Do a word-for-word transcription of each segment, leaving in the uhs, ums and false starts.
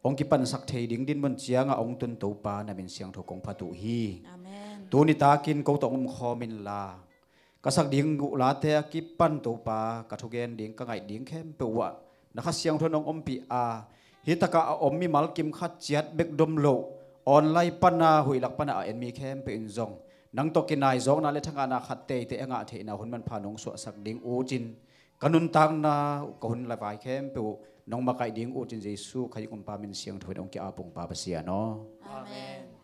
hong kipansak thei ding dinmun ciangah hong tun Topa na min siangtho kong phat uh hi. Amen. Tuni takin ko tawh hong omkhawm inla, ka sak ding uh late a kipan Topa ka thugen ding, ka ngaih ding khempeuh uh ah na Kha Siangtho in hong ompih a, hih takah a om mimal kim khat ciat bek dom loh, online pana, huih lak pana a en mi khempeuh in zong nang tawh kinaizawkna le thangahna khat teitei a ngah theihna hun manpha nong suahsak ding uh cin, ka nuntakna uh, ka hun le vai khempeuh uh nong makaih ding uh cin, Jesu Khazih Kumpa min siangtho in hong ki-ap ung, Pa Pasian aw. Amen.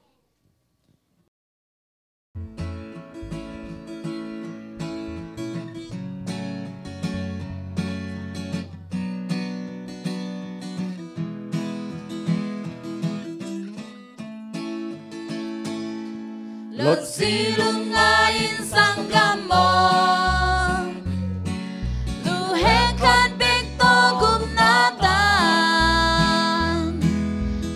Lotsi lungngaiin sanggam aw, luhek khat bek tawh gupna tan,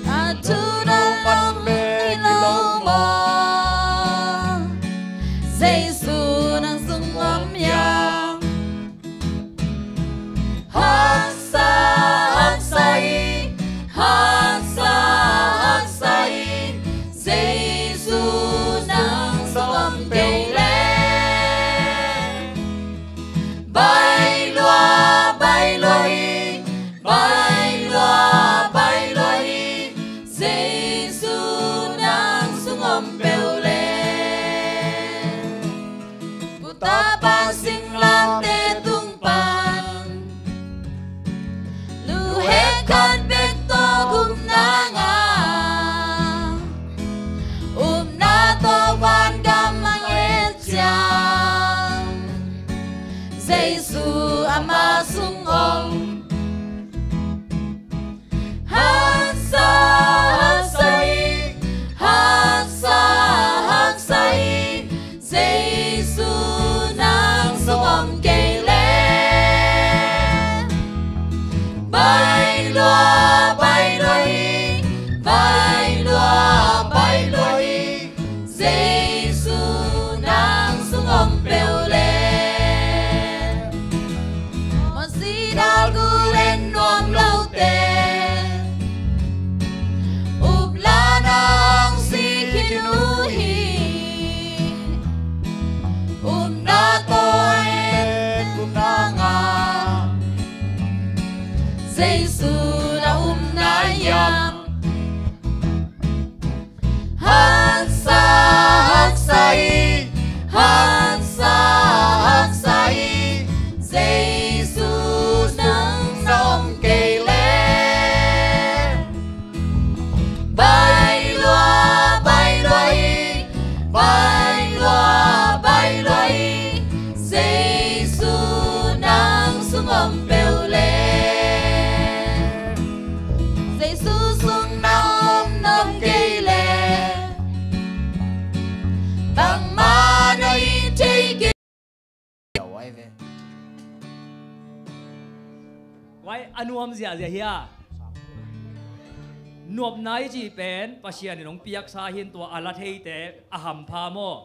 a thu na lam bek hi lo maw? Jesu nang sung om hiam? Haksa, haksa hi, haksa, haksa hi, Jesu nang sung om kei leh. Bai lua, bai lua hi, bai lua, bai lua hi, Jesu nang sung om peuh leh. Pu tapa singlamteh tung pan, luhek khat bek tawh gupna ngah, upna tawh vangam hong et ciang, Jesu ama sung om. Haksa, haksa hi, haksa, haksa hi, Jesu nang sung om kei leh. Bai lua, bai lua hi, bai lua, bai lua hi, Jesu nang sung om peuh leh. Mawhsida gul en nuam lote, upna na hong sik khin uh hi. Upna tawh a en upna ngah, Jesu na upna hiam? Haksa, haksa hi, haksa, haksa hi, Jesu nang sung om kei leh. Bai lua, bai lua hi, bai lua, bai lua hi, Jesu nang sung om peuh leh. Jesu sung nang om nawn kei leh, bangmah na hi thei kei. Wai, a nuam ziahziah hi a. Nuamna i cih pen Pasian in hong piaksa hi in, tua a la theite a hampha maw?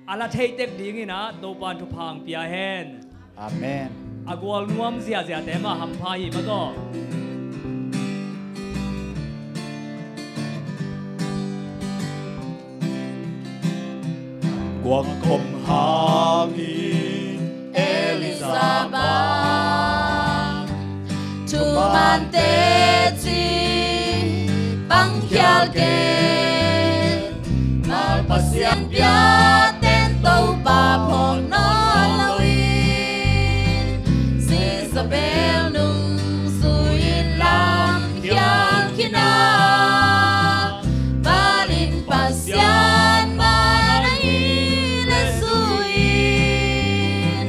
A la thei tek dingin ah Topa'n thupha hong pia hen. Amen. A gual nuam ziahziahte mah hampha hi mah tawh. Guak om hangin Elijah bang, thuman teci pang khial kei. Mal Pasian piaten Topa phawk nawn loin, Jezebel nungzui in lam khial khin a, Baal in Pasian man ahih leh zui in,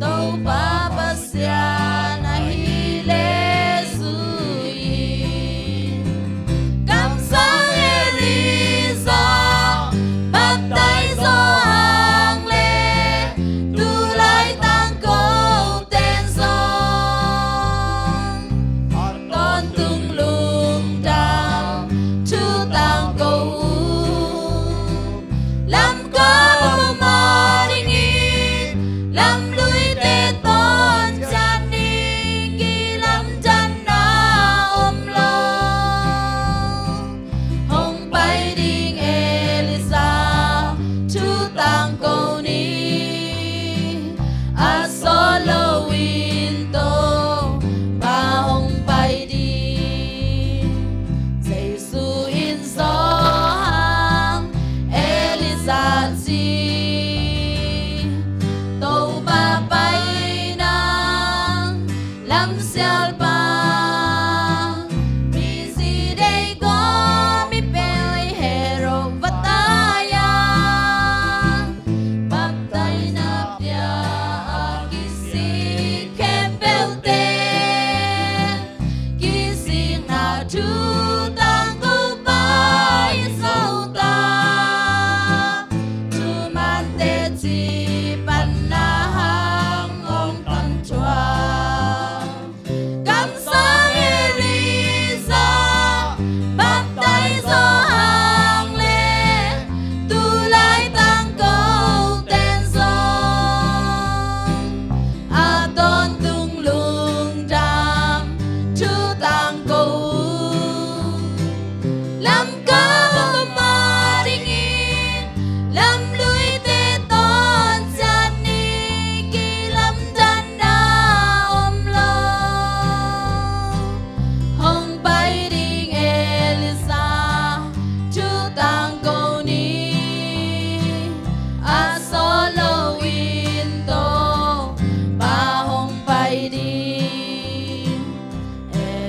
Topa Pasian ahih leh zui in. Kamsang Elijah baptize aw,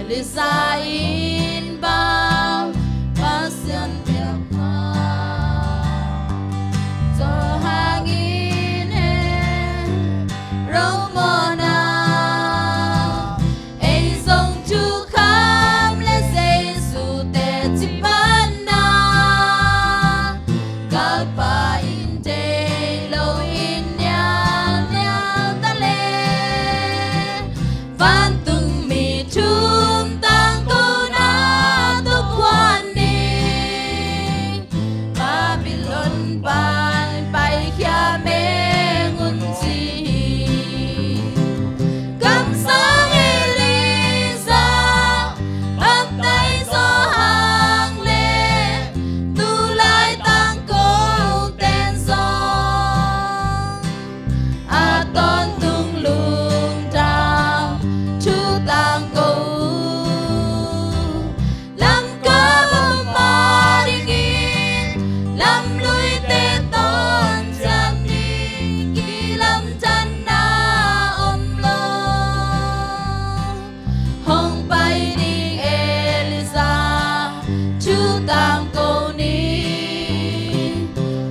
Lisa in bang Pasian biakna Johan in he romona ei zong thukham le Jesu teci panna galpa in deih lo in nialnial ta le vantung mi thum tangkona tawh khuan ni. Babylon pan paikhia meng un ci hi. Kamsang Elijah, baptize Johan le tulai tangko ten zong a tawntung lungdam thu tangko uh. Lamkap a om adingin lamluite tawn ciat ni, kilamdanna om lo. Hong pai ding Elijah thu tangko ni.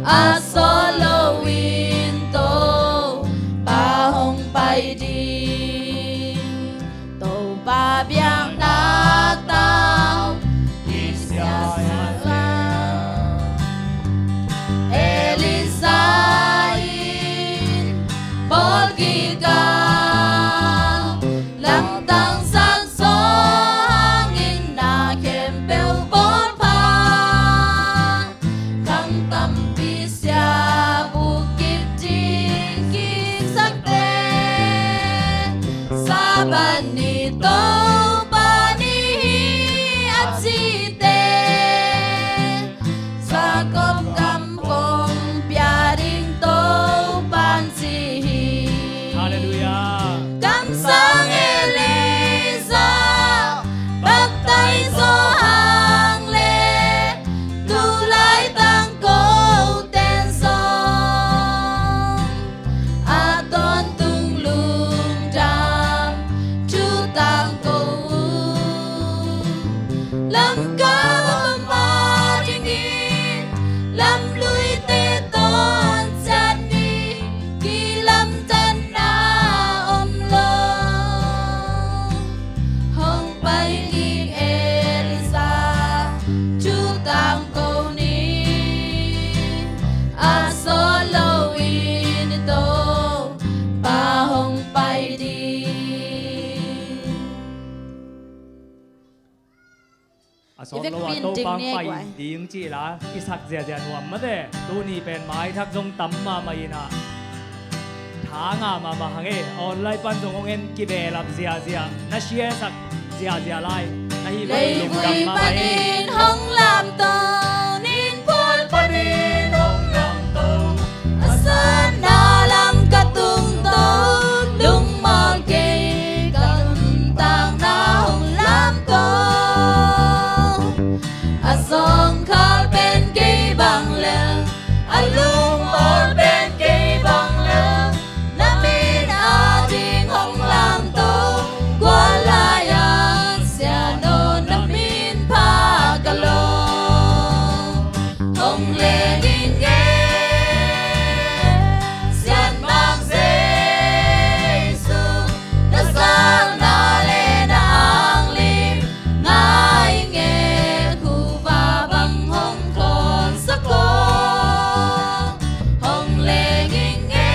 A sawt lo in Topa hong pai ding. Topa biakna tau i siasia. Elijah in bawl kik a, lamdang sak Johan in na khempeuh bawl pha. Khang tampi sia bukit ding kik sakte, Sabbath ni Topa ni hi a cite, Jakob gam kong pia ding Topa'n ci hi. Halleluiah. Kamsang Elijah, baptize Johan le tulai tangko ten zong a tawntung lungdam thu tangko uh. Lamkap a om adingin lamluite tawn ciat ni, kilamdanna om lo. Hong pai ding Elijah thu tangko ni. A sawt lo in Topa hong pai ding. A sawt lo a Topa hong pai ding ci la i sak ziahziah nuam mate. Tuni pen maithak zong tam mahmah in ah, tha ngah mahmah hang e. Online pan zong hong en, kibehlap ziahziah, na share sak ziahziah lai. Na hih bang lungdam mahmah e. Leivui panin hong lamto, nin phual panin hong lamto, a satna lam ka tungto, lungmawl kei ka nuntakna hong lamto. A zawngkhal pen kei bang lel, a lungmawl pen kei bang lel, na min ading hong lamto. Kua lai-ah sian aw, na min pha ka lo. Hong leng ing e, Sianmang Jesu, na zakna le na anglim ngai ing e, kuva bang hong khawlsak aw. Hong leng ing e,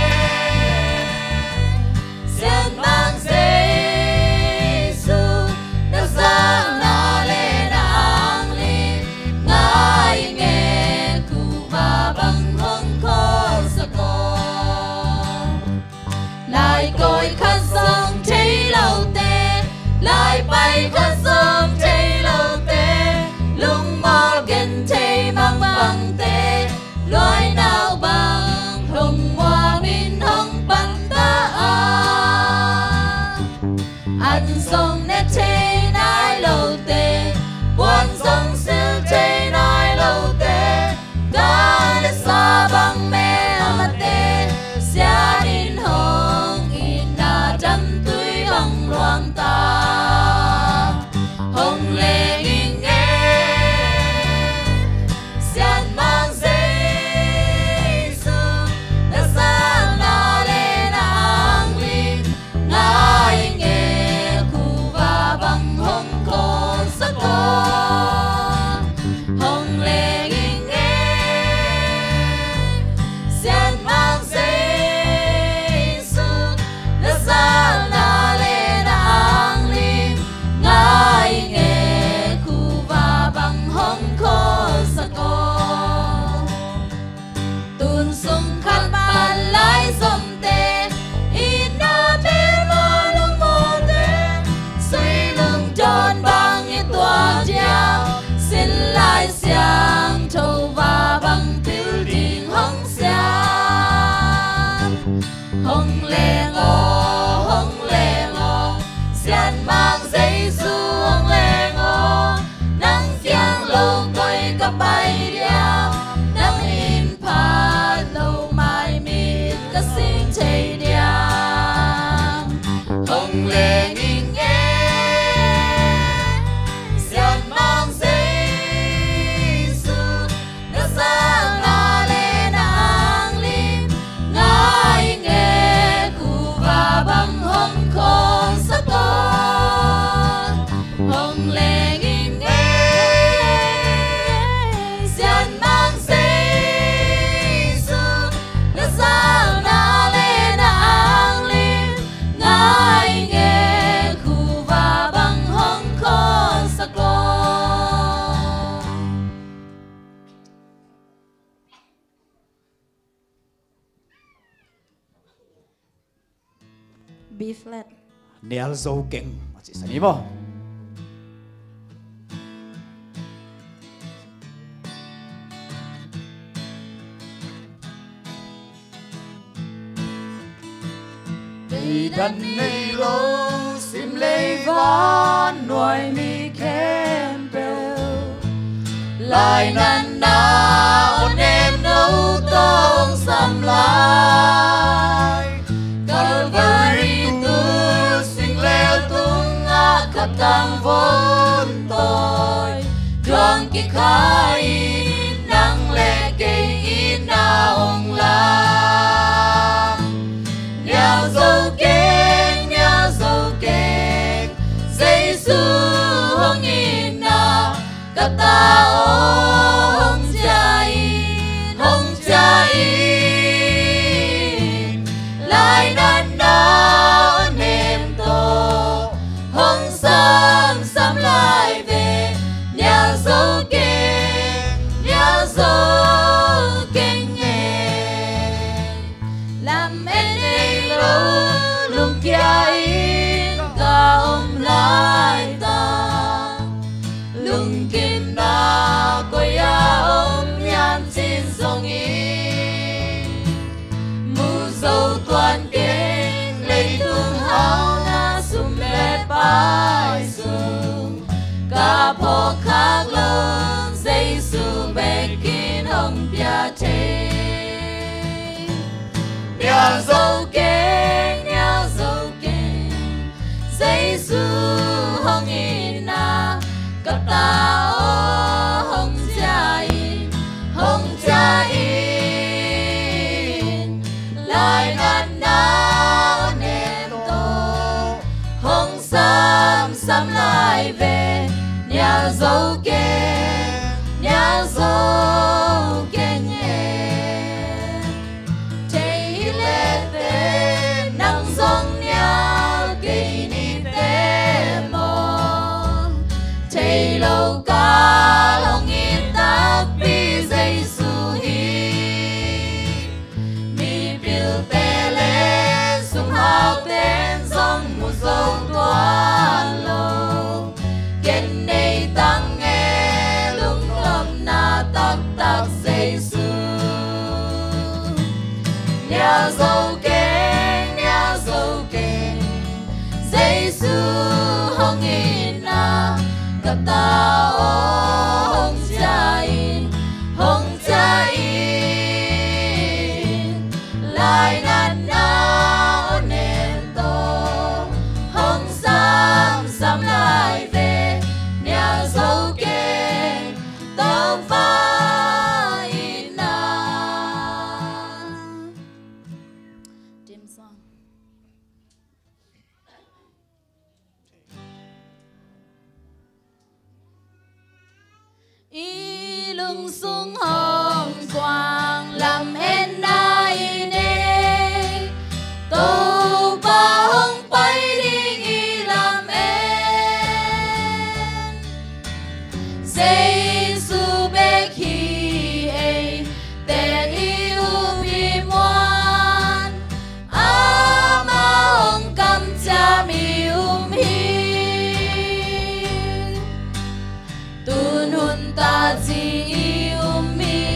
Sianmang Jesu, na zakna le na anglim ngai ing e, kuva bang hong khawlsak aw. Lai kawi khat zong thei lote, lai pai khat zong thei lote, lungmawl genthei mangbangte, luainau bang lungmuang in hong pan ta a. An zong ne thei nai lote, puan zong sil thei nai lote, gal le sa bang melmate, sian in hong itna damtui hong luang ta. B flat. Nial zo keng a ci sa ni maw? Deidan nei lo sim lei van nuai mi khempeuh, lainatna aw nem no tawh hong sam lai. Calvary tul singlel tungah khatang vontawi, duang kikhai in nang le kei in na hong lam. Nial zo keng, nial zo keng, Jesu hong itna ka ta aw hong ciah in, hong ciah in. Lainatna aw nem tawh hong sam, sam lai ve. Nial zo keng, nial zo keng e. Lamen nei lo lungkia in ka om laitak, lungkimna koi-ah om hiam cih zongin, mu zo tuan keng leitung hauna sum le pai sung, ka phawk khak lo Jesu bek in hong pia thei. Nial zo keng, nial zo keng, Jesu hong itna ka ta aw hong ciah in, hong ciah in. Lainatna aw nem tawh hong sam, sam lai ve. Nial zo keng, nial zo keng e. Thei hi le teh nang zong nial kei ni teh maw? Thei lo kal hong it takpi Jesu hi. Mipilte le sumhaute'n zong mu zo tuan lo, ken nei tang e lungnopna taktak Jesu. Nial zo keng, nial zo keng, Jesu hong itna ka ta aw hong ciah in, hong ciah in. Lainatna aw nem tawh hong sam, sam lai ve. Nial zo keng, Topa itna. Dim song. I lungsung hong kuang lametna i nei, Topa hong pai ding i lamet. Jesu bek hi eite i up i muan, amah hong kamciam i um hi. Tun hun ta ci i um hi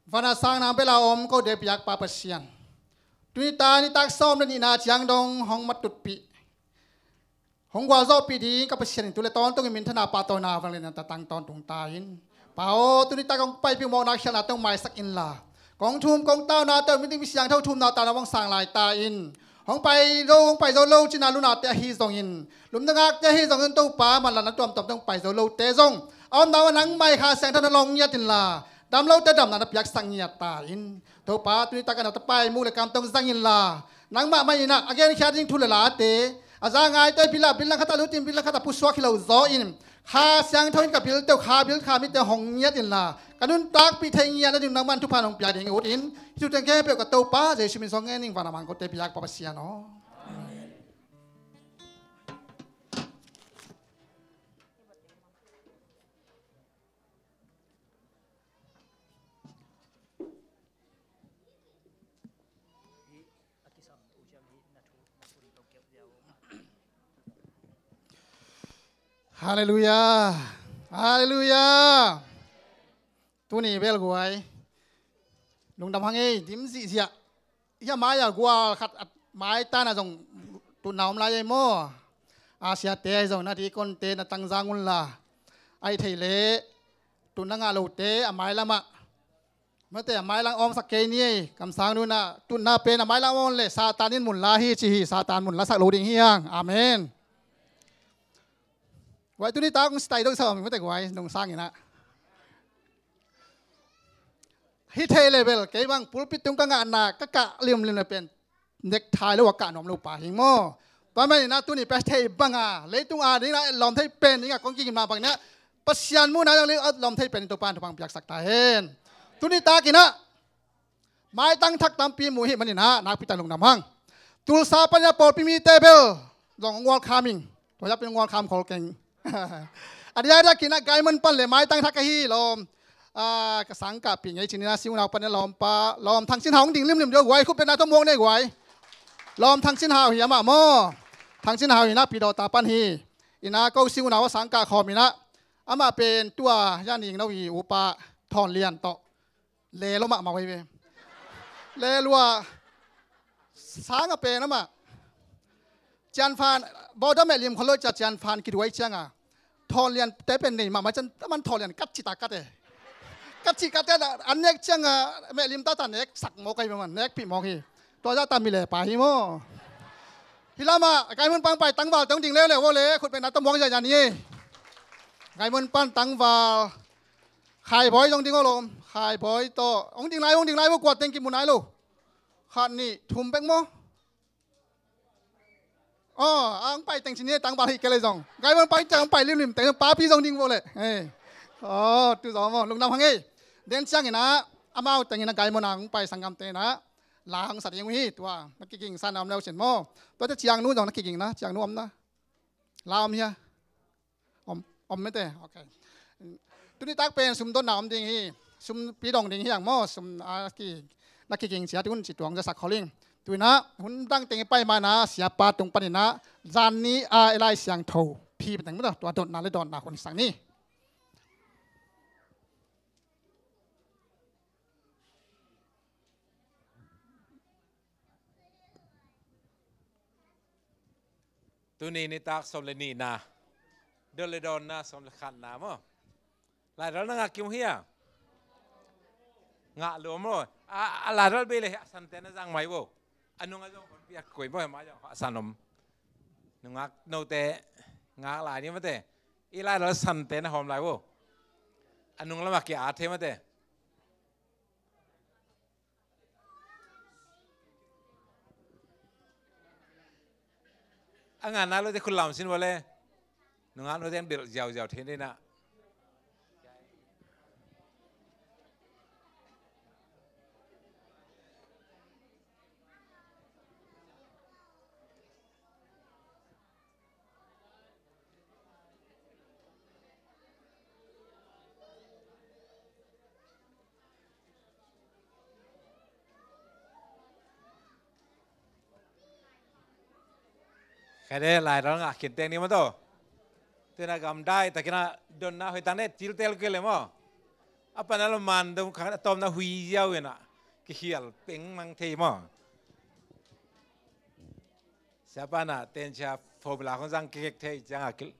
Van a sang nang bel a om kote biakpa Pasian, tuni ta nitak sawm le nihna ciang dong hong matutpih, hong gualzawhpih ding ka Pasian in tu le tawntung in minthanna pahtawina vangliatna tangtawn tung ta in. Pa aw, tuni tak kong paipih mawkna khialhna tawh maisak inla, kong thum kong tauna tawh mi ding mi siangtho thumna tawh na hong sang lai ta in. Hong pai lo, hong pai zo lo cina lunate ahi zongin, lumna ngakte ahi zongin, Topa, manlatna tuamtuam tawh hong pai zo lote zong a omna ah nangmah i Kha Siangtho na long ngiat inla, dam lote damna na piaksak ngiat ta in. Topa, tuni tak a na tapa i muk le kam tawh zang inla, nangmah mah in ah a genkhiat ding thu le late, a za ngaite bil ah bil langkhat ah lut in bil langkhat ah pusuak hi lo zaw in, Kha Siangtho in ka bilte uh, kha bil kha mitte uh hong ngiat inla, ka nuntakpih thei ngiat nading nangman thupha hong pia ding ut in. Hih thu teng khempeuh ka Topa Jesu min suang ngen ing, van a mang kote biakpa Pasian aw. Halleluiah. Halleluiah. Tuni bel guai, lungdam hang ei, dim zihziah. Hih a mai-ah gual khat a maitan ah zong tutna om lai ei maw? A siate ahi zong na dikonte na tangzang unla, ahi thei leh tutna ngah lote a mailam ah, mate, a mailam awngsak kei ni ei. Kamsang nu in ah tutna pen a mailam awng leh Satan in mun la hi ci hi. Satan mun lasak lo ding hi hang. Amen. Guai, tuni tak kong sitai dong sa om, mate, guai, nungsang in ah. Hi thei leh bel kei bang pulpit tung ka ngahna ka kah limlim na pen nekthai lo a kah nuam lo pa hi maw? Tua manin ah tuni pen thei bang a leitung a ding ah lawm thei pen ding a kong kigin mah bang in ah, Pasian muhna dang lei lawm thei pen in Topa in thupha piaksak ta hen. Tuni tak in ah maitang thak tampi mu hi manin ah nakpi tak lungdam hang. Tulsa pan in ah pawlpi mite bel zong hong welcome ing. Tua zah pen hong welcome khol keng. A diakdiak in ah Gaimon pan le maitang thak ahi lawm, ah, ka sangkahpih ngei cin in ah si unau pan in ah lawmpa, lawm Thang Cin Hau hong ding limlim ding uh guai, khut beng na tawh muak ni ei guai. Lawm Thang Cin Hau hi amah maw? Thang Cin Hau in ah Pidawta pan hi. In ah ko si unau a sangkah khawm in ah, amah pen tua yan ing no hi, upa Thawn Lian tawh. Le lua mahmah uh hi ve. Le lua. Sang a pen amah Cianfan, bawda meh lim khol lo cia Cianfan kiduai ciang a, Thawn Lian te pen nei mahmah ciang, aman Thawn Lian kat cih ta kat e. Kat cih kat e, an nek ciang a meh lim tata nek sak mawk ahi, man nekpih mawk hi. Tua zah ta mi le pa hi maw? Hih lam ah Gaimon pan pai tangval te hong ding leuleu vo le, khut beng na tawh muak ziahziah ni ei. Gaimon pan tangval Khai Bawi zong ding aw lawm. Khai Bawi tawh hong ding lai, hong ding lai vo, kua teng kimu nai lo. Khat, nih, thum bek maw? Aw, a hong pai teng cin hi, tangval hi kei leh zong. Gaimon pai teng hong pai limlim teng, papi zong ding vo leh. Ei. Aw, tu zaw maw, lungdam hang ei. Den ciangin ah amau teng in ah Gaimon a hong pai sanggamte in ah la hong sa ding uh hi. Tua na kiging sa na om leu cin maw? Tuate Ciangnu zong na kiging na, Ciangnu om na. La om hia? Om, om mete. Ok. Tuni tak pen sum dotna om ding hi. Sum pi dong ding hi ang maw? Sum a ki, na kiging ciat un ci tuang zasak khol ing. Tu in ah hun dang teng i pai ma in ah siapa tung pan in ah zan ni a i Lai Siangtho phi pen teng mete, tua dotna le dotna hun sak ni. Tuni nitak sawm le nihna, dot le dawnna sawm le khatna maw? Laidal na ngah kim hia? Ngah lua maw? A, a laidal bei le a sante na zang mai vo. A nung a zong piak koi maw, hema zong a san om. Nungak note ngak lai ni mate. I laidal sante na hawm lai vo. A nung lamah ki a thei mate. A ngah nai lote khut lam sin vawle. Nungak note an belh ziauziau thei ni na. Kede laidal ngah khin teng ni maw to. Tena gamdai takin a donna hoih tak ne, tiltel kei le maw. A pana lo man dong khat a tawmna hui ziau in ah kikhial pengmang thei maw. Siapa na tensia formula khong zang kikek thei ciangah ki,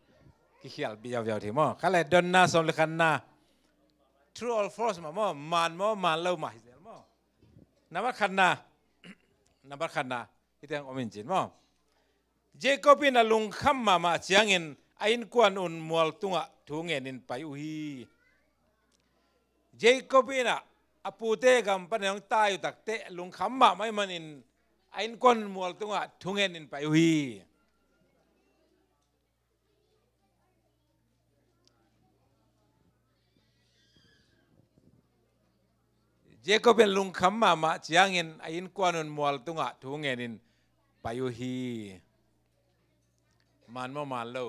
kikhial biaubiau thei maw. Khat le donna sawm le khatna. True or false mah maw, man maw, man lo mah hi zel maw. Nambat khatna. Nambat khatna. Hih teng om in cin maw. Jacob in a lungkham mahmah ciangin a innkuan un mual tungah thu ngenin pai uh hi. Jacob in ah a pute gam panin hong tai uh takteh lungkham mahmah ahih manin a innkuan un mual tungah thu ngenin pai uh hi. Jacob in lungkham mahmah ciangin a innkuan un mual tungah thu ngenin pai uh hi. Man maw man lo.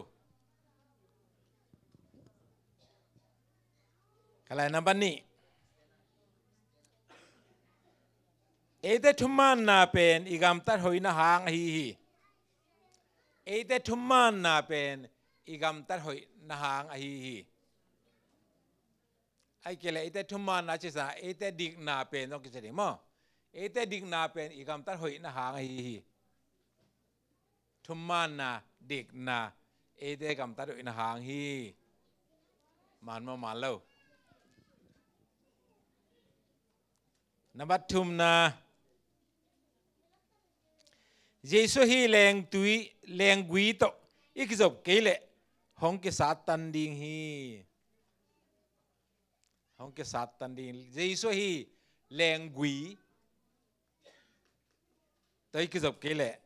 Khat le nambat nih. Eite thumanna pen i gamtat hoihna hang ahi hi. Eite thumanna pen i gamtat hoihna hang ahi hi. Ahih kei leh eite thumanna cih sang eite dikna pen zong kici ding maw. Eite dikna pen i gamtat hoihna hang ahi hi. Thumanna, dikna eite gamtat hoihna hang hi. Man maw man lo. Nambat thumna. Jesu hi lengtui, lenggui tawh i kizop kei leh hong kisattan ding hi. Hong kisattan ding. Jesu hi lenggui tawh i kizop kei leh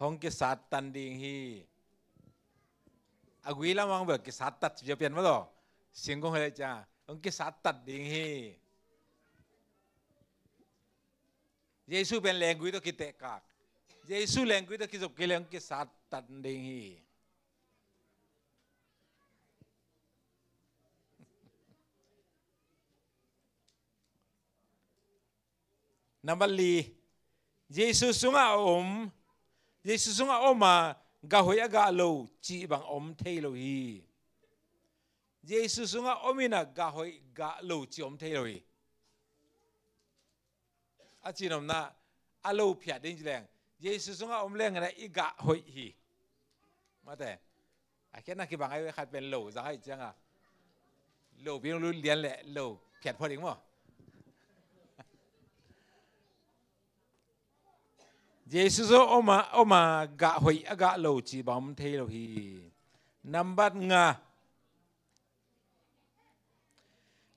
hong kisattan ding hi. A gui lamah bel kisattat ci pian maw taw. Singkung hi leh ciang hong kisattat ding hi. Jesu pen lenggui tawh kitehkak. Jesu lenggui tawh kizop kei leh hong kisattan ding hi. Nambat li. Jesu sungah a om, Jesu sungah a om a gah hoih a gah lo cih bang om thei lo hi. Jesu sungah om in a gah hoih gah lo cih om thei lo hi. A cihnopna a lo phiat ding ci leng Jesu sungah om leng in a i gah hoih hi. Mate. A khiatna kibang ai khat pen lo zang ai cianga. Lo piang lu lian le lo phiat phot ding maw. Jesu sungah om a, om a gah hoih a gah lo cih bang om thei lo hi. Nambat nga.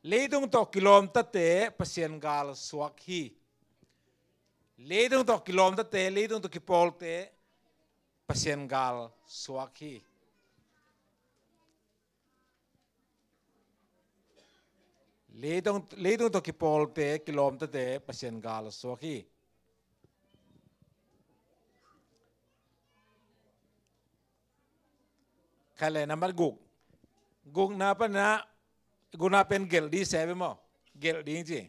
Leitung tawh kilawmtate Pasian gal suak hi. Leitung tawh kilawmtate, leitung tawh kipawlte Pasian gal suak hi. Leitung, leitung tawh kipawlte, kilawmtate Pasian gal suak hi. Khat le nambat guk. Gukna pan a, gukna pen gelh ding se ve maw. Gelh ding ci.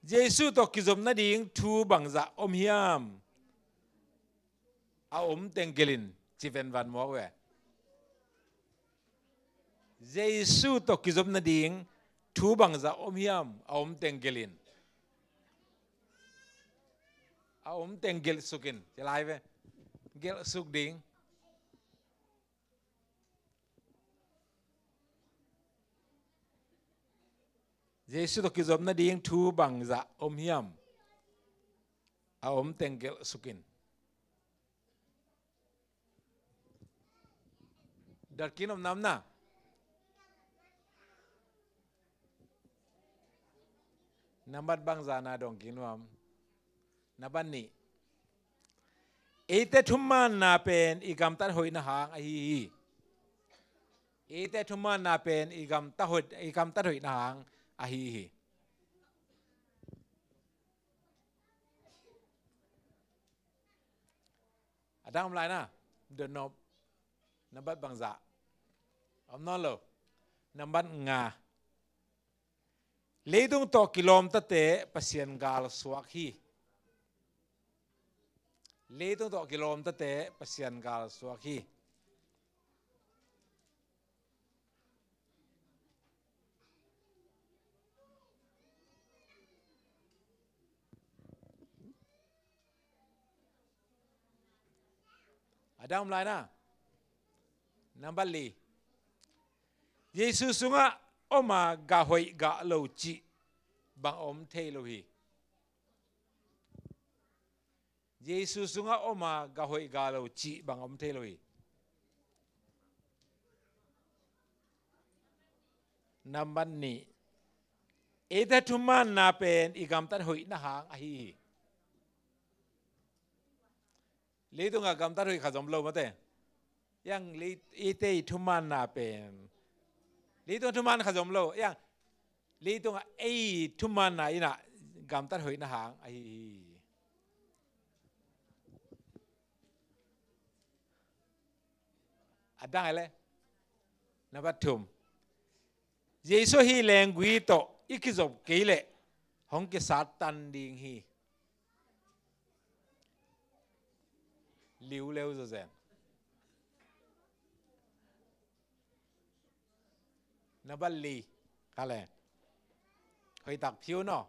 Jesu tawh kizop nading thu bangzah om hiam? A om teng gelh in ci ven van mawk ve. Jesu tawh kizop nading thu bangzah om hiam? A om teng gelh in. A om teng gelh suk in. Ci lai ve. Gelh suk ding. Jesu tawh kizop nading thu bangzah om hiam? A om teng gelh suk in. Dot kik nuam na. Nambat bangzah na dong kik nuam? Nambat nih. Eite thumanna pen i gamtat hoihna hang ahi hi. Eite thumanna pen i gamtat hoih, i gamtat hoihna hang ahi hi. A dang om lai na. Don't know. Nambat bangzah? Om nawn lo. Nambat nga. Leitung tawh kilawmtate Pasian gal suak hi. Leitung tawh kilawmtate Pasian gal suak hi. A dang om lai na. Nambat li. Jesu sungah om a gah hoih gah lo cih bang om thei lo hi. Jesu sungah om a gah hoih gah lo cih bang om thei lo hi. Nambat nih. Eite thumaanna pen i gamtat hoihna hang ahi hi. Leitungah gamtat hoih khat zom lo mate. Yang lei-, eite i thumaanna pen. Leitungah thumaan khat zom lo. Yang leitungah ei thumaanna in ah gamtat hoihna hang ahi hi. A dang hi leh. Nambat thum. Jesu hi lenggui tawh i kizop kei leh hong kisat tan ding hi. Liu leu zawzen. Nambat li. Kha le. Hoih tak phiu no.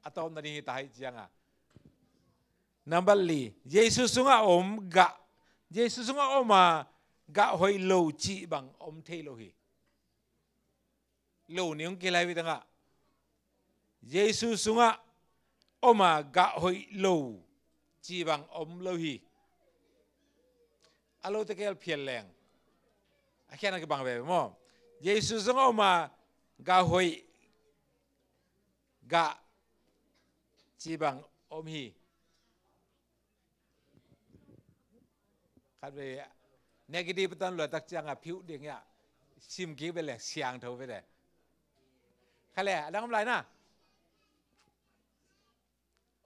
A tawpna ding hi ta hi cianga. Nambat li. Jesu sungah om gah. Jesu sungah om a gah hoih lo cih bang om thei lo hi. Lo ni hong kilai vitangah. Jesu sungah om a gah hoih lo cih bang om lo hi. A lo te kel phial leng. A khian a kibang veve maw. Jesu sungah om a gah hoih gah cih bang om hi. Khat vei negative tan luatak cianga phiu ding ia. Sim kik ve le siangtho ve le. Kha le a dang om lai na.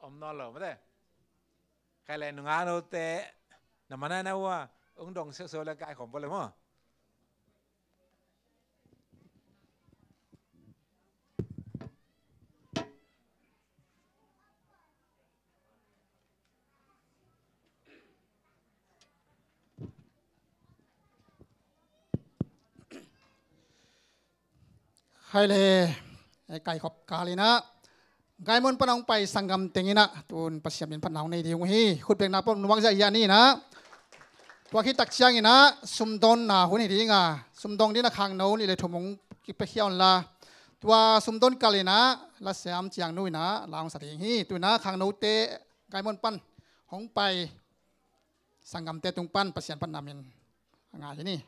Om nawn lo mate. Kha le nungak note na mana na ua ung dong seuh seuh le kai khom po le maw. Hai le, eh, kai khop kal inah. Gaimon pan hong pai sanggam teng inah tun Pasian min phatna hong nei ding uh hi. Khutbekna pom nuang zia hi a ni inah. Tua khit tak ciang inah sumdawnna hun hi ding a, sumdawng ding a khangno nih le thum hong kipiakhia un la. Tua sumdawn kal inah la siam ciang nu inah la hong sa ding hi. Tu inah khangnote gaimon pan hong pai sanggamte tung pan Pasian phatna min a ngai hi ni.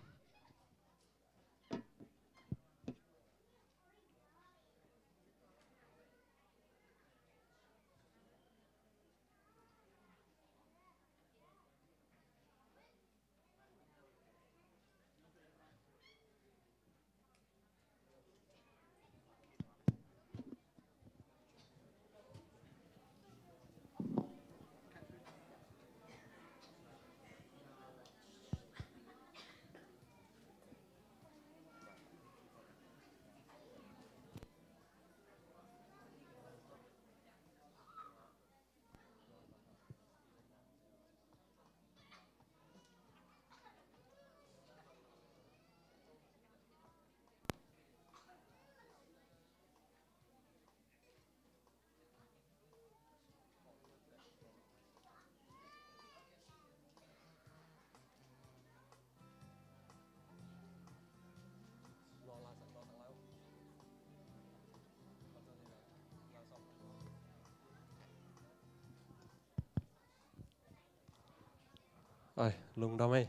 Ai, lungdam ei.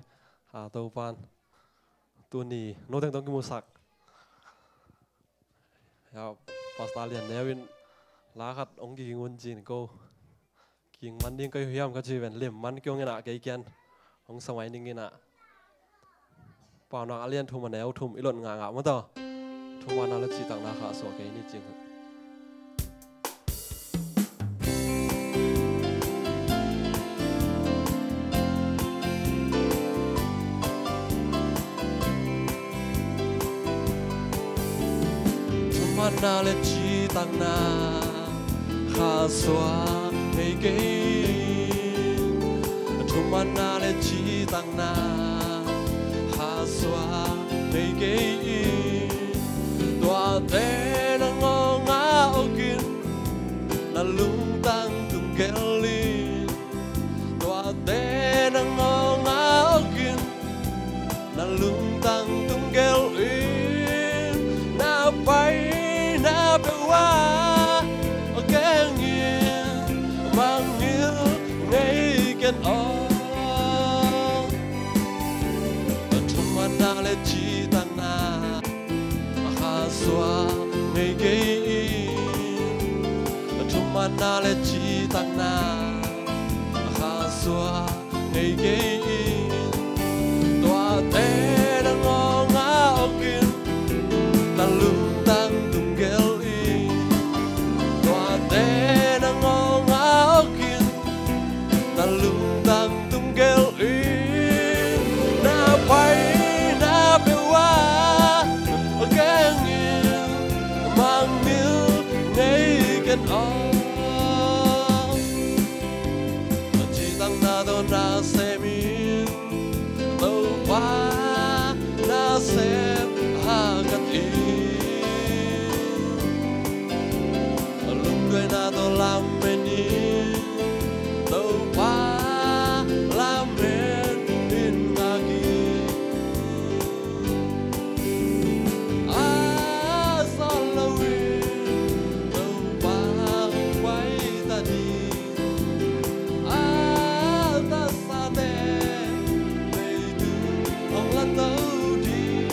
Ha, Topan. Tuni, no teng tong kimusak. Ya, Pastor Lian Neu in la khat hong ging un cin ko. Ging man ding ka hi hiam ka ci ven lim man kiong inah kei kian. Hong samai ning inah. Paunak a lian thum a neu thum i lot ngah ngah maw taw. Thumaanna le cihtakna kha a suah kei ni cing. Thumaanna le cihtakna kha suah kei kei. Thumaanna le cihtakna kha suah kei kei. Tuate na ngawng a okin na lungtang tung kel in. Tuate na ngawng a Thumanna le citakna a khasuah ngei kei in, tuate na ngawng a awkin na lungtang tung gelh in, tuate na ngawng a awkin na lungtang tung gelh in, na paina peuh ah a kengin mangngilh ngei ken aw. Citakna tawh na semin Topa nasem hangin, lungduaina tawh lamen in, Topa lamen in ngak in. A sawt loin Topa hong pai ta ding, a tasate mei tung hong la to ding.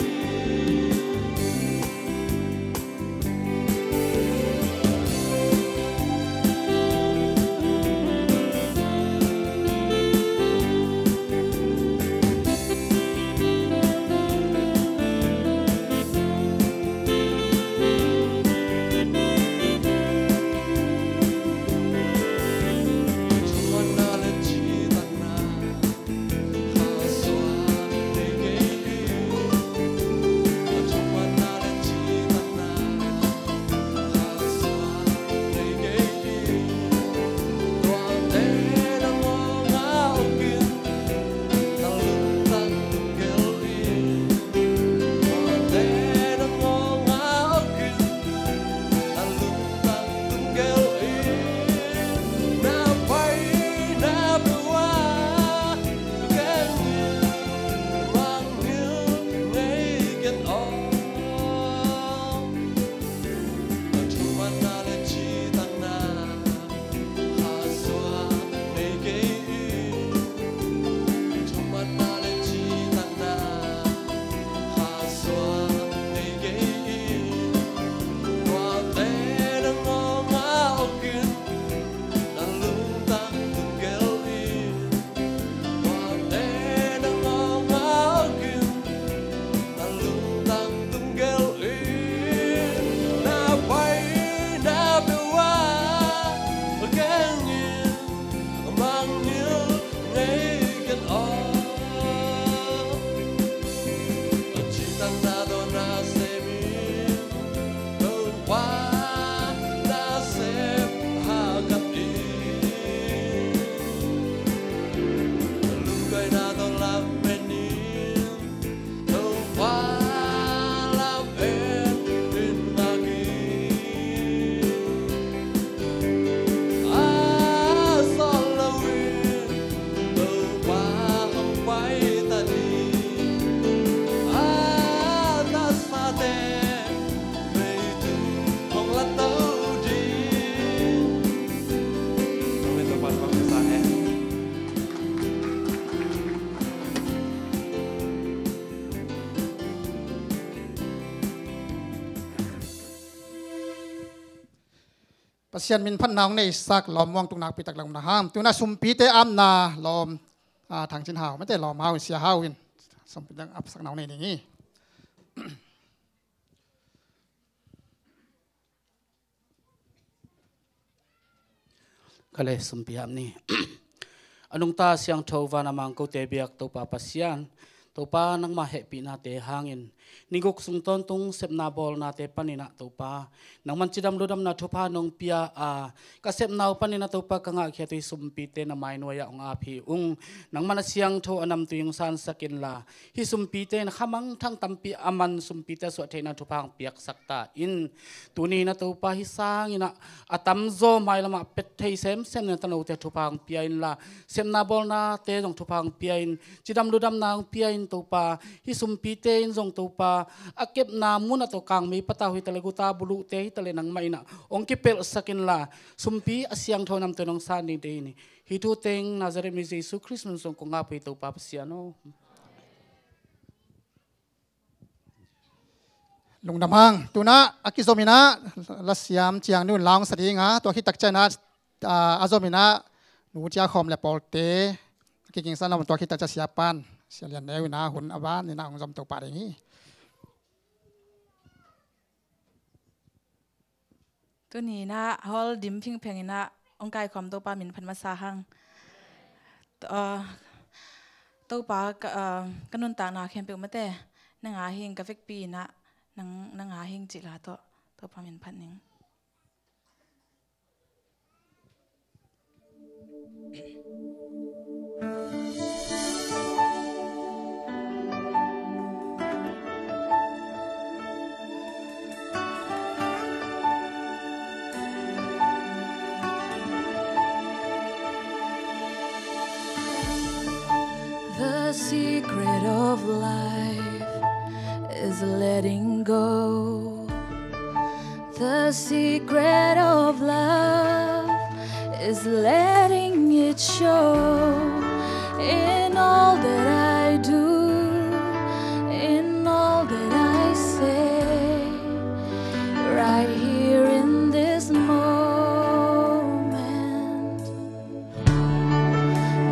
Pasian min phatna hong neisak lawm muang tung nakpi tak lawm na hang. Tuna sumpite apna lawm, ah, Thang Cin Hau, mate lawm hau, sia hau in sumpite apsakna hong nei ding hi. Ka le sumpi ap ni. A nungta siangtho van a mangkote biak Topa Pasian, Topa nangmah hehpihnate hangin ni guk sung tawntung sepna bawlnate panin ah Topa nangman cidam ludamna thupha nong pia a, ka sepna uh panin ah Topa ka ngahkhiat uh hi sumpite na mainuai ah hong ap hi ung. Nangman a siangtho a namtui hong sansak inla, hih sumpite in khamangthang tampi a man sumpite a suah theihna thupha hong piaksak ta in. Tuni in ah Topa hih sangin ah a tamzaw mailamah pet thei semsem na tanote thupha hong pia inla, sepna bawlnate zong thupha hong pia in, cidam ludamna hong pia in Topa, hih sumpite in zong Topa a kepna mun ah tawh kangmei patau hi ta le, guta buluhte hi ta le, nangmah in ah hong kipelhsak inla, sumpi a siangtho namtui in hong san dingte hi ni. Hih thu teng Nazareth mi Jesu Khrist min suang kong ap uh hi Topa Pasian aw. Lungdam hang. Tuna a kizom in ah lasiam Ciang Nu in la hong sa ding a, tua khit tak ciang ah a, a zom in ah, Nu Cia Khawm le pawlte, kigingsan lo tua khit teh Sia Pan, Sia Lian Neu in ah hun a ban in ah hong zom to pah ding hi. Tuni in ah hall dim phingpheng in ah hong kaikhawm Topa min phat masa hang. Aw, Topa ka, aw, ka nuntakna khempeuh mate, nang a hing ka vekpi in ah, nang, nang a hing cih la tawh Topa min phat ning. The secret of life is letting go. The secret of love is letting it show in all that I do, in all that I say, right here in this moment.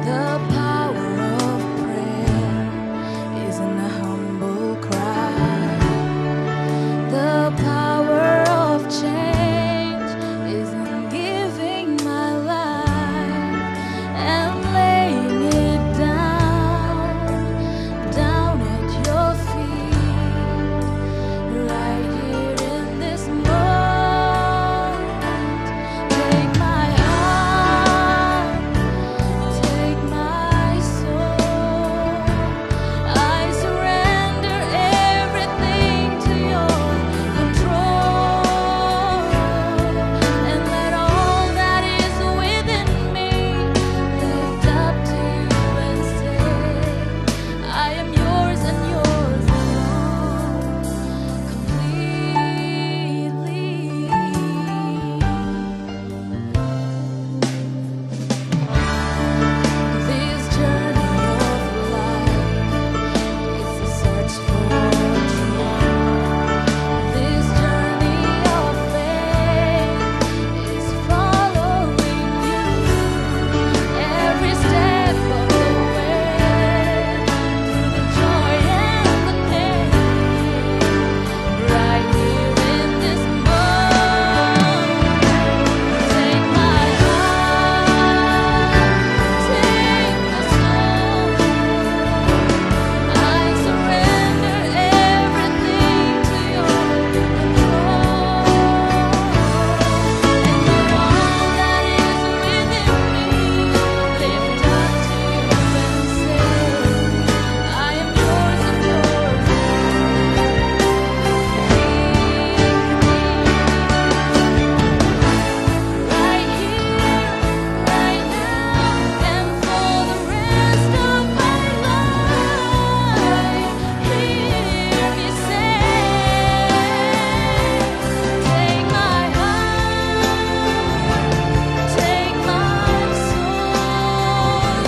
The power of prayer is in a humble cry. The power of change is in giving my life and laying it down, down at your feet, right here in this moment. Take my heart, take my soul. I surrender everything to your control, and let all that is within me lift up to you and say, I am yours and yours alone, completely. This journey of life is a search for truth. This journey of faith is following you every step of the way, through the joy and the pain. Right here in this moment, take my heart, take my soul. I surrender everything to your control. And let all that is within me lift up to you and say, I am yours and yours alone. Right here, right now, and for the rest of my life, hear me say, take my heart, take my soul.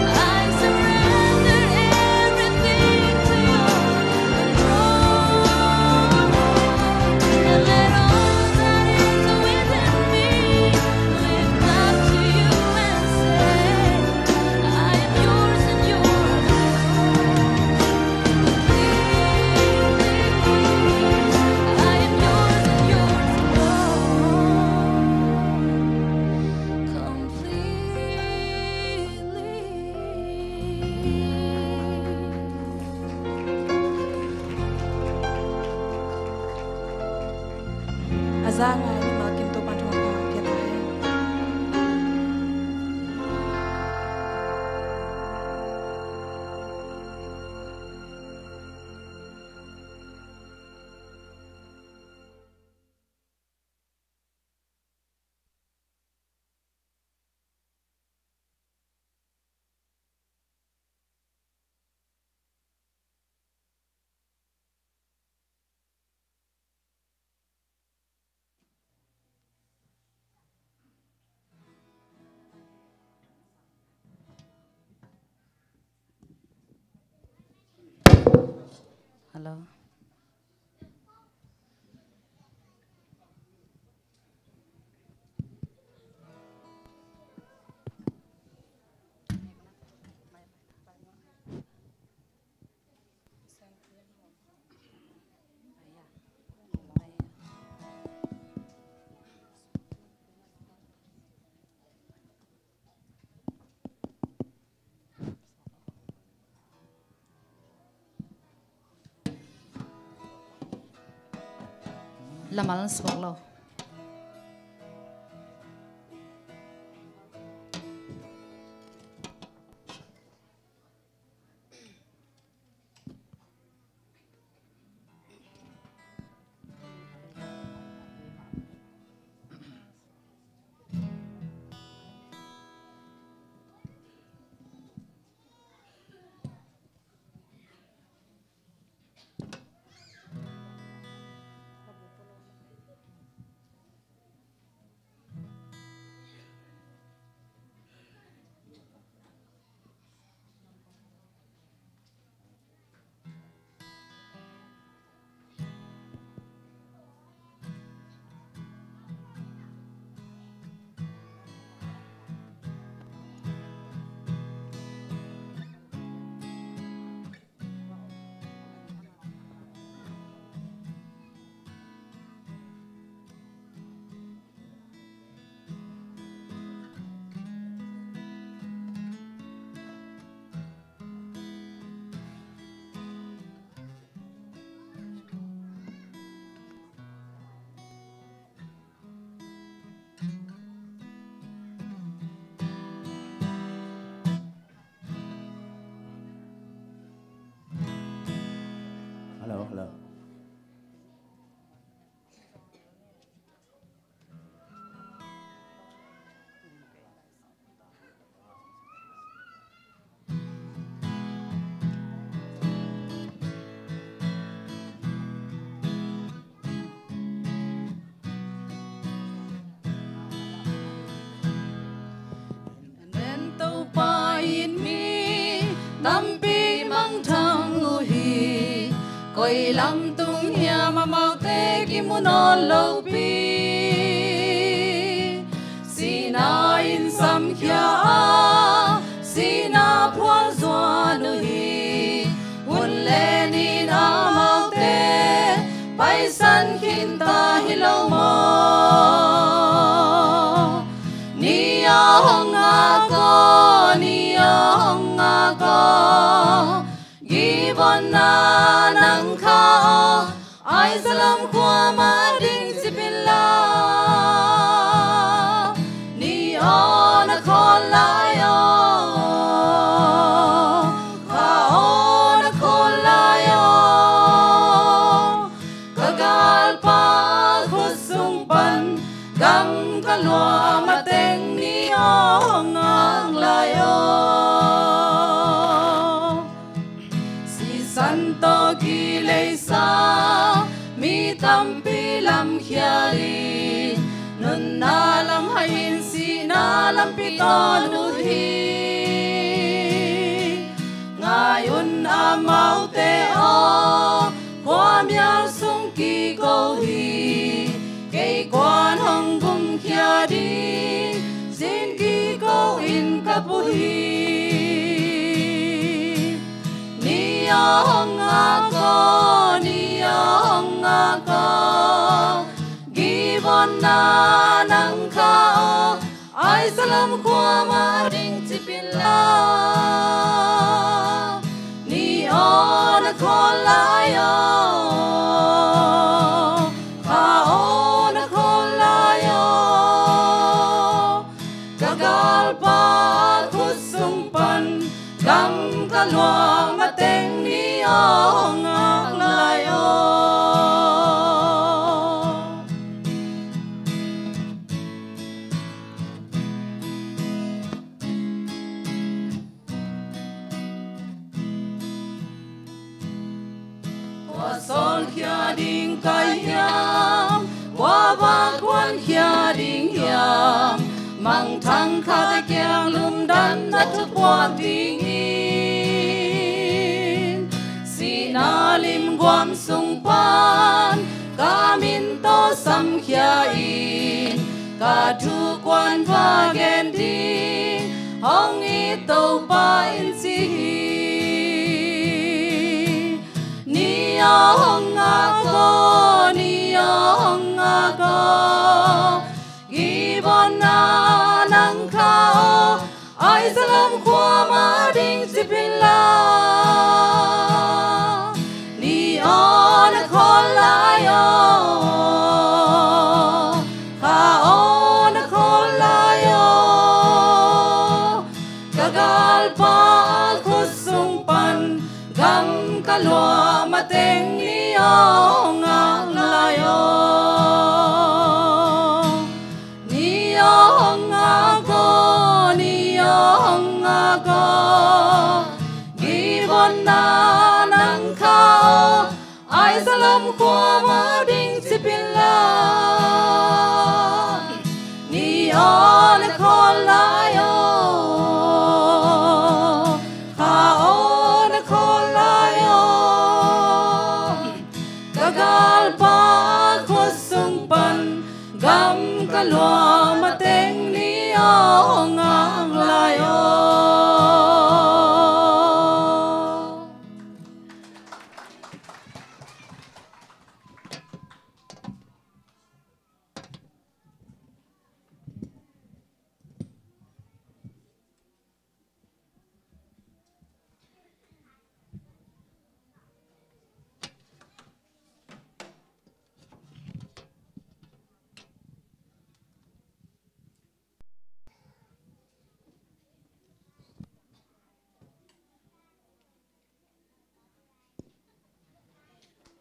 I surrender everything to your control. And let all that is within me lift up to you and say, I am yours and yours alone. Completely. I am yours and yours alone. Completely. A za ngai ni malkim Topa'n thupha pia ta hen. Lamal suak lo. Hello, hello. Nen Topa in mi tampi mangthang uh hi. Koi lam tung hiam amaute kimu nawn lopi. Sihna in samkhia a, sihna phual zuan uh hi. Hun le ni in amaute paisan khinta hi lo maw? Ni a hong ngak aw, ni a hong ngak aw, Gibeon ah nang kha aw, Aijalon khua mah ding cip inla. Ni aw na khawl lai aw, kha aw na khawl lai aw, ka galpa khut sung pan gam ka luah mateng ni aw hong ngak lai aw. Sisan tawh kileisa mi tampi lamkhia in, nunna lam haiin sihna lampi tawn uh hi. Ngai un amaute aw, khuamial sung kiko hi. Kei kuan hong gumkhia ding, zin kiko in ka pu hi. Ni aw hong ngak aw, ni aw hong ngak aw, Gibeon ah nang kha aw, Aijalon khua mah ding cip inla. Ni aw na khawl lai aw, kha aw na khawl lai aw, ka galpa khut sung pan gam ka luah mateng ni aw hong ngak lai aw. Kua sawlkhia ding ka hiam, kua va kuankhia ding hiam, mangthang khat a kiang lumdanna thu puak dingin, sihna limguam sung pan ka min tawh samkhia in, ka thu kuan va gen ding hong it Topa in ci hi. Ni aw hong ngak aw, ni aw hong ngak aw, Gibeon ah nang kha aw, Aijalon khua mah ding cip inla. Ni aw na khawl lai aw,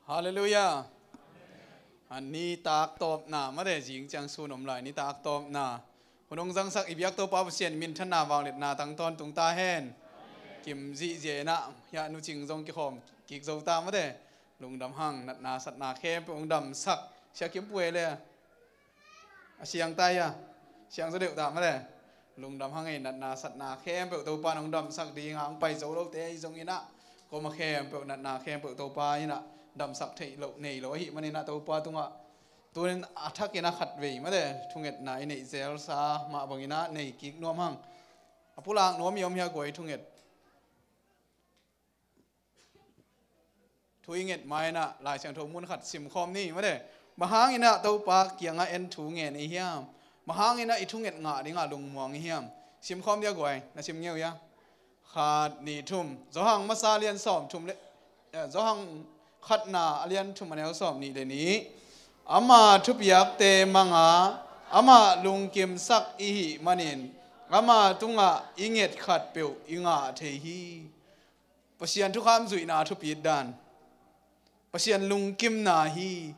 Halleluiah. A nitak tawpna mate, zing ciang sun om lai nitak tawpna hun hong zangsak i biak Topa Pasian minthanna vangliatna tang tawntung ta hen. Kim zihziah inah hiah Nu Cing zong kikhawm kik zo ta mate. Lungdam hang, natna satna khempeuh hong damsak. Sia Kim Pu e le a siang ta ia, siang zaw deuh ta mate. Lungdam hang ei, natna satna khempeuh Topa in hong damsak ding a, hong pai zo lote ahi zong inah, koma khempeuh natna khempeuh Topa inah damsak theih loh nei lo ahih maninah Topa tungah tunin a thakin a khatvei mate thungetna i neih zelsa mah banginah nei kik nuam hang. A pulak nuam i om hia guai thunget? Thu i nget mainah Lai Siangtho mun khat simkhawm ni mate. Bang hanginah Topa kiangah en thu ngen i hiam? Bang hanginah i thunget ngah dingah lungmuang i hiam? Simkhawm dia guai, na sim ngeu ia. Khat, nih, thum. Johan masa lian sawm thum le, eh, Johan khatna a lian thum a neu sawm nih le nih. Ama thupiakte manga amah lungkimsak i hih manin ama tungah i nget khatpeuh i ngah thei hi. Pasian thukham zuihna thupit dan. Pasian lungkimna hi.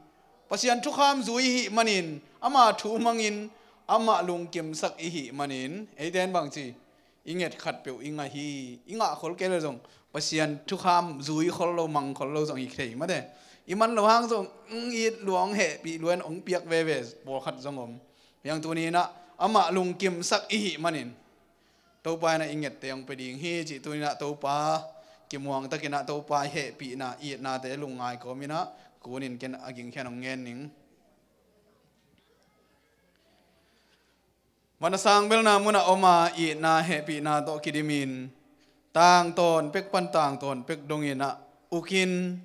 Pasian thukham zui hih manin ama thu mangin amah lungkimsak i hih manin eite in bangci i nget khatpeuh i ngah hi. I ngah khol kei le zong Pasian thukham zui khol lo, mang khol lo zong hi thei mate. I man lo hang zong, mm, it luang hehpih luan hong piak veve pawlkhat zong om. Hiang tuninah amah lungkimsak i hih manin Topa inah i ngette hong pia ding hi cih tuninah Topa kimuang takinah Topa i hehpihna itnate lungngai kawminah kunin ken a gingkhian hong ngen ning. Van a sang belna munah oma itna hehpihna tawh kidimin tangtawn pek pan tangtawn pek donginah ukin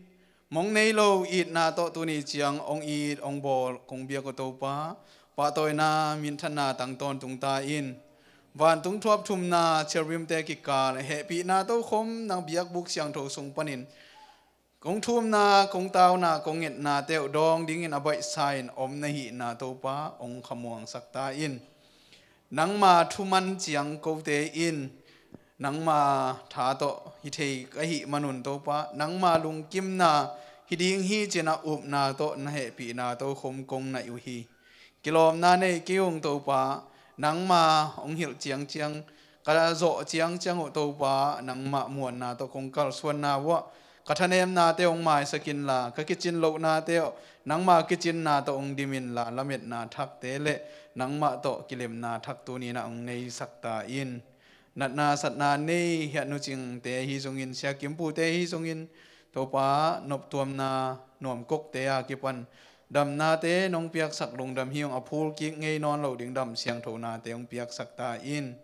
mong nei lo itna tawh tuni ciang hong it hong bawl kong biak uh Topa, pahtawina minthanna tang tawntung ta in. Vantung thuap thumna cherubimte kikal hehpihna tokhom nang biakbuk siangtho sung panin kong thumna, kong tauna, kong ngetnate uh dawng dingin a baihsa in om na hihna Topa hong khamuangsak ta in. Nangma thuman ciang kote in nangma tha tawh hi thei ka hih manun Topa, nangma lungkimna hi ding hi cinah upna tawh na hehpihna tokhom kong naih uh hi. Kilawmna nei kei ung Topa, nangma hong hilh ciangciang, ka zawh ciangciang uh Topa, nangmah muanna tawh kong kalsuanna uh ah ka thanemnate hong maisak inla, ka kicin lohnate uh nangma kicinna tawh hong dim inla, lametna thakte le nangmah tawh kilemna thak tuninah hong neisak ta in. Natna satna nei hiah Nu Cingte hi zongin, Sia Kim Pute hi zongin, Topa noptuamna nuamkokte a kipan damnate nong piaksak lungdam hi ung, a phul kik ngei nawn lo ding dam siangthonate hong piaksak ta in.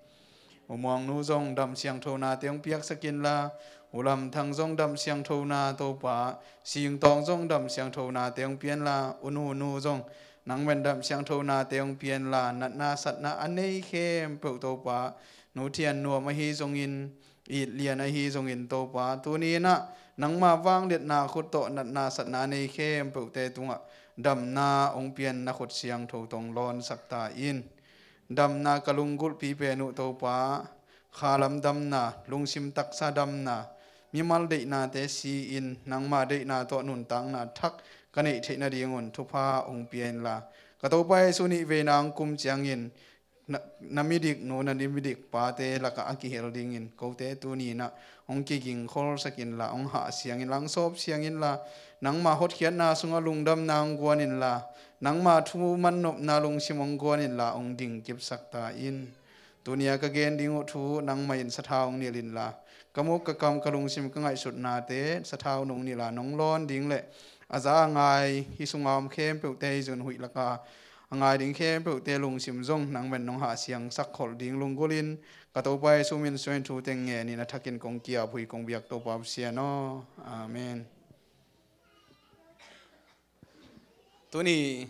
U Muang nu zong dam siangthonate hong piaksak inla, U Lam Thang zong dam siangthona Topa, Sing Tawng zong dam siangthonate hong pia inla, U Nu nu zong nang ven dam siangthonate hong pia inla, natna satna a nei khempeuh Topa, Nu Thian Nuam ahi zongin, it lian ahi zongin Topa, tuni inah nangma vangliatna khut tawh natna satna nei khempeuhte tungah damna hong pia in, na khut siangtho tawh hong lawnsak ta in. Damna ka lunggulhpi pen uh Topa, khalam damna, lungsim taksa damna, mimal deihnate si-in nangma deihna tawh nuntakna thak ka neih theih nadingun thupha hong pia inla, ka Topa Jesu nih veina hong kum ciangin na, na midik nu, na midik pate lakah a kihel dingin kote tuni inah hong kigingkholsak inla, hong hahsiang inla, hong sawpsiang inla, nangma hotkhiatna sungah lungdamna hong guan inla, nangma thu mannopna lungsim hong guan inla, hong dingkipsak ta in. Tuni a ka gen ding uh thu nangmah in sathau hong nilh inla, ka muk ka kam ka lungsim ka ngaihsutnate sathau nong nilh a nong lawn ding le a za a ngai hih sunga om khempeuhte hi zun huih laka a ngai ding khempeuhte lungsim zong nang ven nong hahsiangsak kholh ding lunggulhin ka Topa Jesu min suangin thu teng ngenin a thakin kong kiap uh hi kong biak Topa Pasian aw. Amen. Tuni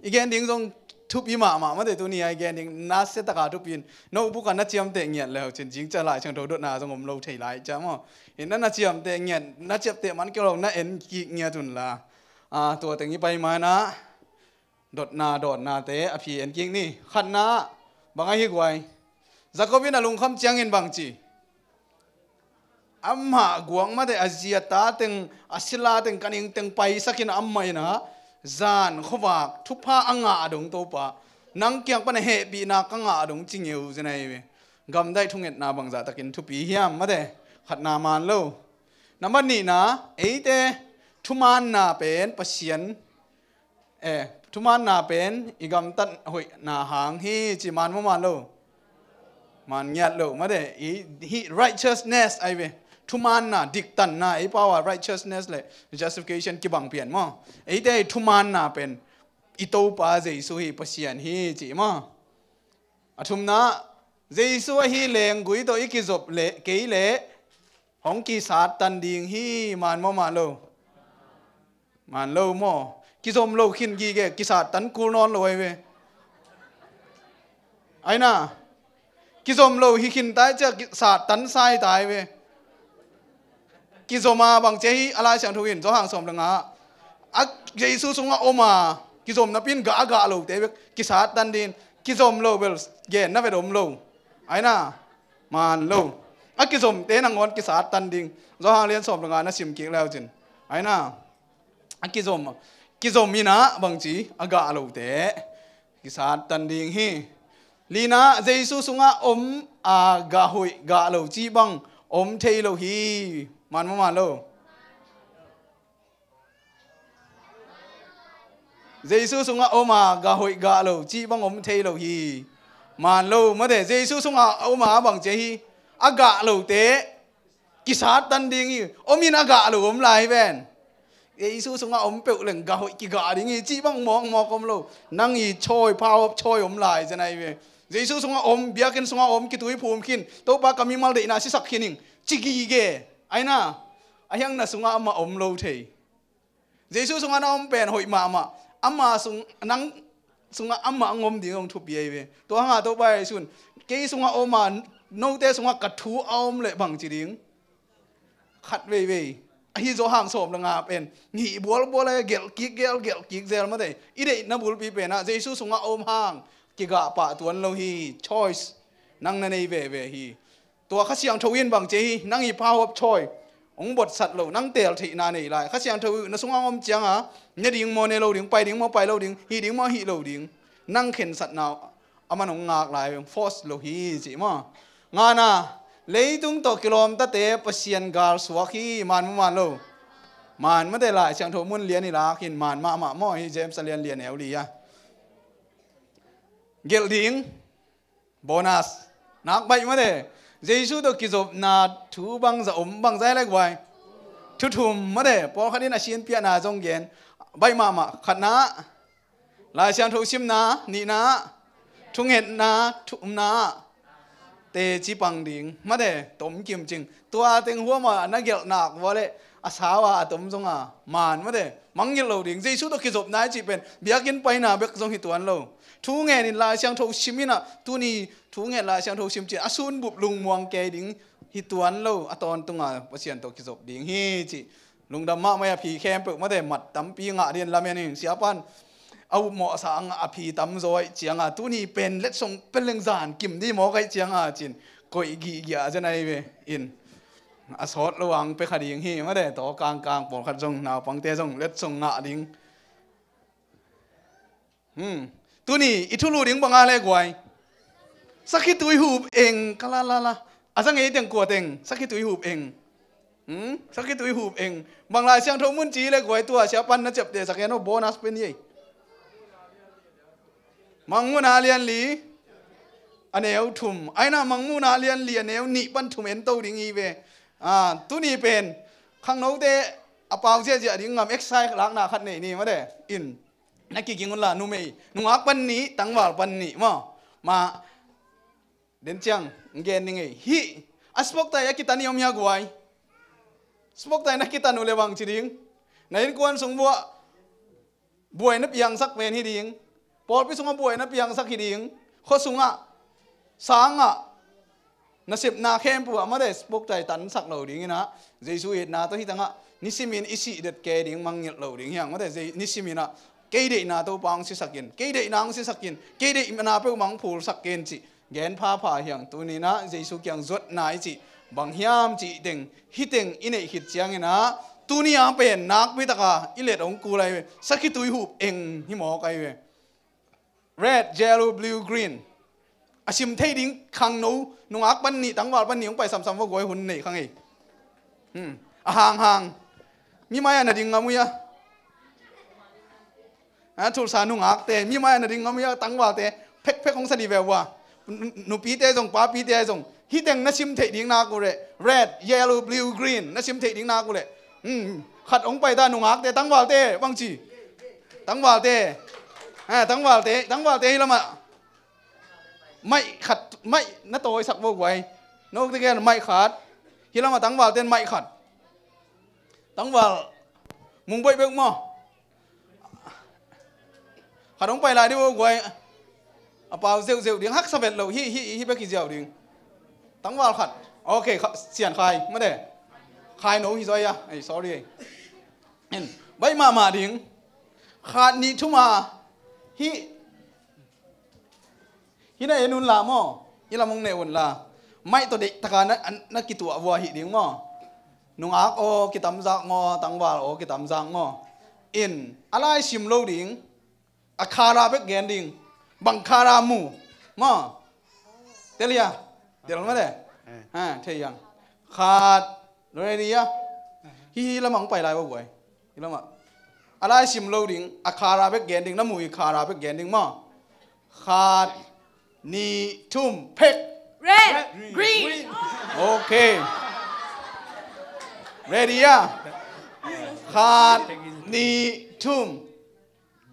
i gen ding zong thupi mahmah mate, tuni a i gen ding nasia taka thupi in, notebook ah na ciamteh ngiat le ho cin zingciang Lai Siangtho dotna zong om lo thei lai ciam aw. In na na ciamteh ngiat, na ciamteh man kei lo na en kik ngiat unla. Ah, tua teng i pai manah dotna dawnate a phi en kik ni. Khatna ah bang ahi guai? Jacob in a lungkham ciangin bang ci? Amah guak mate, a zi a ta teng, a sila teng, ka ning teng paisakin amah in ah zan khuavak thupha a ngah dong Topa, nang kiang pan a hehpihna ka ngah dong ci ngeu zen ahi ve. Gamdaih thungetna bangzah takin thupi hiam mate? Khatna man lo. Nambat nihna, eite thumaanna pen Pasian, eh, thumaanna pen i gamtat hoihna hang hi ci, man maw man lo? Man ngiat lo mate. I, hih righteousness ahi ve. Thumaanna, diktanna, ei pau a righteousness le justification kibang pian maw? Eite i thumaanna pen i Topa Jesu hi, Pasian hi ci maw? A thumna, Jesu ahi lenggui tawh i kizop le kei leh hong kisattan ding hi, man maw man lo? Man lo maw? Kizom lo khin gige, kisattan kul nawn lo ahi ve. Aina, kizom lo hi khin tai cia, ki-, sattan sai tai ve. Kizom a bang cia hi, a Lai Siangtho in, Johan sawm le nga, a Jesu sungah om a, kizom napi in gah a gah lote bek kisattan ding, kizom lo bel genna vet om lo. Aina, man lo. A kizomte nangawn kisattan ding. Johan lian sawm le nga na sim kik leu cin. Aina, a kizom, kizom in ah bangci, a gah lote kisattan ding hi. Lina, Jesu sungah om a gah hoih gah lo cih bang om thei lo hi. Man maw man lo? Jesu sungah om a gah hoih gah lo cih bang om thei lo hi. Man lo mate. Jesu sungah om a bang cia hi, a gah lote kisattan ding hi. Om in a gah lo om lai hi ven. Jesu sungah om peuh leng gah hoih kigah ding hi cih bang mawkmawk om lo. Nang i chawi, power of chawi om lai zen ahi ve. Jesu sungah om, biakinn sungah om, kituiphum khin, Topa ka mimal deihna sisak khin ing ci gige. Aina, a hiang na sungah amah om lo thei. Jesu sungah na om pen hoih mahmah. Ama sung, nang sungah amah a ngom ding hong thupi ahi ve. Tua hanga Topa Jesu in, kei sungah om a, note sungah ka thu a om leh bang ci ding? Khat veivei. Ahi Johan sawm le nga pen ngih bualbual a, gelh kik gel, gelh kik zel mate. I deihna bulpi pen ah Jesu sungah om hang kigah pah tuan lo hi. Choice nang na nei veve hi. Tua Kha Siangtho in bang cia hi, nang i pha huap chawi hong botsat lo, nang teel theihna nei lai. Kha Siangtho na sungah hong om cianga, ne ding maw ne lo ding, pai ding maw pai lo ding, hih ding maw hih lo ding, nang khensatna a man hong ngak lai, hong force lo hi ci maw? Ngana, leitung tawh kilawmtate Pasian galsuak hi, man maw man lo? Man mate. Lai Siangtho mun lian i lak in, man mahmah maw, hi James a lian li a neu li a. Gelh ding, bonus nak baih mate. Jesu tawh kizopna thu bangzah om, bangzah hi le guai? Thu thum mate. Pawlkhat in a sinpiahna zong gen. Baih mahmah. Khatna, Lai Siangtho simna. Nihna, thungetna. Thumna, teci pang ding mate. Tom kimcing. Tua teng huama na gelh nak vua le a sau a, a tom zonga man mate. Mangngilh lo ding. Jesu tawh kizopna i cih pen biakinn paina bek zong hi tuan lo. Thu ngen in Lai Siangtho sim in ah, tuni thu ngen Lai Siangtho sim cin a sunbup lungmuang kei ding hi tuan lo. A tawntunga Pasian tawh kizop ding hi cih lungdam mahmah. A phi khempeuh mate, mat tampi ngah ding lamen in, siapan a upmawhsa a ngah a phi tamzaw ahih cianga tuni pen letsong peleng zan kim ding mawk ahih cianga cin koih gihgiah zen ahi ve in. A sawt lo ang pia kha ding hi mate. Taw kangkang pawlkhat zong, naupangte zong letsong ngah ding. Hmm. Tuni i thulu ding banga le guai? Sakhi tui hup eng, ka la la la. A za ngei teng kua teng sakhi tui hup eng? Hmm? Sakhi tui hup eng. Bang Lai Siangtho mun ci le guai? Tua siapan na ciapteh sak en aw, bonus pen hi ei. Mangmuhna lian li a neu thum. Aina, Mangmuhna lian li a neu nih pan thum en to ding hi ve. Ah, tuni pen khangnote a pau ziahziah ding ngam, exercise lakna khat nei ni mate. In, na kiging unla, numei, nungak pan nih, tangval pan nih maw? Ma, den ciang gen ning ei. Hih a spoktai a kitan i om hia guai? Spoktai na kitan uh le bang ci ding? Na innkuan sung buah buai na piangsak pen hi ding. Pawlpi sungah buai na piangsak hi ding. Khua sungah, sangah, nasepna khempeuh ah mate, spoktai tansak lo ding in ah, Jesu itna tawh hi tangah nisimin i sih det kei ding, mangngilh lo ding hiang mate. Nisimin ah kei deihna Topa hong sisakin, kei deihna hong sisakin, kei deihna peuhmah hong phulsakin cih gen phapha hiang. Tuni in ah Jesu kiang zuatna i cih Bang hiam cih teng, hih teng i neih khit ciangin ah, tuni a pen nakpi taka i let hong kul ahi ve. Sakhi tuihup eng hi mawk ahi ve. Red, yellow, blue, green. A sim thei ding khangno, nungak pan nih, tangval pan nih hong pai samsam vo guai, hun nei kha ngei. Hmm. A hanghang. Mi mai-ah na ding ngam uh hia? A, Tulsa nungakte, mi mai-ah na ding ngam uh hia, tangvalte, phekphek hong sa dih ve uh a. Nu-, nupite zong, papite zong. Hih teng na sim theih ding nak uh leh, red, yellow, blue, green, na sim theih ding nak uh leh. Hmm. Khat hong pai ta, nungakte, tangvalte, bang ci. Tangvalte. A, tangvalte, tangvalte hih lamah. Maih khat, maih na tawisak vo guai. Note gen maih khat. Hih lamah tangvalte in maih khat. Tangval mung boih bek maw? Khat hong pai lai dih vo guai. A pau zeuhzeuh ding, haksa vet lo. Hih, hih, hih bek hi ziau ding. Tangval khat. Ok, kha-, Sian Khai, mate. Khai no hi zaw a. Ai, sorry. Baih mahmah ding. Khat nih thum a. Hih. Hih na en un la maw. Hih lam hong ne un la. Maih tawh deih taka na, na kituah vua hi ding maw. Nungak aw kitamzak maw, tangval aw kitamzak maw. In, a lai sim lo ding. A khala bek gen ding. Bang khala mu. Maw. Tel hia. Tel mate. Eh. Ha, thei hiang. Khat. Ready hia. Hih lamah hong pai lai vo guai. Hih lamah. A lai sim lo ding. A khala bek gen ding. Na mu i khala bek gen ding maw. Khat. Nih, thum, phek. Red, green. Ok. Ready hia. Khat, nih, thum.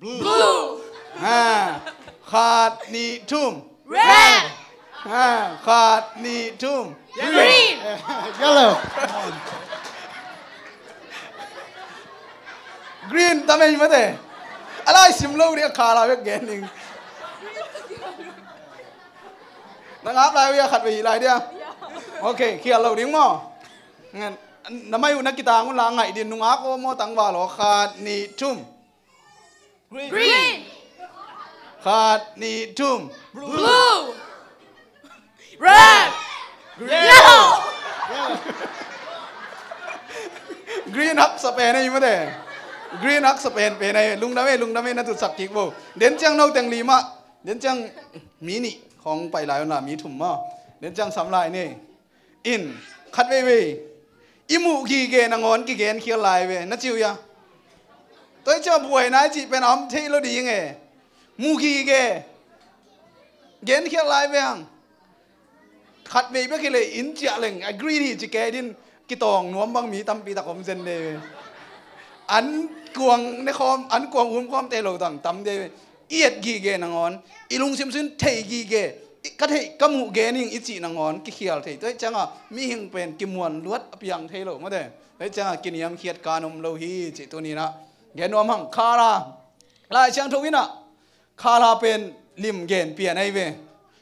Blue. Ha. Khat, nih, thum. Red. Ha. Khat, nih, thum. Green. Yellow. Green tam ei mate. A lai sim lo ding, a khala bek gen ding. Na ngap lai uh hia, khat vei hi lai dia. Ok, khial lo ding maw. Na mai uh na kitang un la, ngaih ding, nungak aw maw, tangval aw. Khat, nih, thum. Green. Khat, nih, thum. Blue. Red. Green. Yellow. Green haksa pen ei mate. Green haksa pen pen ei. Lungdam ei, lungdam ei, na tutsak kik vo. Den ciang no teng limah. Den ciang mi nih khong pai lai un la, mi thum maw. Den ciang sam lai ni. In, khat veivei. I muh gige nangawn kigen khial lai ve, na ci uh hia. Tua hi ciah buaina i cih pen a om thei lo ding e. Muh gige. Gen khial lai ve hang. Khat vei bek hi leh in ciah leng, a green hi ci kei din kitawng nuam bang mi tampi tak om zen de ve. An kuang ne khawm, an kuang um khawm te lo dang tam de ve. I et gige nangawn, i lungsim sung thei gige, i, ka theih, ka muh gen ing i cih nangawn kikhial thei. Tua hi ciangah mihing pen kimuan luat a piang thei lo, mate. Tua hi ciangah kiniamkhiat kan om lo hi cih tuni-in ah gen nuam hang. Khala. Lai Siangtho in ah khala pen lim gen pian ahi ve.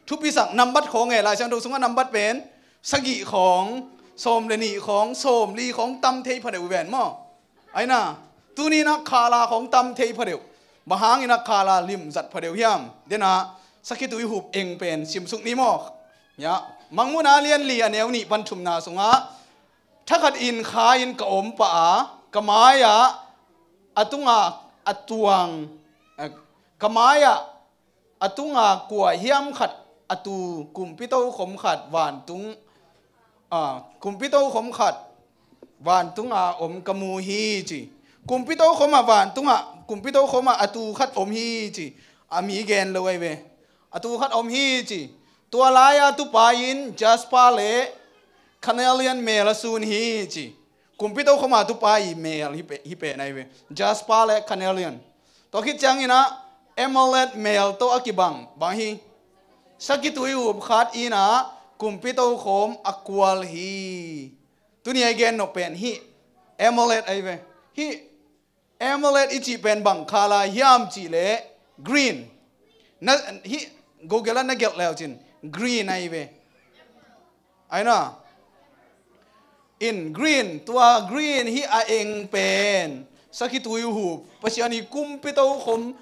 Thupisak nambat khawng e, Lai Siangtho sungah nambat pen sagih khawng, sawm le nih khawng, sawmli khawng tam thei phadeuh ven maw. Aina, tuni-in ah khala khawng tam thei phadeuh. Bang hangin ah khala lim zat phadeuh hiam? Den ah, sakhi tuihup eng pen simsuk ni maw. Ya, Mangmuhna lian li a neu nih pan thumna sungah, thakhat in kha in ka om pah a, ka mai-ah a tunga a tuang, eh, ka mai-ah a tunga kua hiam khat a tu kumpi tokhom khat vantung, a, kumpi tokhom khat vantunga om ka mu hi ci. Kumpi tokhom ah vantungah, kumpi tokhom ah a tu khat om hi ci. A mi gen lo ahi ve. A tu khat om hi ci. Tua lai-a tupa in jasper le carnelian mel a sun hi ci. Kumpi tokhom a tupa i mel hi pe, hi pen ahi ve. Jasper le carnelian. Tua khit ciangin ah emerald mel tawh a kibang bang hi. Sakhi tuihup khat in ah kumpi tokhom a kual hi. Tuni a i gen nop pen hih emerald ahi ve. Hih emerald i cih pen bang khala hiam cih leh green. Na, hih Google ah na gelh leu cin green ahi ve. Aina. In green, tua green hih a eng pen sakhi tuihup, Pasian i kumpi tokhom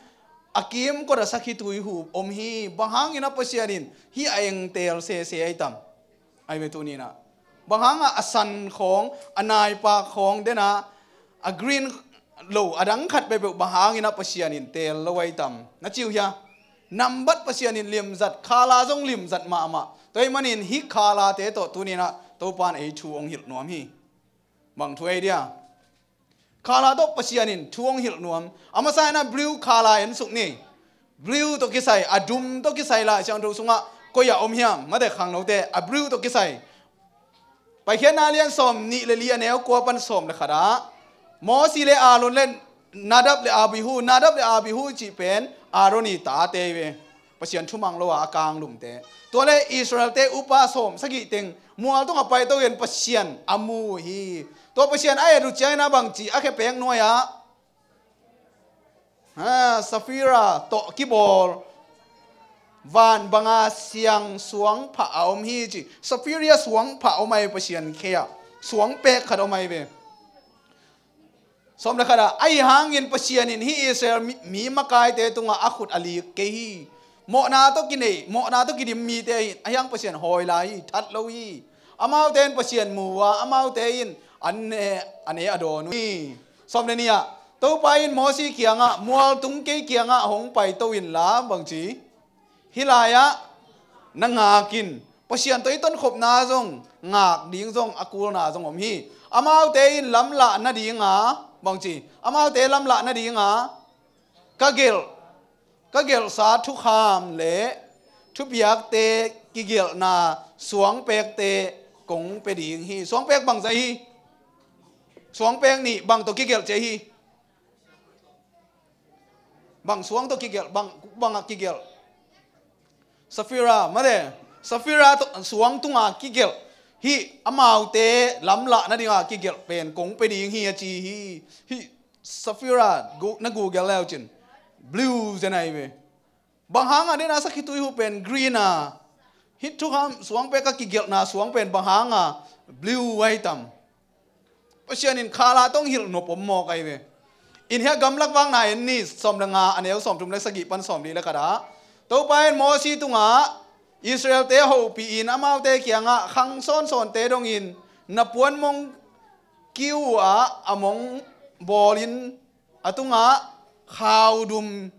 a kimkot ah sakhi tuihup om hi. Bang hangin ah Pasian in hih a eng teel sese ahi tam? Ahi ve tuni-in ah. Bang hangah a san khawng, a naipak khawng, dena a green lo, a dang khat peuhpeuh bang hangin a Pasian in teel lo ahi tam? Na ci uh hia? Nambat Pasian in limzat, khala zong limzat mahmah. Tua ahih manin hih khalate tawh tuninah Topan ei thu hong hilh nuam hi. Bang thu ei dia? Khala tawh Pasian in thu hong hilh nuam. A masa inah blue khala en suk ni. Blue tawh kisai, a dum tawh kisai Lai Siangtho sungah koi a om hiam? Mate khangnote, a blue tawh kisai. Paikhiatna lian sawm nih le li a neu kua pan sawm le khat ah Mosi le Aaron le Nadab le Abihu, Nadab le Abihu cih pen Aaron i tate hi ve. Pasian thumang lo a a kanglumte. Tua le Israelte upa sawm sagih teng mual tungah paito in Pasian a mu hi. Tua Pasian a et uh ciangin a bangci a khepek nuai-ah, ha, Safira tawh kibawl van banga siang suang phah a om hi ci. Safira suang phah om ahi Pasian khe-ah. Suang pek khat om ahi ve. Sawm le khat ah, ahi hangin Pasian in hih Israel mi, mi makaite tungah a khut a lik kei hi. Mawhna tawh kinei, mawhna tawh kidim mite hi, ahi hang Pasian hawi lai hi, that lo hi. Amaute in Pasian mu uh a, amaute in an ne, a ne a dawn uh hi. Sawm le nih ah, Topa in Mosi kiangah, mual tung kei kiangah hong paito inla, bangci, hih lai-ah na ngak in, Pasian tawh i tonkhopna zong ngak ding zong a kulna zong om hi. Amaute in lamlah nadinga, bangci, amaute lamlah nadinga ka gelh, ka gelhsa thukham le thupiakte kigelhna suangpekte kong pia ding hi. Suangpek bangzah hi? Suangpek nih bang tawh kigelh ci hi? Bang suang tawh kigelh, bang, bangah kigelh? Safira, mate. Safira tawh suang tunga kigelh. Hih amaute lamlah nadinga kigelh pen kong pia ding hi a ci hi. Hih Safira gu, na Google leu cin blue zen ahi ve. Bang hangah dena sakhituihu pen green a, hih thukham suangpek a kigelhna suang pen bang hangah blue ahi tam? Pasian in khala tawh hong hilh nop om mawk ahi ve. In hiah gamlak vakna en ni, sawm le nga a neu sawm thum le sagih pan sawm li le khat ah, Topa in Mosi tungah Israelte hopih in amaute kiangah khang sawnsawnte dongin na puanmong kiu ah a mong bawlin a tungah khaudum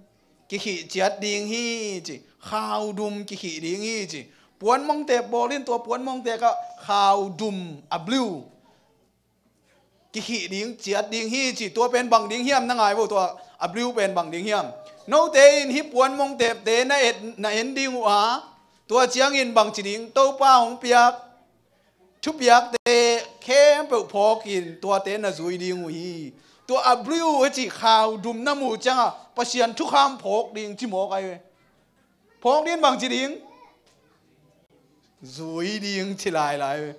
kikhih ciat ding hi ci. Khaudum kikhih ding hi ci. Puanmong tep bawlin tua puanmong tep ah khaudum a blue kikhih ding, ciat ding hi ci. Tua pen bang ding hiam na ngai vo, tua a blue pen bang ding hiam? Note in hih puanmong tepte na et, na en ding uh a, tua ciangin bangci ding? Topa hong piak thupiakte khempeuh phawkin tuate na zui ding uh hi. Tua a blue a cih khaudum na muh ciangah Pasian thukham phawk ding ci mawk ahi ve. Phawk ding bangci ding? Zui ding ci lailai ve.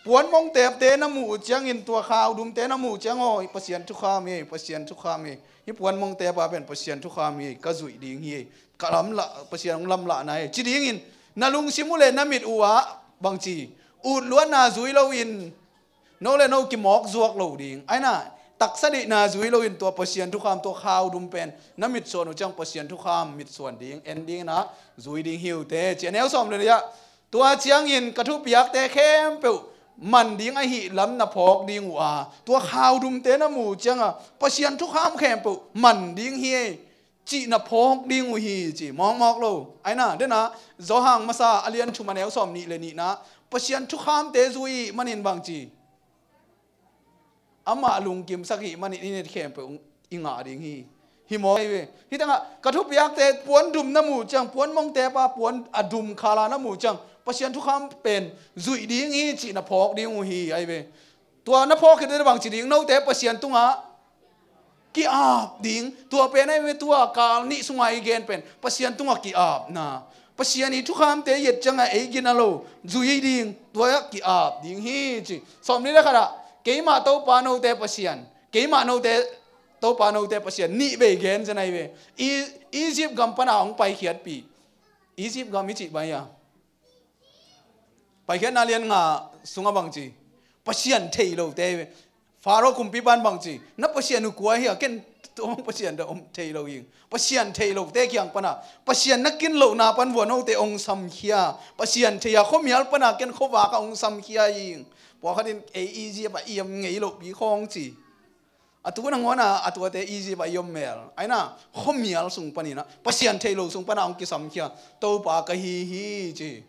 Puanmong tepte na muh uh ciangin tua khaudumte na muh uh ciang aw, Pasian thukham hi, Pasian thukham hi. Hih puanmong tep a pen Pasian thukham hi, ka zuih ding hi, ka lamlah, Pasian hong lamlahna hi ci dingin na lungsim uh le na mit uh ah bangci, utluatna zui loin no le no kimawk zuak lo ding. Aina, taksa deihna zui loin tua Pasian thukham, tua khaudum pen na mitsuan uh ciang Pasian thukham mitsuan ding, en ding na zui ding hi uh teh ci. A neu sawm le nih ah, tua ciangin ka thupiakte khempeuh man ding ahih lam na phawk ding uh a, tua khaudumte na muh uh ciangah Pasian thukham khempeuh man ding hi ei cih na phawk ding uh hi ci. Mawkmawk lo. Aina, dena Johan masa a lian thum a neu sawm nih le nihna, Pasian thukhamte zui manin bangci, amah lungkimsak hih manin i nit khempeuh i ngah ding hi. Hi maw? Hi ve. Hih tangah ka thupiakte puandum na muh ciang, puanmong tep a puan a dum khala na muh ciang, Pasian thukham pen zuih ding hi cih na phawk ding uh hi, ahi ve. Tua na phawk khit uh teh bangci ding? Note Pasian tungah ki-ap ding. Tua pen ahi ve, tua kal nih sungah i gen pen Pasian tungah ki-apna. Pasian i thukhamte i et ciangah ei gina lo, zui ding, tua ki-ap ding hi ci. Sawm nih le khat ah, keimah Topa note Pasian, keimah note Topa note Pasian, nih vei gen zen ahi ve. I, Egypt gam pana hong paikhiatpih. Egypt gam i cih bang hi a, Paikhiatna lian nga sungah bangci, Pasian thei lote hi ve. Pharaoh kumpipa in bangci, na Pasian uh kua hi a, ken Tua hong Pasian dah om thei lo ing. Pasian thei lote kiang pana Pasian na kin lohna pan vuanote hong samkhia. Pasian thei a khuamial pana ken khuavak a hong samkhia ing. Pawlkhat in ei Egypt a i om ngei lohpi khawng ci. A tu nangawn a a tuate Egypt a i om mel. Aina khuamial sung panina Pasian thei lo sung pana hong kisamkhia Topa ka hi hi ci.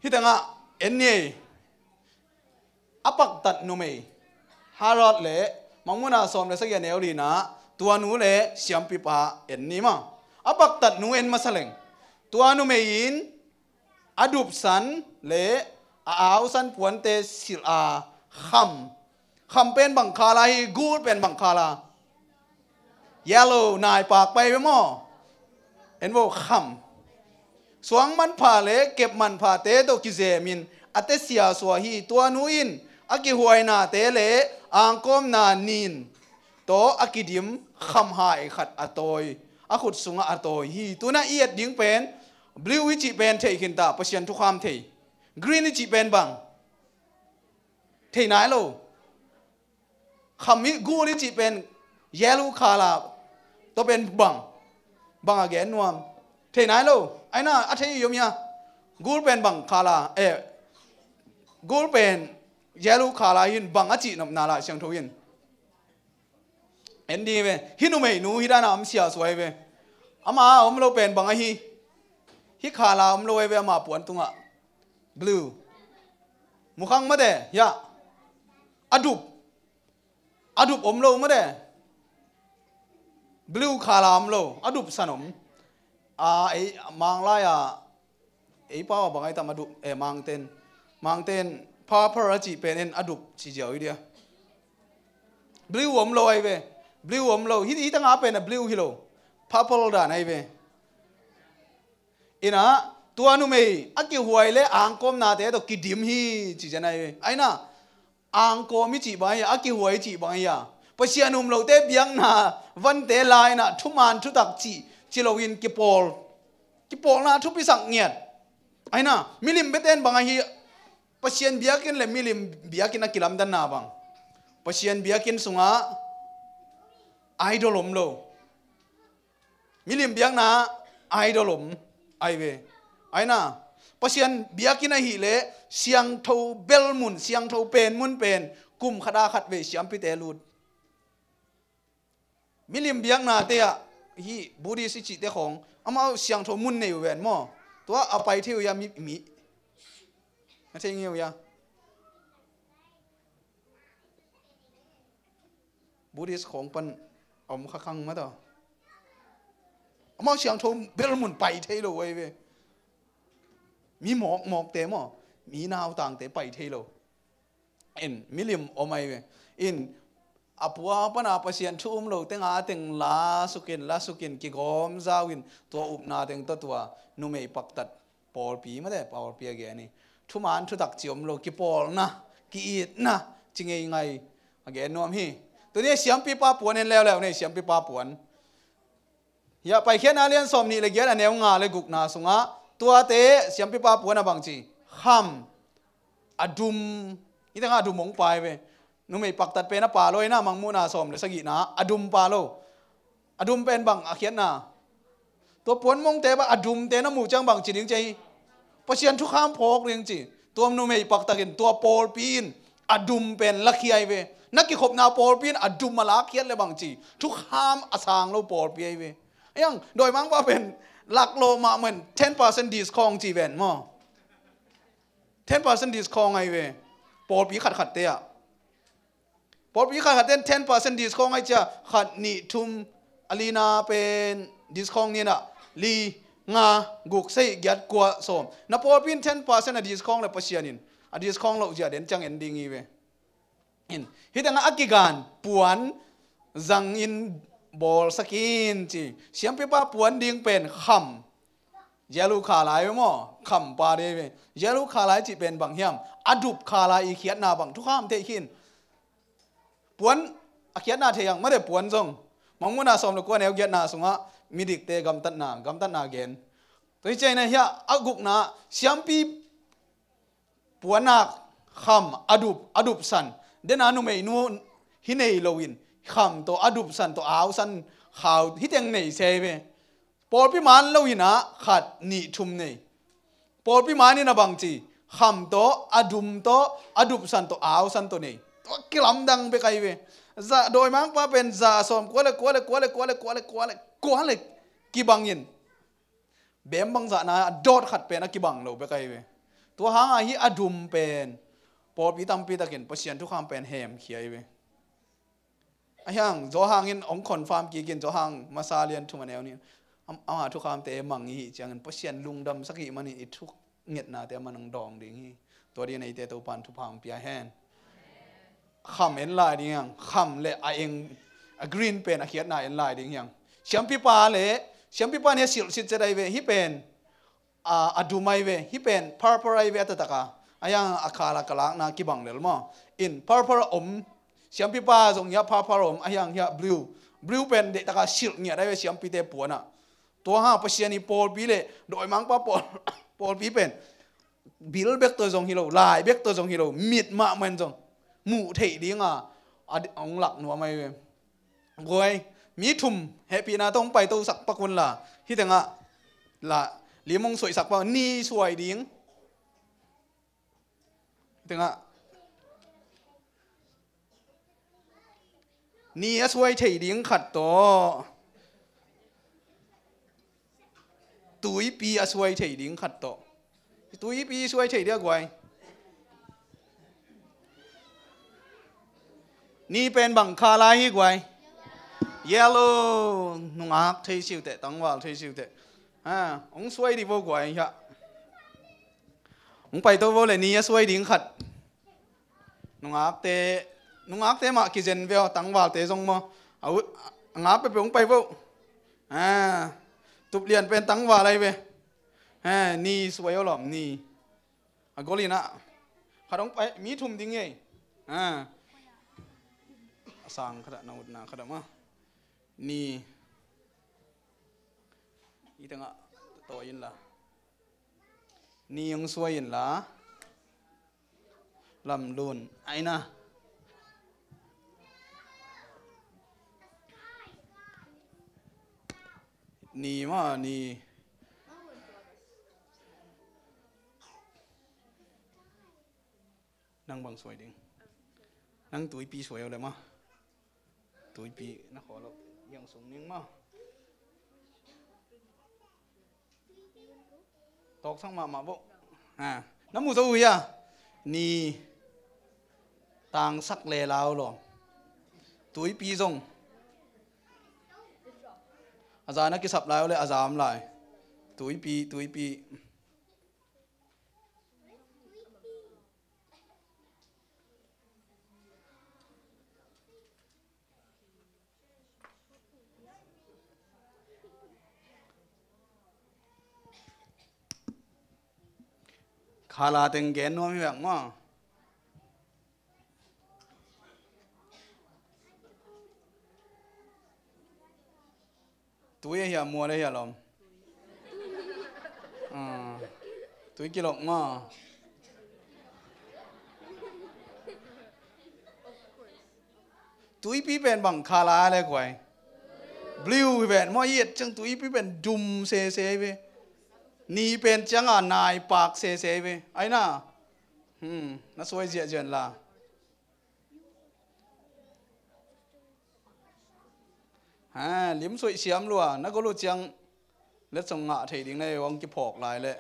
Hih tengah en ni ei. A paktat numei Hagar le Mangmuhna sawm le sagih a neu lina, tua nu le siampipa en ni maw. A paktat nu en masa leng tua numei in a dupsan le a ausan puante silh a kham. Kham pen bang khala hi, gul pen bang khala? Yellow, nai pak pai ve maw? En vo, kham. Suang manpha le kep manphate tawh kizemin a tesia sua hi. Tua nu in a kihuainate le angkawmna nin tawh a kidim khamhai khat a tawi, a khut sungah a tawi hi. Tuna i et ding pen blue i cih pen thei khinta, Pasian thukham thei. Green i cih pen bang? Thei nai lo. Kham i gul i cih pen yellow khala. Tua pen bang? Bang a gen nuam? Thei nai lo. Aina a thei i om hia? Gul pen bang khala? Eh, gul pen yellow khala hin bang a cih nopna Lai Siangtho in en ding ve. Hih numeinu hih dana om sia suai ve. Ama a om lo pen bang ahi? Hih khala om lo ai ve ama puan tungah. Blue. Mukhang mate hia? A dup. A dup om lo mate. Blue khala om lo. A dup san om. A ei manglai a ei pau a bang ai tam a dup, eh, mangten. Mangten purple a cih pen en a dup ci ziau i dia. Blue om lo ai ve. Blue om lo. Hih, hih tanga pen a blue hi lo. Purple dan ai ve. Ina tua numei a kihuai le angkawmnate tawh kidim hi ci zian ai ve. Aina angkawm i cih bang hi a, a kihuai i cih bang hi a. Pasian um lote biakna vante laina thuman thutak cih ci loin kipawl, kipawlna thupisak ngiat. Aina milim beten bang ahi? Pasian biakinn le milim biakinn a kilamdanna bang? Pasian biakinn sungah idol om lo. Milim biakna idol om ai ve. Aina Pasian biakinn ahih leh siangtho belmun, siangtho penmun pen kum khat a khat vei siampite lut. Milim biaknate ah hih Buddhist i cihte khawng amau siangtho mun nei uh ven maw? Tua a pai thei uh ia mi, mi. Na thei ngei uh ia. Buddhist khawng pan om kha khang mataw. Amau siangtho belmun pai thei lo ai ve. Mi mawkmawkte maw, mi nautangte pai thei lo. In milim om ai ve. In a pua pana Pasian thu um lo tenga teng la sukin, la sukin, kigawm zau in tua upna teng tawh tua numei paktat pawlpi mate, pawlpi a gen hi. Thuman thutak ci om lo, kipawlna, ki-itna ci ngeingai a gen nuam hi. Tuni siampipa puan en leuleu nei, siampipa puan. Hia Paikhiatna lian sawm nih le giat a neu nga le gukna sungah tuate siampipa puan a bang ci? Kham, a dum. Hih tengah a dum hong pai ve. Numei paktat pen a pa lo ina, Mangmuhna sawm le sagihna a dum pa lo. A dum pen bang a khiatna? Tua puan mongte bang a dumte na muh ciang bang ci ding ci hi? Pasian thukham phawk ding ci. Tua numei paktakin tua pawlpi in a dum pen lakhia ai ve. Na kikhopna pawlpi in a dum a lakkhiat le bang ci? Thukham a sang lo pawlpi ai ve. Ayang dawimangpa pen laklawh mahmah in ten percent discount ci ven maw? Ten percent discount ai ve. Pawlpi khatkhatte ah. Pawlpi khatkhat ten ten percent discount ai cia, khat nih thum, a lina pen discount nina li, nga, guk, sagih, giat, kua, sawm. Na pawlpi in ten percent a discount le Pasian in a discount loh zia den ciang en ding hi ve. In hih tengah a kigan puan zangin bawlsak in ci. Siampipa puan ding pen kham. Yellow khala ai ve maw? Kham pa ding ai ve. Yellow khala ai cih pen bang hiam? A dup khala i khiatna bang? Thukham thei khin. Puan a khiatna thei ang mate puan zong. Mangmuhna sawm le kua neu giatna sungah midikte gamtatna, gamtatna gen. Tua hi ciangin hia a gukna siampi puanak kham a dup, a dup san. Dena numeinu hi nei loin Kham tawh, a dupsan tawh, ausan, khau, hih teng nei se ve. Pawlpi man lo hi-in ah khat, nih, thum nei. Pawlpi man in ah bangci, kham tawh, a dum tawh, a dupsan tawh, ausan tawh nei. Tua kilamdang bek ahi ve. Zah, dawimangpa pen zah sawm kua le kua le kibangin, bem bangzah na a dawt khat pen a kibang lo bek ahi ve. Tua hangah hih a dum pen pawlpi tampi takin Pasian thukham pen hemkhia ahi ve. Ahi hang Johan in hong confirm kikin, Johan masa lian thum a neu nih in, am-, ama thukhamte mang i hih ciangin Pasian lungdamsak i hih manin i thungetnate aman hong dawng ding hi. Tua dingin eite Topa'n thupha hong pia hen. Kham en lai ding hi hang. Kham le a eng, a green pen a khiatna en lai ding hi hang. Siampipa le, siampipa nih a silh sitset ahi ve, hih pen a, a dum ahi ve, hih pen purple ahi ve a taktak a. Ahi hang a khala ka lakna kibang lel maw. In purple a om, siampipa zong hiah purple a om, ahi hang hiah blue. Blue pen deihtak a silh ngiat ahi ve siampite puan ah. Tua hang Pasian i pawlpi le dawimangpa pawl, pawlpi pen bil bek tawh zong hi lo, lai bek tawh zong hi lo, mit mahmah in zong muh theih ding a, a di-, hong lak nuam ahi ve. Guai, mi thum hehpihna tawh hong paitosak pak un la, hih tengah la, lim hong suaisak pak, ni suai ding. Hih tengah ni a suai thei ding khat tawh, tuipi a suai thei ding khat tawh. Tuipi suai thei dia guai. Ni pen bang khala hi guai. Yellow, nungak thei siuteh, tangval thei siuteh. Ha, hong suai dih vo guai hiah. Hong paito vo le ni a suai ding khat. Nungakte, nungakte mah kizen ve aw, tangvalte zong maw. A u-, a ngak peuhpeuh hong pai vo. Ah, tuplian pen tangval ahi ve. Ah, ni suai aw lawm, ni. A gol in ah. Khat hong pai, mi thum ding ei. Ah. A sang khat ah, na utna khat ah maw. Ni. I tengah tawi in la. Ni hong suai in la. Lamlun. Aina. Ni maw, ni. Nang bang suai ding. Nang tuipi suai aw le maw. Tuipi na khaw lo. Hiang sung ning maw. Tawksak mahmah bo. Ha. Na mu zo uh hia? Ni tangsak le lau lo. Tuipi zong. A za na kisap lai uh le a za om lai. Tuipi, tuipi. Khala teng gen nuam hi vek maw. Tui a hia, mual a hia lawm? Ah, tui kilok maw. Tuipi pen bang khala le guai. Blue hi ven maw, i et ciang tuipi pen dum sese ve. Ni pen ciang a nai pak sese ve. Aina. Hmm, na suai ziahziah la. Ha, lim suaih siam lua, na gol uh ciang letsong ngah thei ding na ei, hong kiphawk lai leh.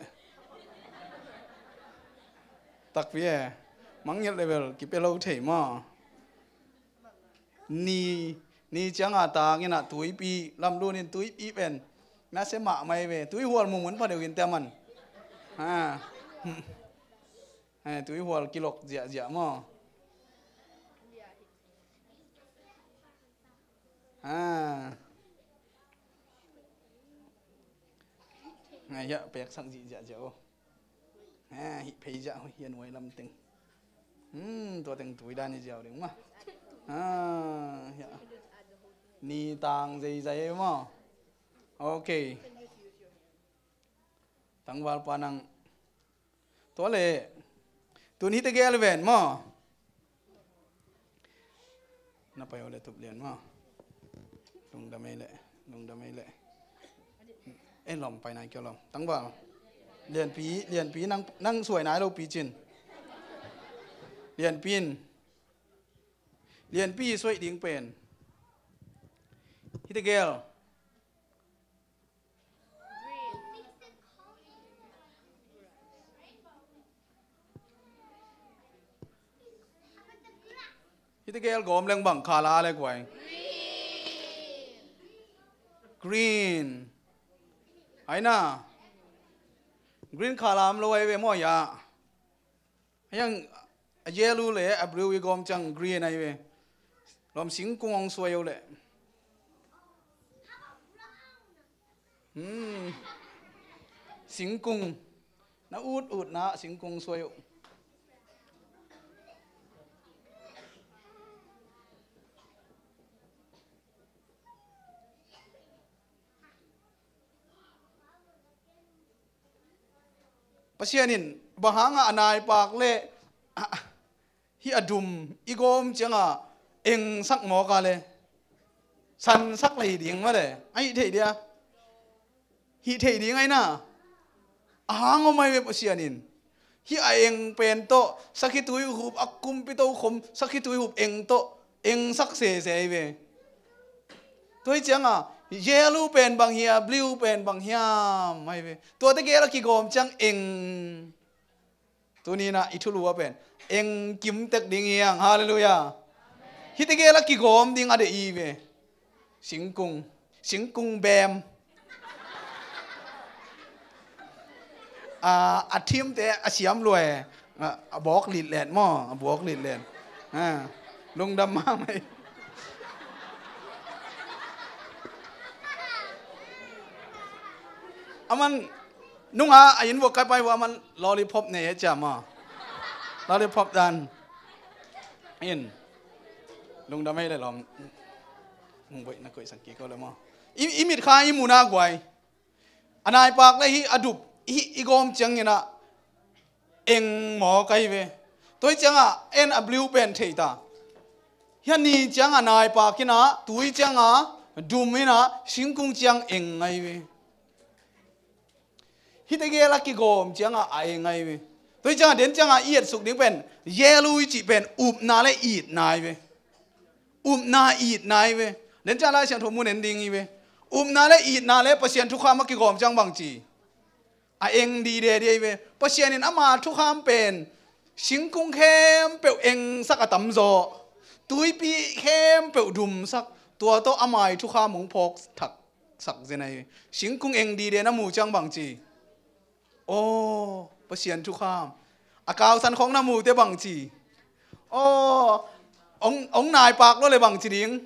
Takpi e, mangngilh level kipia lo thei maw. Ni, ni ciang a tang in ah tuipi, lamlun in tuipi pen. Na sia mahmah hi ve, tuihual mumun pha deuh in te man. Ha. Ha, tuihual kilok ziahziah maw. Ha. Ngai hiah peksak zihziah ziah uh. Ha, hih phei ziah uh, hiah nuai lam teng. Hmm, tua teng tui dan i ziau ding mah. Ha, hiah. Ni tang zeizai maw. Ok. Tangvalpa nang. Tua leh tun hihte gel ven maw. Na pai aw le tup lian maw. Lungdam ei le, lungdam ei le. En lawm, pai nai kei lawm. Tangval. Lianpi, lianpi nang, nang suai nai lo pi cin. Lianpi in. Lianpi suai ding pen. Hite gel. Hite gel gawm leng bang khala le guai. Green. Aina. Green khala om lo ai ve maw ya. Hiang a yellow le a blue i gawm ciang green ai ve. Lawm singkung ong suai o le. Hmm. Singkung. Na ut ut na singkung suai uh. Pasian in bang hangah a naipak le, ah, hih a dum i gawm ciangah engsak mawk a le, sansak le hi ding mah le, a hih thei dia. Hih thei ding aina. A hang om ai ve Pasian in. Hih a eng pen tawh sakhitui hup, a kumpi tokhom sakhitui hup eng tawh engsak sese ai ve. Tua hi ciangah yellow pen bang hia, blue pen bang hiam ai ve. Tuate gel a kigawm ciang eng. Tuni inah i thulu a pen eng kimtek ding hiang. Halleluiah. Hite gel a kigawm ding a deih i ve. Singkung. Singkung bem. A, a thimte a siam luai. A, a bawk lit let maw. A bawk lit let. A, lungdam mahmah. Aman nunga a inn vuak kai pai vua aman lollipop nei e cia maw. Lollipop dan. In. Lungdam ei le lawm. Hong boih na koih sang kik o le maw. I, i mit kha i muna guai. A naipak le hih a dup hih i gawm ciang inah eng mawk ai ve. Tua hi ciangah en a blue pen thei ta. Hih a ni ciangah naipak inah, tui ciangah dum inah, singkung ciang eng ai ve. Hite gel a kigawm ciangah a eng ai ve. Tua hi ciangah den ciangah i etsuk ding pen yellow i cih pen upna le itna ai ve. Upna itna ai ve. Den ciang Lai Siangtho mun en ding hi ve. Upna le itna le Pasian thukham a kigawm ciang bang ci. A eng dide di ai ve. Pasian in ama thukham pen singkung khempeuh engsak a tamzaw, tuipi khempeuh dumsak, tua tawh ama i thukham hong phawk thak sak zen ai ve. Singkung eng dide na mu ciang bang ci. Aw, Pasian thukham. A kausan khong na mute bang ci. Aw, ong, ong naipak lo le bang ci ding.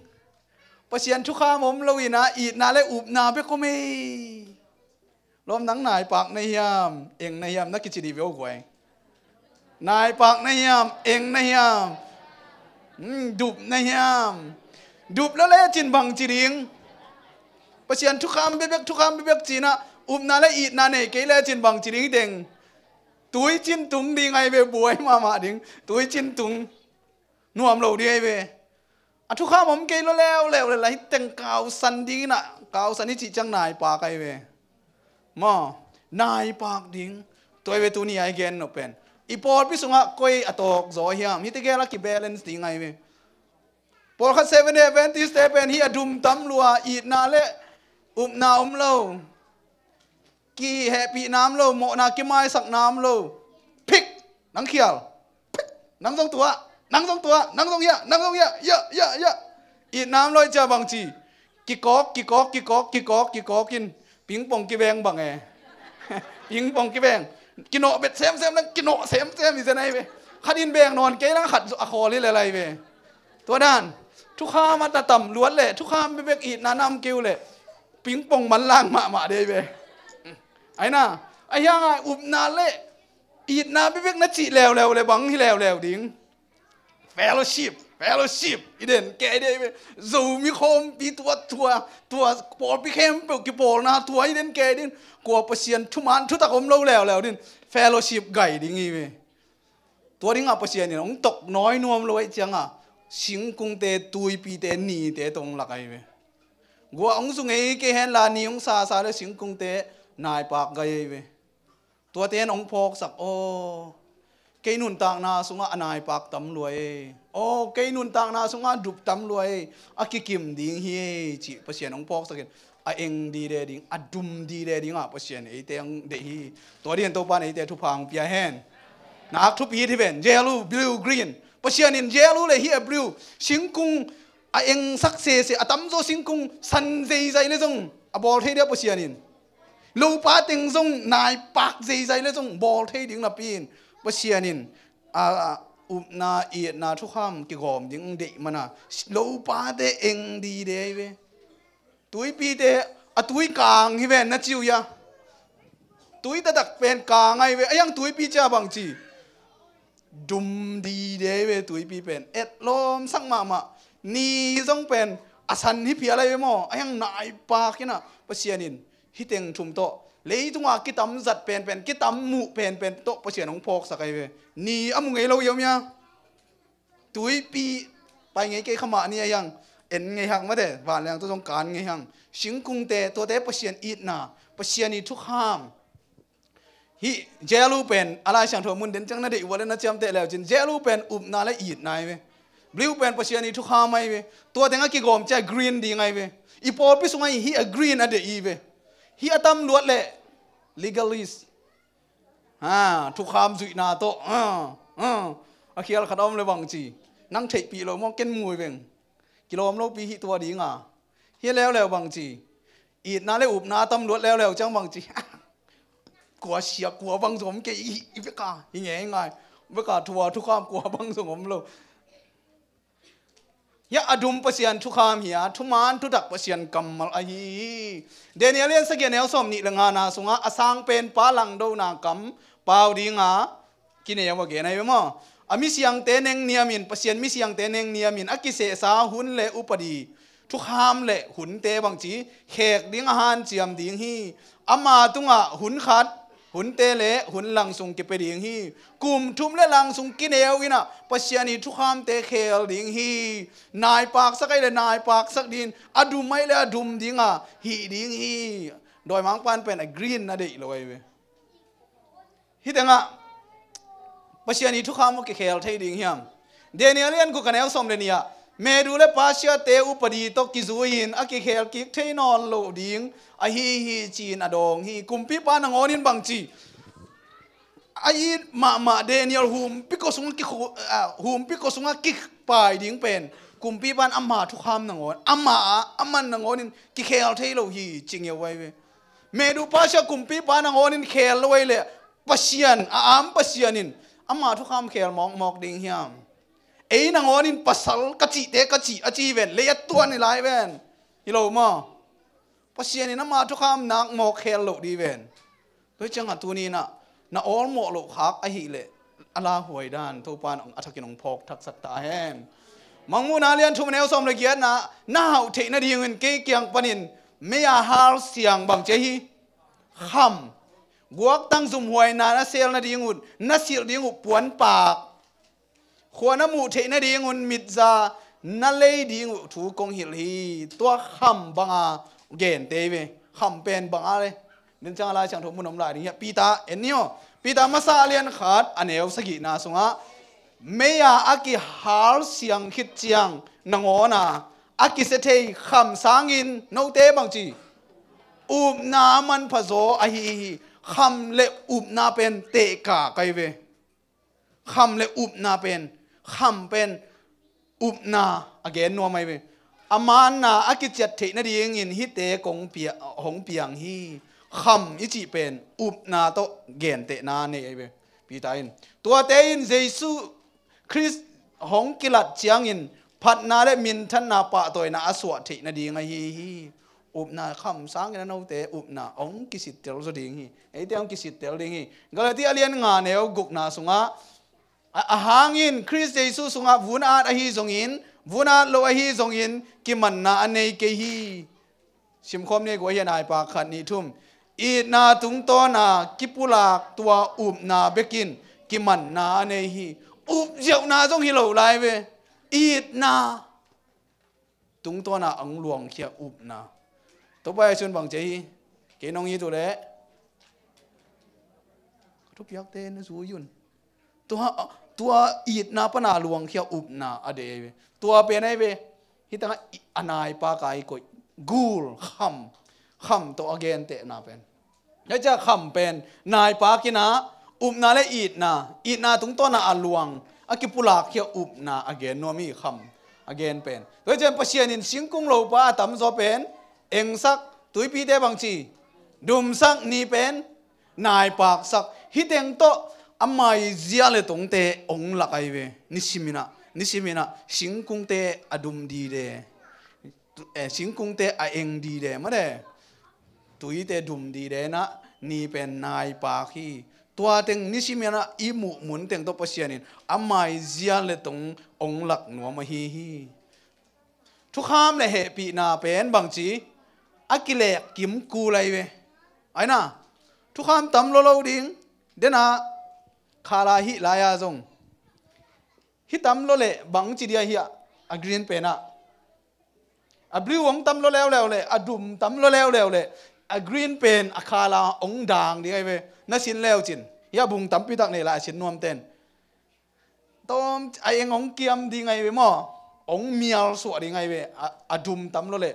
Pasian thukham om lo inah itna le upna bek om ei. Lawm nang naipak na hiam, eng na hiam, na kici dih ve o guai. Naipak na hiam, eng na hiam, hmm, dup na hiam. Dup lo lecin bang ci ding. Pasian thukham bebek, thukham bebek cinah upna le itna nei kei lecin bang ci ding deng. Tuicin tung ding ai ve, buai mahmah ding. Tuicin tung. Nuam lo ding ai ve. A thukham om kei lo leuleu le la hih teng kausan ding inah, kausan i cih ciang naipak ai ve. Maw, naipak ding. Tua ai ve tuni a i gen nop pen. I pawlpi sungah koi a tawk zaw hiam. Hite gel a kibalance ding ai ve. Pawlkhat Seventh Day Adventist te pen hih a dum tam lua, itna le upna om lo. Kihehpihna om lo, mawhna kimaisakna om lo. Phik! Nang khial. Phik! Nang zong tuah. Nang zong tuah. Nang zong hiah. Nang zong hiah. Hiah, hiah, hiah. Itna om lo i cia bang ci. Kikawk, kikawk, kikawk, kikawk, kikawk in. Pingpong kibeng bang e. Pingpong kibeng. Kinawh bet semsem lang, kinawh semsem i zen ai ve. Khat in beng nawn kei lang khat a khawl hi le lai ve. Tua dan. Thukham a tatam luat le. Thukham bebek itna nam keu le. Pingpong manlang mahmah dei ve. Aina, a hianga upna le itna bebek na cih leuleu le bang hi leuleu ding. Fellowship, fellowship i den kei dei ve. Zomi khawmpi tua, tua, tua pawlpi khempeuh kipawlna tua i den kei ding. Kua Pasian thuman thutak om lo leuleu ding. Fellowship gai ding hi ve. Tua dingah Pasian in hong tok nawi nuam lo ahih cianga singkungte, tuipite, nite tawh hong lak ahi ve. Guah hong zu ngei kei henla, ni hong sasa le singkungte naipak gai ahi ve. Tuate in hong phawksak, aw, kei nuntakna sungah a naipak tam lua e. Aw, kei nuntakna sungah a dup tam lua e. A kikim ding hi e, cih Pasian hong phawksakin a eng dide ding, a dum dide dingah Pasian eite hong deih hi. Tua dingin Topa in eite thupha hong pia hen. Nak thupi hi ven, yellow, blue, green. Pasian in yellow le hih a blue, singkung a engsak sese, a tamzaw singkung san zeizai le zong a bawl thei dia Pasian in. Lopa teng zong naipak zeizai le zong bawl thei ding napi in Pasian in a, a upna, itna, thukham kigawm ding deih mana lopate eng dide ahi ve. Tuipite a tui kang hi ven na ci uh hia? Tui taktak pen kang ahi ve. A hiang tuipi cia bangci dum dide ahi ve tuipi pen. Etlawmsak mahmah. Ni zong pen a san hi phial ahi ve maw? A hiang naipak inah Pasian in hih teng thum tawh leitunga kitam zat penpen, kitam muh penpen tawh Pasian hong phawksak ahi ve. Ni a mu ngei lo i om hia? Tuipi pai ngei kei kha mah ni a hiang, en ngei hang mate, vanliang tawh zong kan ngei hang. Singkungte, tuate Pasian itna, Pasian i thukham. Hih yellow pen a Lai Siangtho mun den ciang na deih uh a le na ciamteh leucin, yellow pen upna le itna ahi ve. Blue pen Pasian i thukham ahi ve. Tua teng a kigawm cia green ding ahi ve. I pawlpi sungah hih a green a deih hi ve. Hih a tam luat le legalist, ha, thukham zuihna tawh, ha, ha, a khial khat a om le bangci, nang theihpih lo maw, ken mu hi veng. Kilawm lopi hih tua dinga. Hih leuleu bangci, itna le upna a tam luat leuleu ciang bangci, kua sia kua bang zong om kei, i, i veka hi ngei ngai. Veka thua thukham kua bang zong om lo. Hia a dum Pasian thukham hi a, thuman thutak Pasian kammal ahi hi. Daniel lian sagih a neu sawm nih le ngana sungah a sangpenpa langdona kam pau dinga kineu a gen ahi ve maw? A misiangte nengniamin, Pasian misiangte nengniamin a kisehsa hun le upadi, thukham le hunte bangci khek ding a hanciam ding hi. Ama tungah hun khat, hunte le hun langsung kipia ding hi. Kum thum le langsung kineu inah Pasian i thukhamte khel ding hi. Naipaksak ahi le naipaksak ding, a dum ahi le a dum dinga hih ding hi. Dawimangpan pen a green na deih lo ahi ve. Hih tengah Pasian i thukham uh kikhel thei ding hiam? Daniel lian guk a neu sawm le nih ah Medu le Persia-te upadi tawh kizui-in a kikhel kik thei nawn loh ding ahi hi, ci-in a dawng hi. Kumpipa nangawn in bangci a it mahmah Daniel humpi kua sungah kikhu-, ah, humpi kua sungah kipai ding pen kumpipa in ama thukham nangawn, ama, aman nangawn in kikhel thei lo hi, ci ngeu ahi ve. Medu Persia kumpipa nangawn in khel lo ahi leh Pasian, a am Pasian in ama thukham khel mawkmawk ding hiam? Ei nangawn in pasal ka cihte ka cih a ci ven, lei a tuan hi lai ven. Hi lo maw? Pasian in ama thukham nak mawk khel loh dih ven. Tua hi ciangah tuni inah na awlmawh loh khak ahih leh a lauhuai dan Topa in a thakin hong phawk thaksak ta hen. Mangmuhna lian thum a neu sawm le giatna, na hauh theih nadingin kei kiang panin mei-a hal siang bangci ahi hi. Kham. Guaktang zumhuaina na sel nading uh, na silh ding uh puanpak. Khua na muh theih nadingun mitza na lei ding uh thu kong hilh hi. Tua kham banga gente hi ve. Kham pen banga le. Nin ciang a Lai Siangtho mun om lai ding hi a, Peter en ni aw. Peter masa a lian khat a neu sagihna sungah mei-a a kihal siang khit ciang nangawn a a kisia thei kham sangin note bangci upna manpha zaw ahi hi. Kham le upna pen tehkak ahi ve. Kham le upna pen, kham pen upna a gen nuam ahi ve. A manna a kiciat theih nadingin hihte kong pia-, hong piang hi. Kham i cih pen upna tawh gentehna nei ahi ve. Peter in, tuate in Jesu Khrist hong kilat ciangin phatna le minthanna pahtawina a suah theih nading ahi hi. Upna kham sangin a note upna hong kisittel zaw ding hi. Eite hong kisittel ding hi. Galati a lian nga neu gukna sungah a, a hangin Khrist Jesu sungah vun at ahi zongin, vun at lo ahi zongin kimanna a nei kei hi. Simkhawm ni gua hian aipa khat nih thum. Itna tungtawna kipulak tua upna bekin kimanna a nei hi. Upziauhna zong hi lo lai ve. Itna tungtawna ang luangkhia upna. Topa Jesuh in bang ci hi, kei nong it uh leh ka thupiakte na zui un. Tua, tua itna pana luangkhia upna a deih ahi ve. Tua pen ahi ve. Hih tangah a naipa ka i koih gul kham, kham tawh a gentehna pen. Hei cia kham pen naipa kinah upna le itna, itna tungtawna a luang a kipulakkhia upna a gen nuam hi. Kham a gen pen. Tua hi cian Pasian in singkung lopa a tamzaw pen engsak, tuipite bangci dumsak, ni pen naipaksak. Hih teng tawh a maizia le tungte ong lak ahi ve. Nisiminah, nisiminah singkungte a dum dide, tu-, eh, singkungte a eng dide mate. Tuite dum dide inah ni pen naipak hi. Tua teng nisiminah i muh mun teng tawh Pasian in a maizia le tung ong lak nuam ahi hi. Thukham le hehpihna pen bangci a kilek kim kul ahi ve. Aina thukham tam lolo ding. Dena khala hih lai-a zong hih tam lo le bangci dia hih a green pen ah a blue hong tam lo leuleu le a dum tam lo leuleu le a green pen a khala hong dang ding ahi ve. Na sin leu cin hih a bung tampi tak nei lai a sin nuam ten tawm a eng hong kiam ding ahi ve maw? Hong mial suah ding ahi ve. A, a dum tam lo le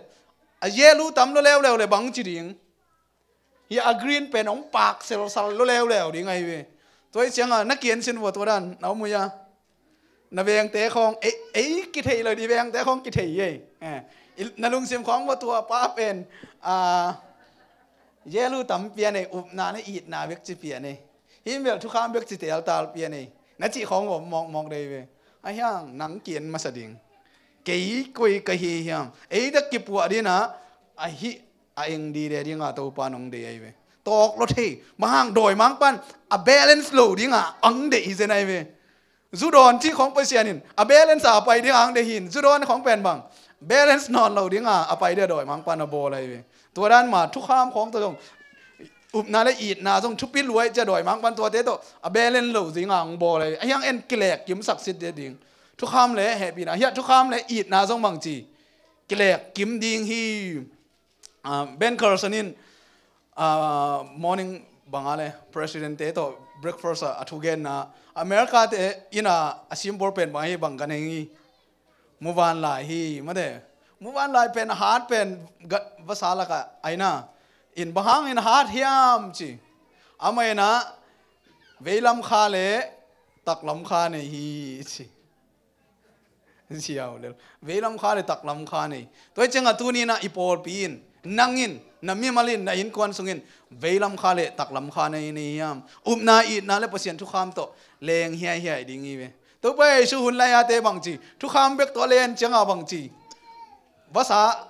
a yellow tam lo leuleu le bangci ding. Hih a green pen hong pak selsal lo leuleu ding ahi ve. Tua hi cianga na kian sin vua tua dan na om uh hia? Na vengte khawng ei, ei kithei lo di vengte khawng kithei ei. Eh, i, na lungsim khawng vua tua pa pen a yellow tam pian ei, upna le itna bek ci pian ei. Hih bel thukham bek ci teltal pian ei. Na cih khawng om mawkmawk dei ve. A hiang nang kian masa ding. Kei koi ka hi hiam? Ei dak kipuah dinah a hih a eng dide dinga Topa nong dei ahi ve. Tawk lo thei. Bang hang dawimangpan a balance lo dinga ang deih hi zen ahi ve. Zudawn cih khawng Pasian in a balance a pai dinga ang deih hin. Zudawn khawng pen bang balance nawn lo dinga a pai dia dawimangpan a bawl ahi ve. Tua dan ma thukham khawng tawh zong upna le itna zong thupi luai cia dawimangpan tuate tawh a balance lo dinga ang bawl ahi ve. A hiang en kilek kimsak sit de ding. Thukham le hehpihna hiah thukham le itna zong bangci kilek kim ding hi. Ah, Ben Carson in ah, morning banga le president te tawh breakfast ah a thugenna America te ina a symbol pen bang hi bang kan heng hi. Muvanlai hi mate. Muvanlai pen a hat pen vasa laka aina in bang hang in hat hiam ci. Amah ina veilam kha le taklam kha nei hi ci. Ziau lel. Veilam kha le taklam kha nei. Tua hi cianga tuni na i pawlpi in nang in na mimal in na innkuan sungin veilam kha le taklam kha nei nei hiam? Upna itna le Pasian thukham tawh leng hiaihiai ding hi ve. Topa Jesu hun lai-ate bangci thukham bek tawh len cianga bangci vasa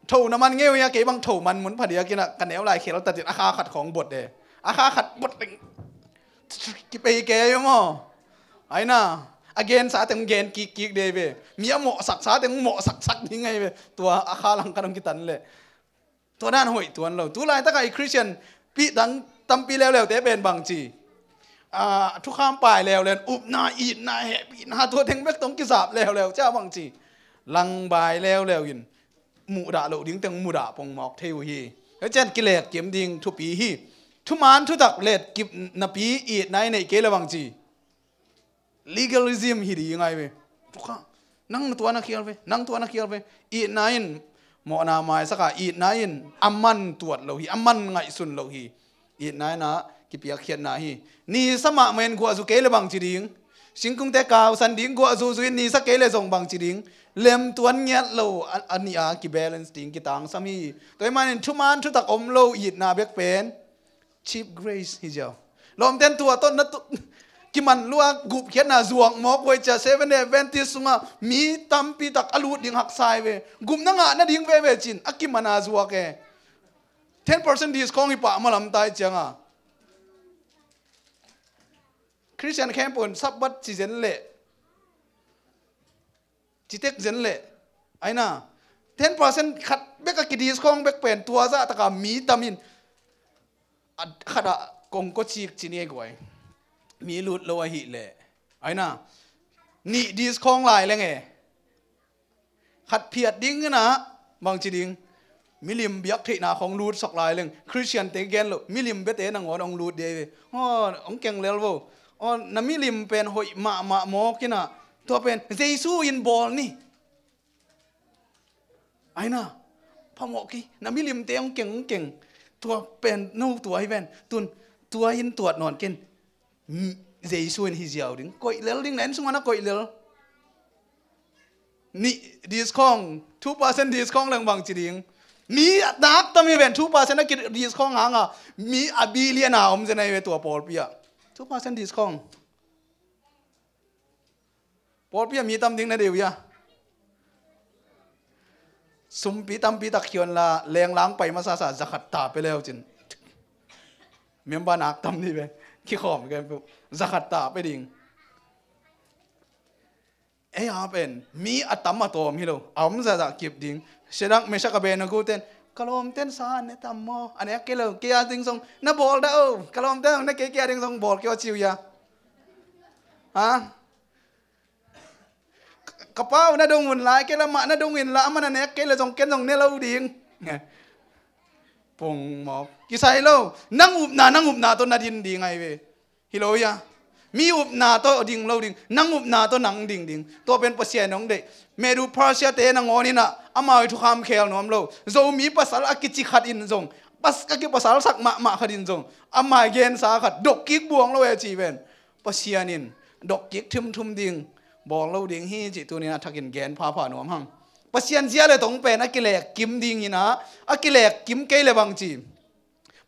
tho na man ngei uh hia? Kei bang tho man mun phadiak ina ka neu lai khel tatin a kha khat khawng bot de. A kha khat bot ding kipei kei ahi maw? Aina a gensa teng gen kikkik de ve. Mi a mawhsaksa teng mawhsaksak ding ahi ve. Tua a kha lang ka dong kitan leh tua dan hoih tuan lo. Tu laitaka i Christian pi dang tampi leuleute pen bangci ah, thukham pai leuleu in upna itna hehpihna tua teng bek tong kizap leuleu cia bangci langbai leuleu in muhdah loh ding teng muhdah pongmawk thei uh hi. Hei cian kilek kim ding thupi hi. Thuman thutak let kip napi itna i neih kei le bangci legalism hi ding ahi ve. Thukham nang na tua na khial ve, nang tua na khial ve. Itna in mawhna maisaka itna in a man tuat lo hi, a man ngaihsun lo hi. Itna ina kipiakkhiatna hi. Nisa mahmah in guahzu kei le bangci ding? Singkungte kausan ding guahzuzu in nisa kei le zong bangci ding? Lemtuan ngiat lo a, a nih a kibalance ding kitangsam hi. Tua hi manin thuman thutak om lo itna bek pen cheap grace hi ziau. Lawmten tua tawh na tu kiman lua gupkhiatna zuak mawk huai cia Seven Day Adventist sunga mi tampi tak a lut ding haksa hi ve. Gupna ngah nading veve cin a kimana zuak e. Ten percent discount hi pah malam tai cianga Christian khempun Sabbath ci zen leh citek zen leh aina ten percent khat bek a kidiscount bek pen tua zah taka mi tamin a khat ah kongko cik ci ni ei guai. Mi lut lo ahih leh aina nih discount lai leng e. Khat phiat ding inah, bangci ding, milim biak theihna khong lut sok lai leng, Khristiante gen lo, milim biate nangawn hong lut dei ve. Aw, hong keng lel vo. Aw, na milim pen hoih mahmah mawk inah, tua pen Jesu in bawl ni. Aina, phamawh kei, na milimte hong keng, hong keng. Tua pen no tua hi ven. Tun, tua in tuat nawn ken. Jesu in hi ziau ding. Koih lel ding, na inn sungah na koih lel. Ni, discount, two percent discount leng bangci ding. Mi a tak tam hi ven, two percent a ki discount hanga, mi a billion a om zen ahi ve tua pawlpi ah. Two percent discount. Pawlpi ah mi tam ding na dei uh hia? Sumpi tampi tak hi on la, lenglang pai masasa zakhat ta pe leu cin. Member nak tam dih ve. Kikhawm ke zakhat ta pe ding. Ei a pen mi a tam a tawm hi lo. A om zazah kip ding. Shadrach, Meshach, Abednego ten, ka lawmten sa an ne tam maw? A nek kei lo, kei a ding zong na bawl dah o. Ka lawmten zong ne kei, kei a ding zong bawl kei aw ci uh hia? Ha? Ka pa uh na dong un lai, kei la mah na dong in la, amah na nek kei le zong ken zong ne lo ding. Pong mawk. Kisai lo. Nang upna, nang upna tawh na din ding ahi ve. Hi lo hia? Mi upna tawh ding lo ding. Nang upna tawh nang ding ding. Tua pen Pasian hong deih. Medo-Persia te nangawn inah, amau i thukham khel nuam lo. Zomi pasal a kici khat in zong, pas, a kipasal sak mahmah khat in zong, amah i gensa khat dokkik buang lo e ci ven. Pasian in dokkik thimthum ding, bawl lo ding hi cih tunin a thakin gen phapha nuam hang. Pasian zia le tong pen a kilek kim ding inah, a kilek kim kei le bangci,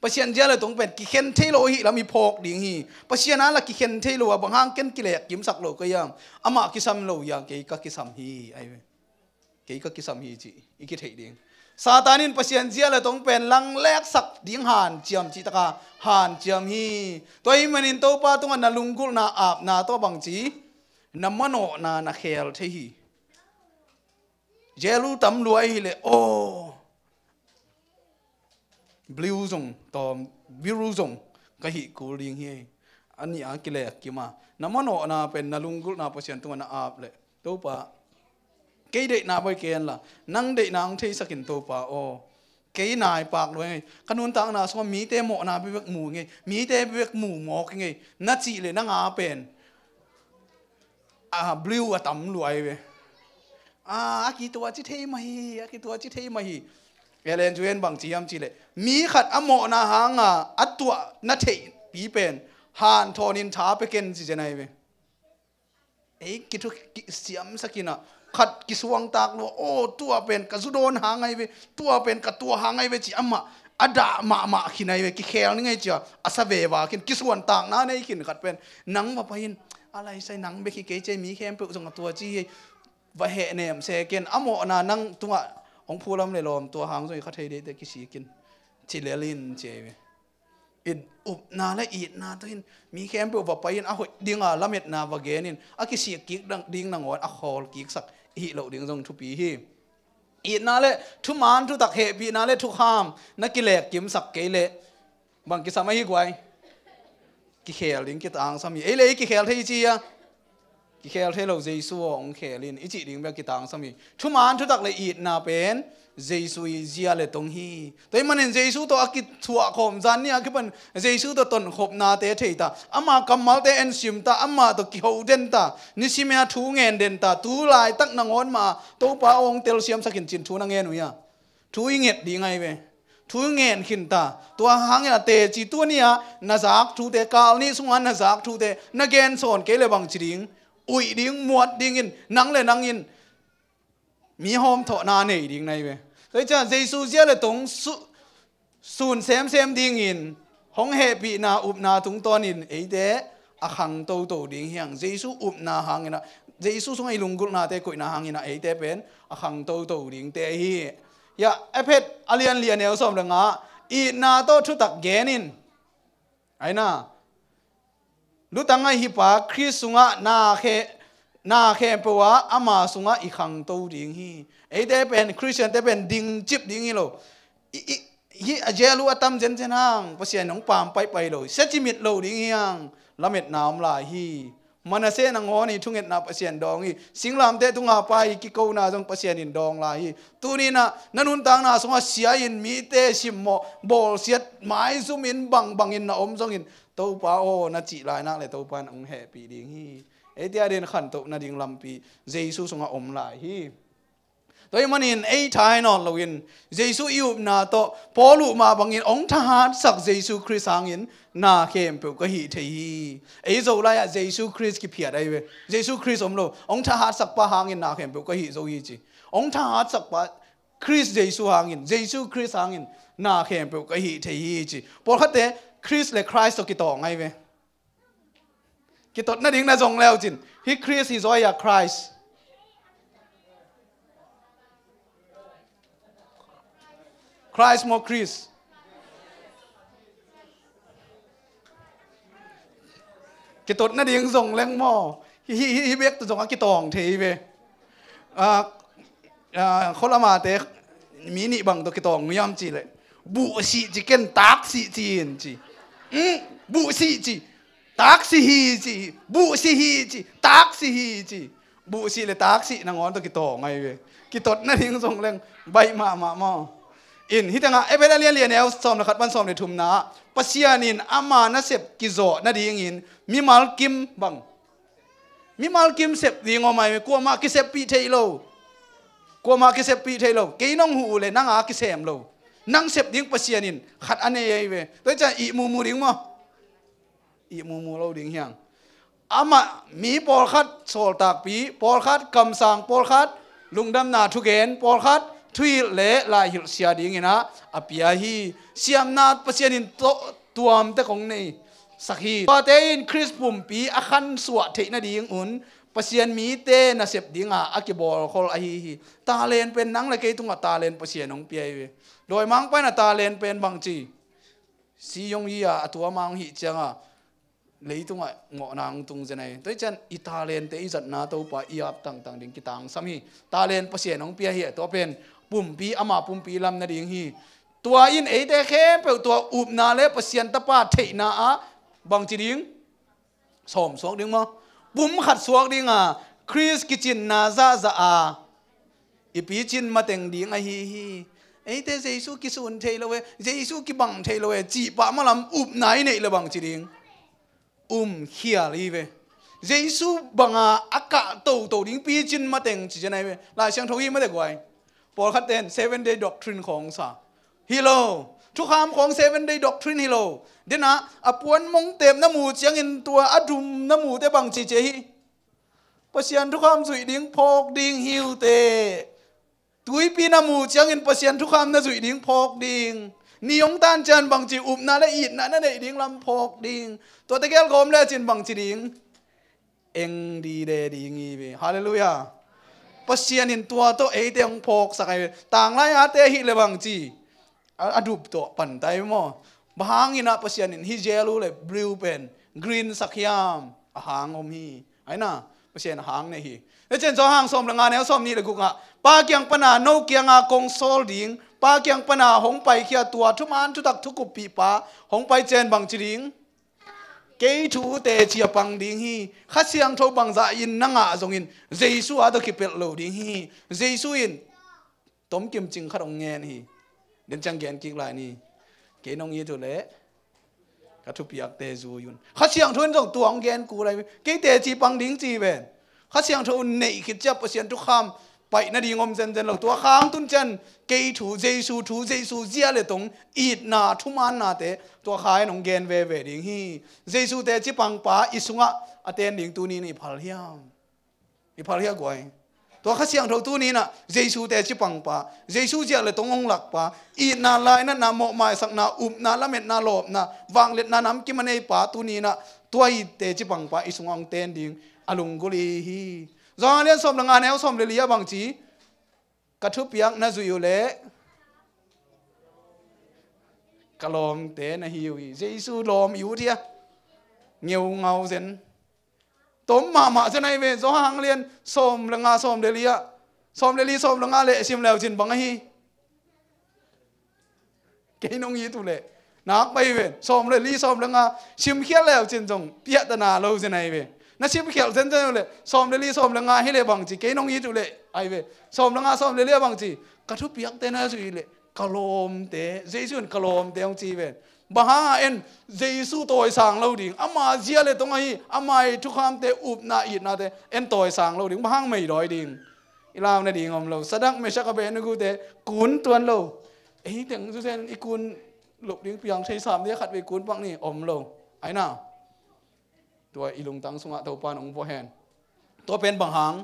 Pasian zia le tong pen kikhen thei lo hi lam i phawk ding hi. Pasian a la kikhen thei lo a bang hang ken kilek kimsak lo ka hiam? Amah kisam lo hia, kei ka kisam hi, ahi ve. Kei ka kisam hi cih i kitheih ding. Satan in Pasian zia le tong pen langleksak ding hanciam cih taka hanciam hi. Tua ahih manin Topa tungah na lunggulhna apna tawh bangci, na manawhna na khel thei hi. Zelu tam lua ahi leh aw, Biru zong, tawm, biru zong ka hih kul ding hi. A nih a kilek kim a, na manawhna pen na lunggulhna Pasian tungah na ap leh, Topa, kei deihna bek ken la, nang deihna hong theisak in Topa aw. Kei naipak lua ing ei. Ka nuntakna sungah mite mawhna bek mu ing ei. Mite bek mu mawk ing ei, na cih leh nang a pen a, blue a tam lua hi ve. A, a kituaci thei mah hi, a kituaci thei mah hi. Ellen White in bang ci hiam cih leh, mi khat a mawhna hanga a tuah na theihpi pen hanthawnin tha pia ken ci zen ahi ve. Ei kithu kisiamsak inah, khat kisuangtak lua, aw, tua pen ka zu dawn hang ahi ve, tua pen ka tua hang ahi ve ci amah a dah mahmah khin ahi ve, kikhel ning ei cia a sa veva khin, kisuantakna nei khin khat pen. Nang va pai in, a laisai nang bek hi kei cei, mi khempeuh zong a tuaci hi. Va hehnem se ken, a mawhna nang tungah hong phulam le lawm, tua hang zong i kha thei deihte kisik in. Ci lel in ci ahi ve. In upna le itna tawh in mi khempeuh va pai in, a hoih dinga lametna va gen in, a kisik kik ding nangawn a khawl kiksak i hih loh ding zong thupi hi. Itna le thuman thutak, hehpihna le thukham na kilek kimsak kei leh bang kisam ahi guai? Kikhel ding kitangsam hi. Ei le ei kikhel thei ci a, kikhel thei lo, Jesu aw hong khel in i cih ding bek kitangsam hi. Thuman thutak le itna pen Jesu i zia le tong hi. Tua ahih manin Jesu tawh a kithuahkhawm zan ni a kipan Jesu tawh tonkhopnate thei ta, ama kammalte ensim ta, ama tawh kiho den ta, nisimia thu ngen den ta, tu laitak nangawn mah Topa aw hong telsiamsak in cin thu na ngen uh hia? Thu i nget ding ahi ve. Thu i ngen khin ta. Tua hangin a teci tuni-a na zak thute, kal nih sunga na zak thute na gen sawn kei le bang ci ding? Uih ding, muat dingin, nang le nangin mi hawmthawhna nei ding na hi ve. Tua hi ciang Jesu zia le tong su-, sun semsem dingin hong hehpihna upna tungtawnin eite a khang toto ding hi hang. Jesu upna hanginah, Jesu sungah i lunggulhnate koihna hanginah eite pen a khang toto dingte hi. Hiah Efesa a lian li a neu sawm le nga, itna tawh thutak genin, aina, lutang ahi pa Khrist sungah na khe, na khempeuh ah ama sungah i khangto ding hi. Eite pen, Khristiante pen dingcip ding hi lo. I, i, hih a zelu a tam zenzen hang, Pasian hong paam paipai lo, sia cimit lo ding hi hang, lametna om lai hi. Manasseh nangawn i thungetna Pasian dawng hi. Singlamteh tunga pai i kikona zong Pasian in dawng lai hi. Tuni-in ah na nuntakna sungah sia-in mite simmawh, bawlsiat, maizumin bangbangin na om zongin, Topa aw, na cih lai nak leh Topa in hong hehpih ding hi. Eite a ding khantoh nading lampi Jesu sungah om lai hi. Tua ahih manin ei tha hi nawn loin Jesu i upna tawh Paul uh mah bangin hong thahatsak Jesu Khrist hangin na khempeuh ka hih thei hi. Ei Zolai ah Jesu Khrist kiphiat ahi ve. Jesu Khrist om lo, hong thahatsakpa hangin na khempeuh ka hih zo hi ci. Hong thahatsakpa Khrist Jesu hangin, Jesu Khrist hangin na khempeuh ka hih thei hi ci. Pawlkhatte Khrist le Christ tawh kitawng ahi ve. Kitot nading na zong leu cin, hih Khrist hi zaw a, Christ. Christ maw, Khrist? Kitot nading zong leng maw? Hih, hih, hih bek tawh zong a kitawng thei ve. Ah, ah, khualamate mi nih bang tawh kitawng hiam cih leh, buhsih ci, ken taksih ci in ci. Hmm, buhsih ci, taksih hi ci. Buhsih hi ci, taksih hi ci. Buhsih le taksih nangawn tawh kitawng ahi ve. Kitot nading zong leng baih mahmah maw? In, hih tengah Efesa lian li, a neu sawm le khat pan sawm le thumna ah, Pasian in ama nasep kizawh nadingin mimal kim bang, mimal kim sep ding om ahi ve. Kuamah kiseppih thei lo. Kuamah kiseppih thei lo. Kei nong huh uh leh nang a kisem lo. Nang sep ding Pasian in khat a nei ahi ve. Tua hi ciang ihmu mu ding maw? Ihmu mu lo ding hi hang. Amah mi pawlkhat sawltakpi, pawlkhat kamsang, pawlkhat lungdamna thugen, pawlkhat thuhilh le laihilh sia dingin ah a pia hi. Siamna Pasian in tuamte kong neisak hi. Tuate in Khrist pumpi a khansuah theih nadingun Pasian mite nasep dinga a kibawlkhol ahi hi. Talent pen nang le kei tungah talent Pasian hong pia hi ve. Dawimangpa in a talent pen bangci, si yong hi a, a tua mang hih cianga leitungah ngawhna hong tung zen ahi. Tua hi ciang i talente i zatna Topa i ap tangtang ding kitangsam hi. Talent Pasian hong pia hi a, tua pen pumpi, ama pumpi lam nading hi. Tua in eite khempeuh tua upna le Pasian tapa theihna ah bangci ding? Sawm suak ding maw? Pum khat suak dinga Khrist kicinna zahzah a i picin mateng ding ahi hi. Eite Jesu kisun thei lo e, Jesu kibang thei lo e cih pah malam upna i neih le bangci ding? Um khial hi ve. Jesu banga a kah toto ding picin mateng ci cian ahi ve. Lai Siangtho hi mate guai. Pawlkhatte in Seven Day Doctrine khawng sa hi lo. Thukham khawng Seven Day Doctrine hi lo. Dena a puan mongtep na mu ciangin tua a dum na mute bangci ci hi. Pasian thukham zuih ding phawk ding hi uh teh. Tuipi na mu ciangin Pasian thukham na zuih ding phawk ding. Ni hong tan ciang bangci upna le itna na neih ding lam phawk ding. Tuate gel gawm lecin bangci ding? Eng dide ding hi ve. Halleluiah. Pasian in tua tawh eite hong phawksak ahi ve. Tanglai ate hih le bangci a, a dup tawh pan ta hi maw? Bang hangin ah Pasian in hih yellow le blue pen green sak hiam? A hang om hi. Aina, Pasian a hang nei hi. Tua ciang Johan sawm le nga neu sawm nih le guk ah, Pa kiang pana no kianga kong sawl ding, Pa kiang pana hong paikhia tua thuman thutak thukuppihpa hong pai ciang bangci ding? Kei thu teci a pang ding hi. Kha Siangtho bangzah in na ngah zongin Jesu a tawh kipelh lo ding hi. Jesu in tomkim cing khat hong ngen hi. Den ciang gen kik lai ni. Kei nong it uh leh ka thupiakte zui un. Kha Siangtho in zong tua hong gen kul lai. Kei teci pang ding ci ven. Kha Siangtho neih khit ciang Pasian thukham paih nading om zenzen lo. Tua khang tun ciang kei thu, Jesu thu, Jesu zia le tong itna thumannate tua kha in hong gen veve ding hi. Jesu teci pangpa i sungah a ten ding tuni in i phal hiam? I phal hiam guai? Tua Kha Siangtho tuni in ah Jesu teci pangpa, Jesu ziak le tong hong lakpa, itna, lainatna, mawhmaisakna, upna, lametna, lawpna, vangliatna namkim a neipa tuni in ah tua i teci pangpa i sungah hong ten ding a lunggulh i hi. Johan lian sawm le nga neu sawm le li ah bangci, ka thupiak na zuih uh leh ka lawmte na hi uh hi. Jesu lawm i ut hia? Ngeungau zen. Tom mahmah zen ahi ve. Johan lian sawm le nga sawm le li ah, sawm le li sawm le nga leh sim leu cin bang ahi? Kei nong it uh leh nak pai ve. Sawm le li sawm le nga simkhial leu cin zong piahtana lo zen ahi ve. Na sip khialh zenzen uh leh, sawm le li, sawm le nga hi leh bang ci, kei nong it uh leh, ai ve, sawm le nga, sawm le li a bang ci, ka thupiakte na zui leh, ka lawmte, Jesu in ka lawmte hong ci ven. Bang hanga en Jesu tawisang lo ding, ama zia le tong ahi, ama i thukhamte, upna, itnate en tawisang lo ding, bang hang meidawi ding? I lau nading om lo. Sadak, Mesak, Abednego te kun tuan lo. Ei teng zuzen i kun loh ding piang thei sam ding, khatvei kun pak ni om lo. Ai na. Tua i lungtang sungah Topa in hong vuah hen. Tua pen bang hang?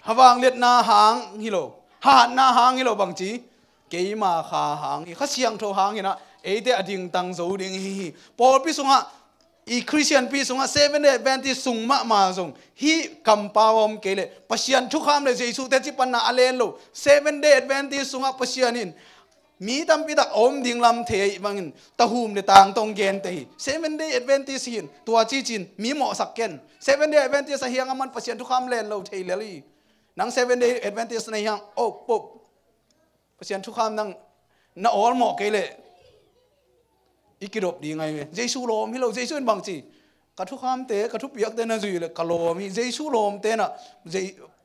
Havang liatna hang hi lo, hatna hang hi lo, bang ci? Keima Kha hang hi, Kha Siangtho hang hi na, eite a dingtang zo ding hi hi. Pawlpi sungah, i Khristianpi sungah, Seventh Day Adventist sung mahmah zong hih kampau a om kei leh, Pasian thukham le Jesu teci panna a len lo, Seventh Day Adventist sungah Pasian in mi tampi tak a om ding lam thei ahih bangin, tahum le tang tawh hong gente hi. Seventh Day Adventist hi in, tua cicin mi mawhsak ken. Seventh Day Adventist ahi hang a man Pasian thukham len lo thei lel hi. Nang Seventh Day Adventist na hi hang, oh, pop. Pasian thukham nang na awlmawh kei leh i kidop ding ahi ve. Jesu lawm hi lo, Jesu in bang ci? Ka thukhamte, ka thupiakte na zui leh ka lawm hi. Jesu lawmte na,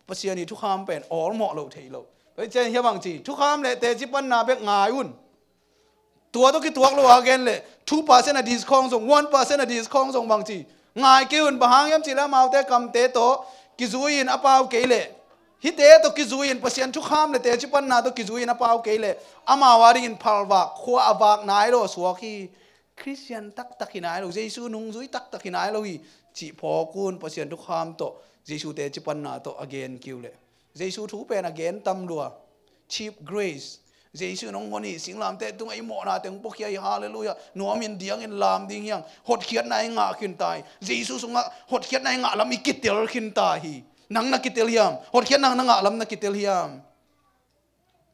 Pasian i thukham pen awlmawh lo thei lo. Tua hi ciang hia bang ci? Thukham le teci panna bek ngai un. Tua tawh kituak lo a gen leh two percent a discount zong, one percent a discount zong bang ci? Ngai kei un, bang hang hiam cih leh amaute kamte tawh kizui in a pau kei leh, hihte tawh kizui in, Pasian thukham le teci panna tawh kizui in a pau kei leh, amau a dingin phalvak, khua a vak nai lo a suak hi. Khristian taktak hi nai lo, Jesu nungzui taktak hi nai lo hi, cih phawk un. Pasian thukham tawh, Jesu teci panna tawh a gen kiu leh, Jesu thu pen a gen tam lua. Cheap grace. Jesu in hong hon hi, singlamteh tungah i mawhna teng puakhia hi, halleluiah. Nuamin diangin lam ding hi hang. Hotkhiatna i ngah khin ta hi. Jesu sungah hotkhiatna i ngah lam i kitel khin ta hi. Nang na kitel hiam? Hotkhiatna na ngah lam na kitel hiam?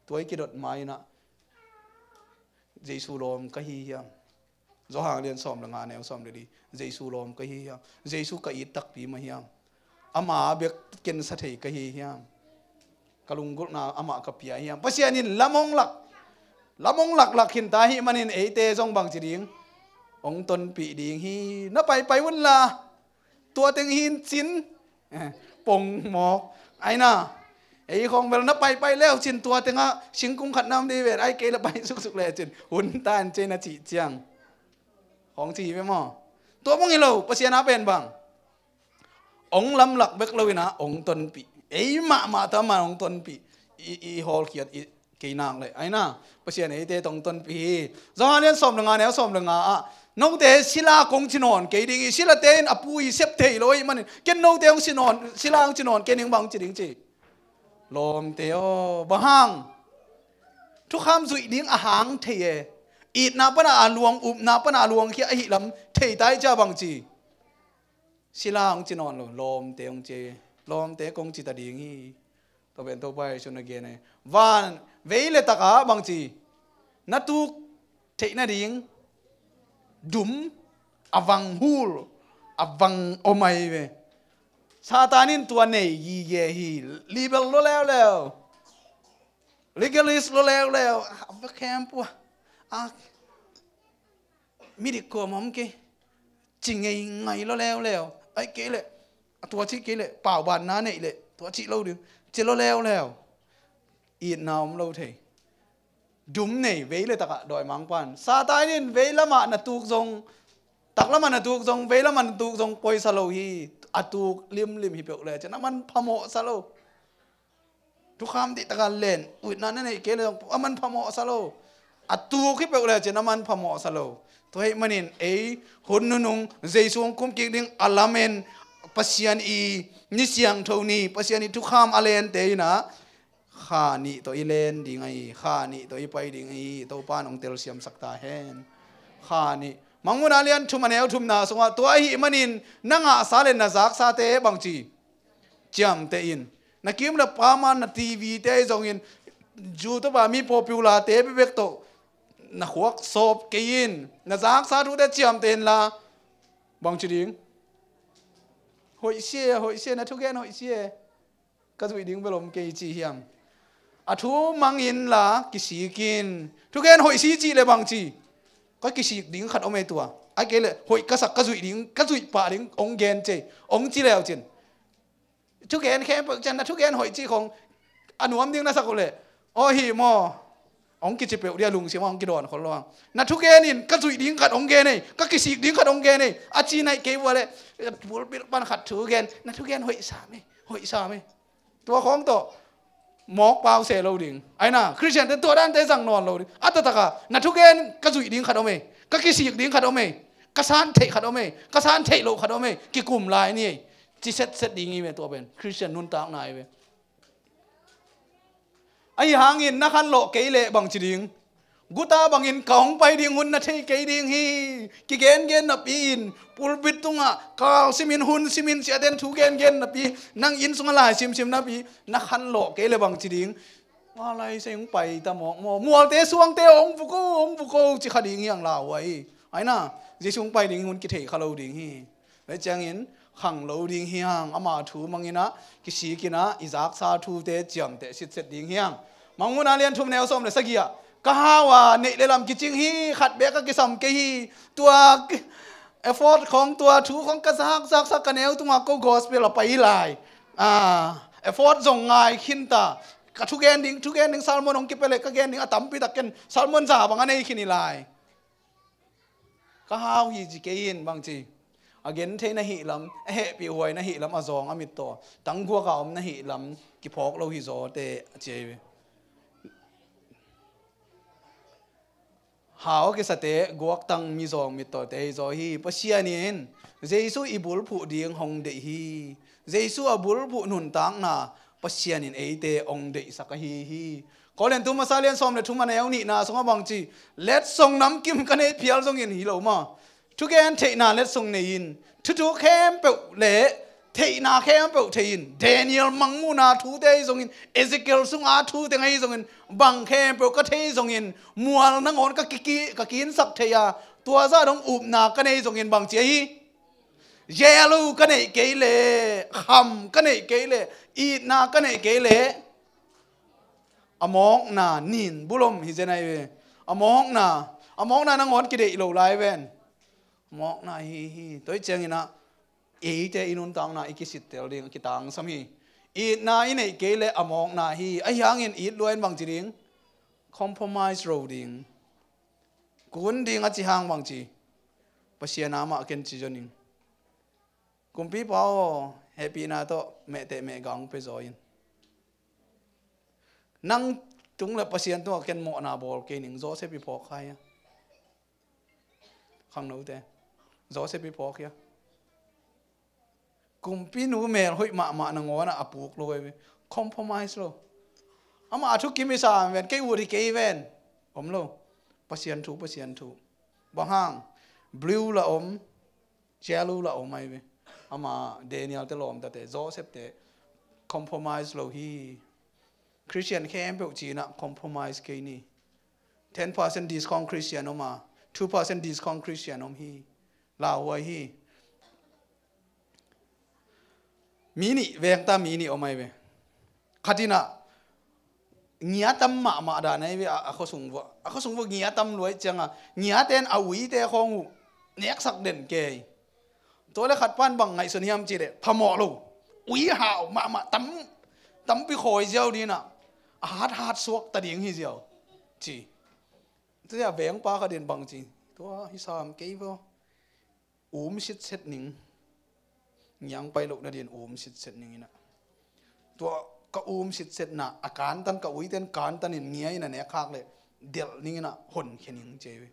Tua i kidot ma-in ah, Jesu lawm ka hi hiam? Johan lian sawm le nga, neu sawm le li. Jesu lawm ka hi hiam? Jesu ka it takpi mah hiam? Ama bek ken sa thei ka hi hiam? Ka lunggulhna amah ka pia hiam? Pasian in lam hong lak, lam hong laklak khin ta ahih manin eite zong bang ci ding? Hong tonpih ding hi. Na paipai un la, tua teng hi in cin, eh, pongmawk. Ai na, ei khawng bel na paipai leu cin, tua tengah singkung khat na om ding hi ven, ai kei la pai suksuk le cin, hun tan cei na cih ciang. Khawng ci hi ve maw? Tua bang hi lo, Pasian a pen bang, hong lamlak bek lo in ah hong tonpih. Ei mahmah tawh amah hong tonpih. I, i hawlkhiat i kei nak leh, ai na, Pasian eite tawh hong tonpih hi. Johan lian sawm le nga, neu sawm le nga ah, note sila kong ci nawn kei ding hi. Silate in a pu hi sep thei lo ahih manin, ken note hong ci nawn, sila hong ci nawn kei ning, bang ci ding ci? Lawmte aw, bang hang? Thukham zuih ding a hang thei e. Itna pana a luang, upna pana a luangkhia ahih lam thei ta hi cia bang ci? Sila hong ci nawn lo, lawmte hong ci. Lawmte kong ci ta ding hi. Tua pen Topa Jesu in a gen hi. Van, vei le takah bang ci? Na tuk theih nading dum a vang hul, a vang om ahi ve. Satan in tua nei gige hi. Liberal lua leuleu, legalist lua leuleu, a va khempeuh a, a midik kua mawh om kei, ci ngeingai lua leuleu. Ai kei leh, a tua cih kei leh, paubanna neih leh tua cih lo ding, ci lua leuleu. Itna om lo thei. Dum nei, vei le takah dawimangpa in. Satan in vei lamah na tuk zong, tak lamah na tuk zong, vei lamah na tuk zong poisa lo hi. A tuk limlim hi peuh le cin a manpha mawhsa lo. Thukham dih takah len, itna na neih kei le zong a manpha mawhsa lo. A tuk hi peuh le cin a manpha mawhsa lo. Tua ahih manin ei hun nunung Jesu hong kumkik ding a lamen, Pasian i ni siangtho ni, Pasian i thukham a lente in ah, Kha nih tawh i len ding ahi, Kha nih tawh i pai ding ahi, Topa in hong telsiamsak ta hen. Kha nih. Mangmuhna lian thum a neu thumna sungah, tua ahih manin na ngahsa le na zaksate bang ci? Ciamteh in. Na kim le pam a, na T V te ahi zongin, YouTube a mi popular te bekbek tawh na khuak sawp kei in. Na zaksa thute ciamteh in la, bang ci ding? Hoih sia, hoih sia, na thugen hoih sia. Ka zuih ding bel om kei ci hiam? A thu mang in la kisik in. Thugen hoih si cih le bang ci? Ka kisik ding khat om ei tua. A kei leh hoih ka sak, ka zuih ding, ka zuih pah ding hong gen ci ei, hong ci leu cin. Thugen khempeuh ciang na thugen hoih cih khong a nuam ding na sak uh leh, aw hi maw, hong kici peuh dia, lungsim ah hong kidawn khol lo hang. Na thugen in ka zuih ding khat hong gen ei, ka kisik ding khat hong gen ei, a ci naih kei vua leh, pulpit pan khat thugen, na thugen hoih sam ei, hoih sam ei. Tua khawng tawh mawk pau se lo ding. Aina, Khristiante tua dante zang nawn lo ding. A taktak a, na thugen ka zuih ding khat om ei, ka kisik ding khat om ei, ka san theih khat om ei, ka san theih loh khat om ei, kikum lai ni ei, ci setset ding hi ve. Tua pen Khristian nuntakna hi ve. Ahi hangin na khanlawh kei leh bang ci ding? Guta bangin ka hong pai ding hun na thei kei ding hi. Kigengen napi-in, pulpit tungah kal simin, hun simin, siaten thu gengen napi, nang inn sungah lai simsim napi, na khanlawh kei leh bang ci ding? Wa lai se hong pai ta mawk maw, mualte suangte hong vuk o, hong vuk o, ci kha ding hi hang, lau uh ahi. Aina, Jesu hong pai ding hun kithei kha lo ding hi. Tua ciangin khang lo ding hi hang, ama thu mangin ah, kisikin ah, i zaksa thute ciamteh sitset ding hi hang. Mangmuhna lian thum neu sawm le sagih ah, ka hau a, neih le lam kicing hi, khat bek a kisam kei hi. Tua effort khong, tua thu khong ka zak, zaksak, ka neu tungah ko gospel a pai hi lai. Ah, effort zong ngai khin ta. Ka thugen ding, thugen ding sermon hong kipia leh ka gen ding a tampi tak ken sermon za bang a nei khin hi lai. Ka hau hi ci kei in, bang ci? A genthei na hih lam, a hehpihhuai na hih lam, a zawng a mittaw tangguak a om na hih lam kiphawk lo hi zaw teh, a ci hi ve. Hau a kisate guaktang mizawng mittawte hi zaw hi. Pasian in Jesu i bulphuh ding hong deih hi. Jesu a bulphuh nuntakna Pasian in eite hong deihsak ahi hi. Korin thu masa lian sawm le thum a neu nihna sungah bang ci? Letsong namkim ka neih phial zongin, hi lo maw, thugen theihna letsong nei in, thuthu khempeuh le theihna khempeuh thei in, Daniel mangmuhna thute ahi zongin, Ezekiel sunga thute ahi zongin, bang khempeuh ka thei zongin, mual nangawn ka kiki-, ka kinsak thei a, tua zah dong upna ka nei zongin, bang ci ahi? Jail uh ka neih kei leh, kham ka neih kei leh, itna ka neih kei leh, a mawkna nin bulom hi zen ahi ve. A mawkna, a mawkna nangawn kideih lo lai ven. A mawkna hi hi. Tua hi ciangin ah, eite i nuntakna i kisittel ding a kitangsam hi. Itna i neih kei leh a mawkna hi. Ahi hangin it lua in bang ci ding? Compromise lo ding. Kun ding a ci hang bang ci? Pasian a mah ken ci zon ing. Kumpipa aw, hehpihna tawh mehteh mehga hong pia zaw in. Nang tung le Pasian tungah ken mawhna bawl kei ning. Joseph i phawk kha hia? Khangnote, Joseph i phawk hia? Kumpinu mel hoih mahmah nangawn ah a puk lo ahi ve. Compromise lo. Amah a thukim i sa ven, kei ut hi kei ven. Om lo. Pasian thu, Pasian thu. Bang hang? Blue la om, yellow la om ahi ve. Ama Daniel te lawmtate, Joseph te compromise lo hi. Khristian khempeuh ci-in ah compromise kei ni. Ten percent discount Khristian om a, two percent discount Khristian om hi. Lauhuai hi. Mi nih, vengta mi nih om ahi ve. Khat in ah ngia tam mahmah dan ahi ve, a, a khuasung vuah. A khuasung vuah ngia tam lua ahih ciangin, ngiate'n a uite khawng uh neksak den kei. Tua leh khat pan bang ngaihsun hiam cih leh, phamawh lo. Ui hau mahmah tam, tampi khawi ziau ding in ah, a hathat suakta ding hi ziau, ci. Tua a vengpa khat in bang ci? Tua hi sam kei vaw. Um sitset ning. Ngiang pai loh nadingin um sitset ning in ah. Tua ka um sitsetna, a kantan, ka uite'n kantan in ngia in a nek khak leh, delh ning in ah honkhia ning, ci ahi ve.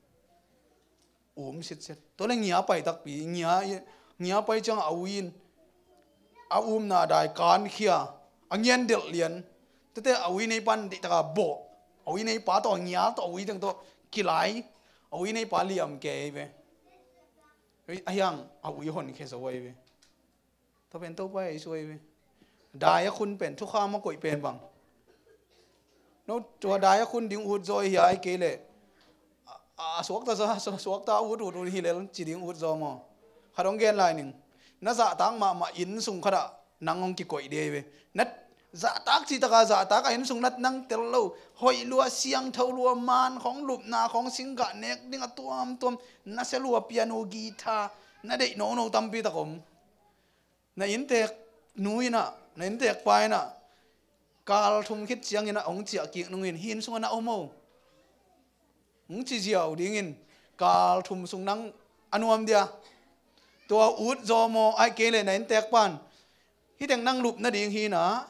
Um sitset. Tua leh ngia pai takpi, ngia, ngia pai ciang a ui in, a umna dai kankhia, a ngian delh lian. Tuate a ui neipa'n deihtak a bawh. A ui neipa tawh, a ngia tawh, a ui teng tawh kilai. A ui neipa liam kei ahi ve. Ahi hang a ui honkhia zo ahi ve. Tua pen Topa Jesu ahi ve. Dai a khun pen, thukham a koih pen bang? No, tua dai a khun ding ut zaw hi a, ahih kei leh, a, a suakta zaw, a suakta ut, ut, ut hi lel ci ding ut zaw maw? Khat hong gen lai ning. Na zahtak mahmah inn sung khat ah nang hong kikoih ding ahi ve. Na, Zahtak cih taka zahtak a, inn sung na nang tel lo. Hoih lua, siangtho lua, man khawng, lupna khawng, singgah nek ding a tuamtuam, nasia lua, piano, guitar, na deih nono tampi tak om. Na inntek nu in ah, na inntek pa in ah, kal thum khit ciangin ah hong ciah kik nungin, hih inn sungah na om o. Hong ci ziau dingin, kal thum sung nang a nuam dia. Tua ut zaw maw, ahih kei leh na inntek pan, hih teng nang lup nading hi na,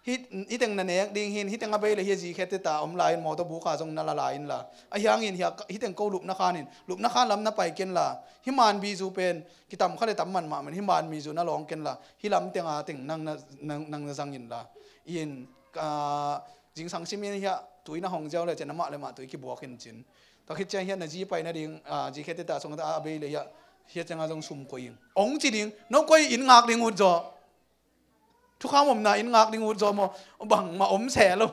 hih, hih teng na nek ding hi, hih teng a bei leh hih a zikhiatteta om lai-in mawtaw bu kha zong na la lai inla. Ahi hangin hih a, hih teng ko lupna khan in, lupna khan lam na pai kenla. Hih manbi zu pen kitam kha leh tam man mahmah in, hih manbi zu na lawng kenla. Hih lam teng a teng nang na, nang, nang na zang inla. In, ah, zingsang simin hih a tui na hong ziau leh cian amah leh amah tui kibuak in cin. Tua khit ciang hih a na zi pai nading, ah, zikhiatteta sung a bei leh hih a, hih a ciang a zong sum koih in. Hong ci ding, no koi inn ngak ding ut zaw. Thukham omna inn ngak ding ut zaw maw, bangmah om se lo.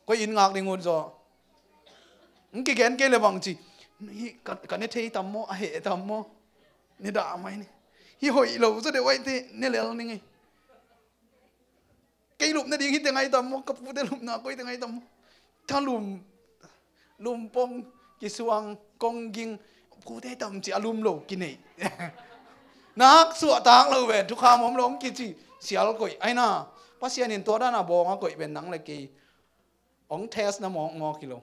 Koi inn ngak ding ut zaw. Hong kigen kei leh bang ci, hih ka, ka ne thei tam maw, a heh tam maw. Ne dah mai ni. Hih hoih lo zaw deuh ahih teh ne lel ning ei. Kei lup nading hih teng ahi tam maw, ka pute lupna koi teng ahi tam maw. Thalum, lumpong, kisuang, kongging, pute tam ci a lum lo kinei. Nak suahtak lo ve, thukham om lo hong kici, sial koih. Ahi na, Pasian in tua dan a bawng a koih pen nang leh kei hong test na mawkmawk hi lo.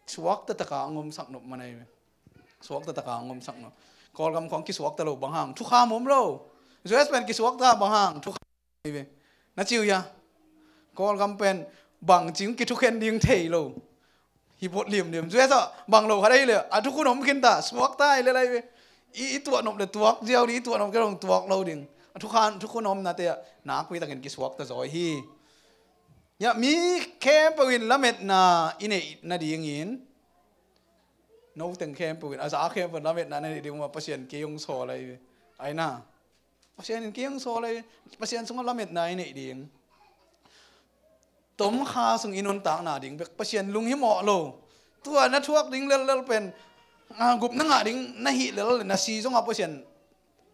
Suakta taka hong omsak nop man ahi ve. Suakta taka hong omsak nop. Kawlgam khawng kisuakta lo bang hang, thukham om lo. U S pen kisuakta bang hang, thukham ahi ve. Na ci uh hia? Kawlgam pen bangci hong kithukhen ding thei lo. Hi bot limlim. U S ah bang lo khat ahi leh a thukhun om khin ta, suakta ahi lel ahi ve. I, i tuah nop leh tuak ziau ding, i tuah nop kei leh hong tuak lo ding. A thukhan, thukhun omnate ah nakpi takin kisuakta zaw hi. Hia, mi khempeuh in lametna i neih nadingin, no teng khempeuh in, a za khempeuh in lametna na neih ding uh mah Pasian kei hong sawl ahi ve. Ahi na. Pasian in kei hong sawl ahi ve. Pasian sungah lametna i neih ding. Tomkha sung i nuntakna ding bek Pasian lunghimawh lo. Tua na thuak ding lellel pen, ah, gupna ngah ding na hih lel leh na si zongah Pasian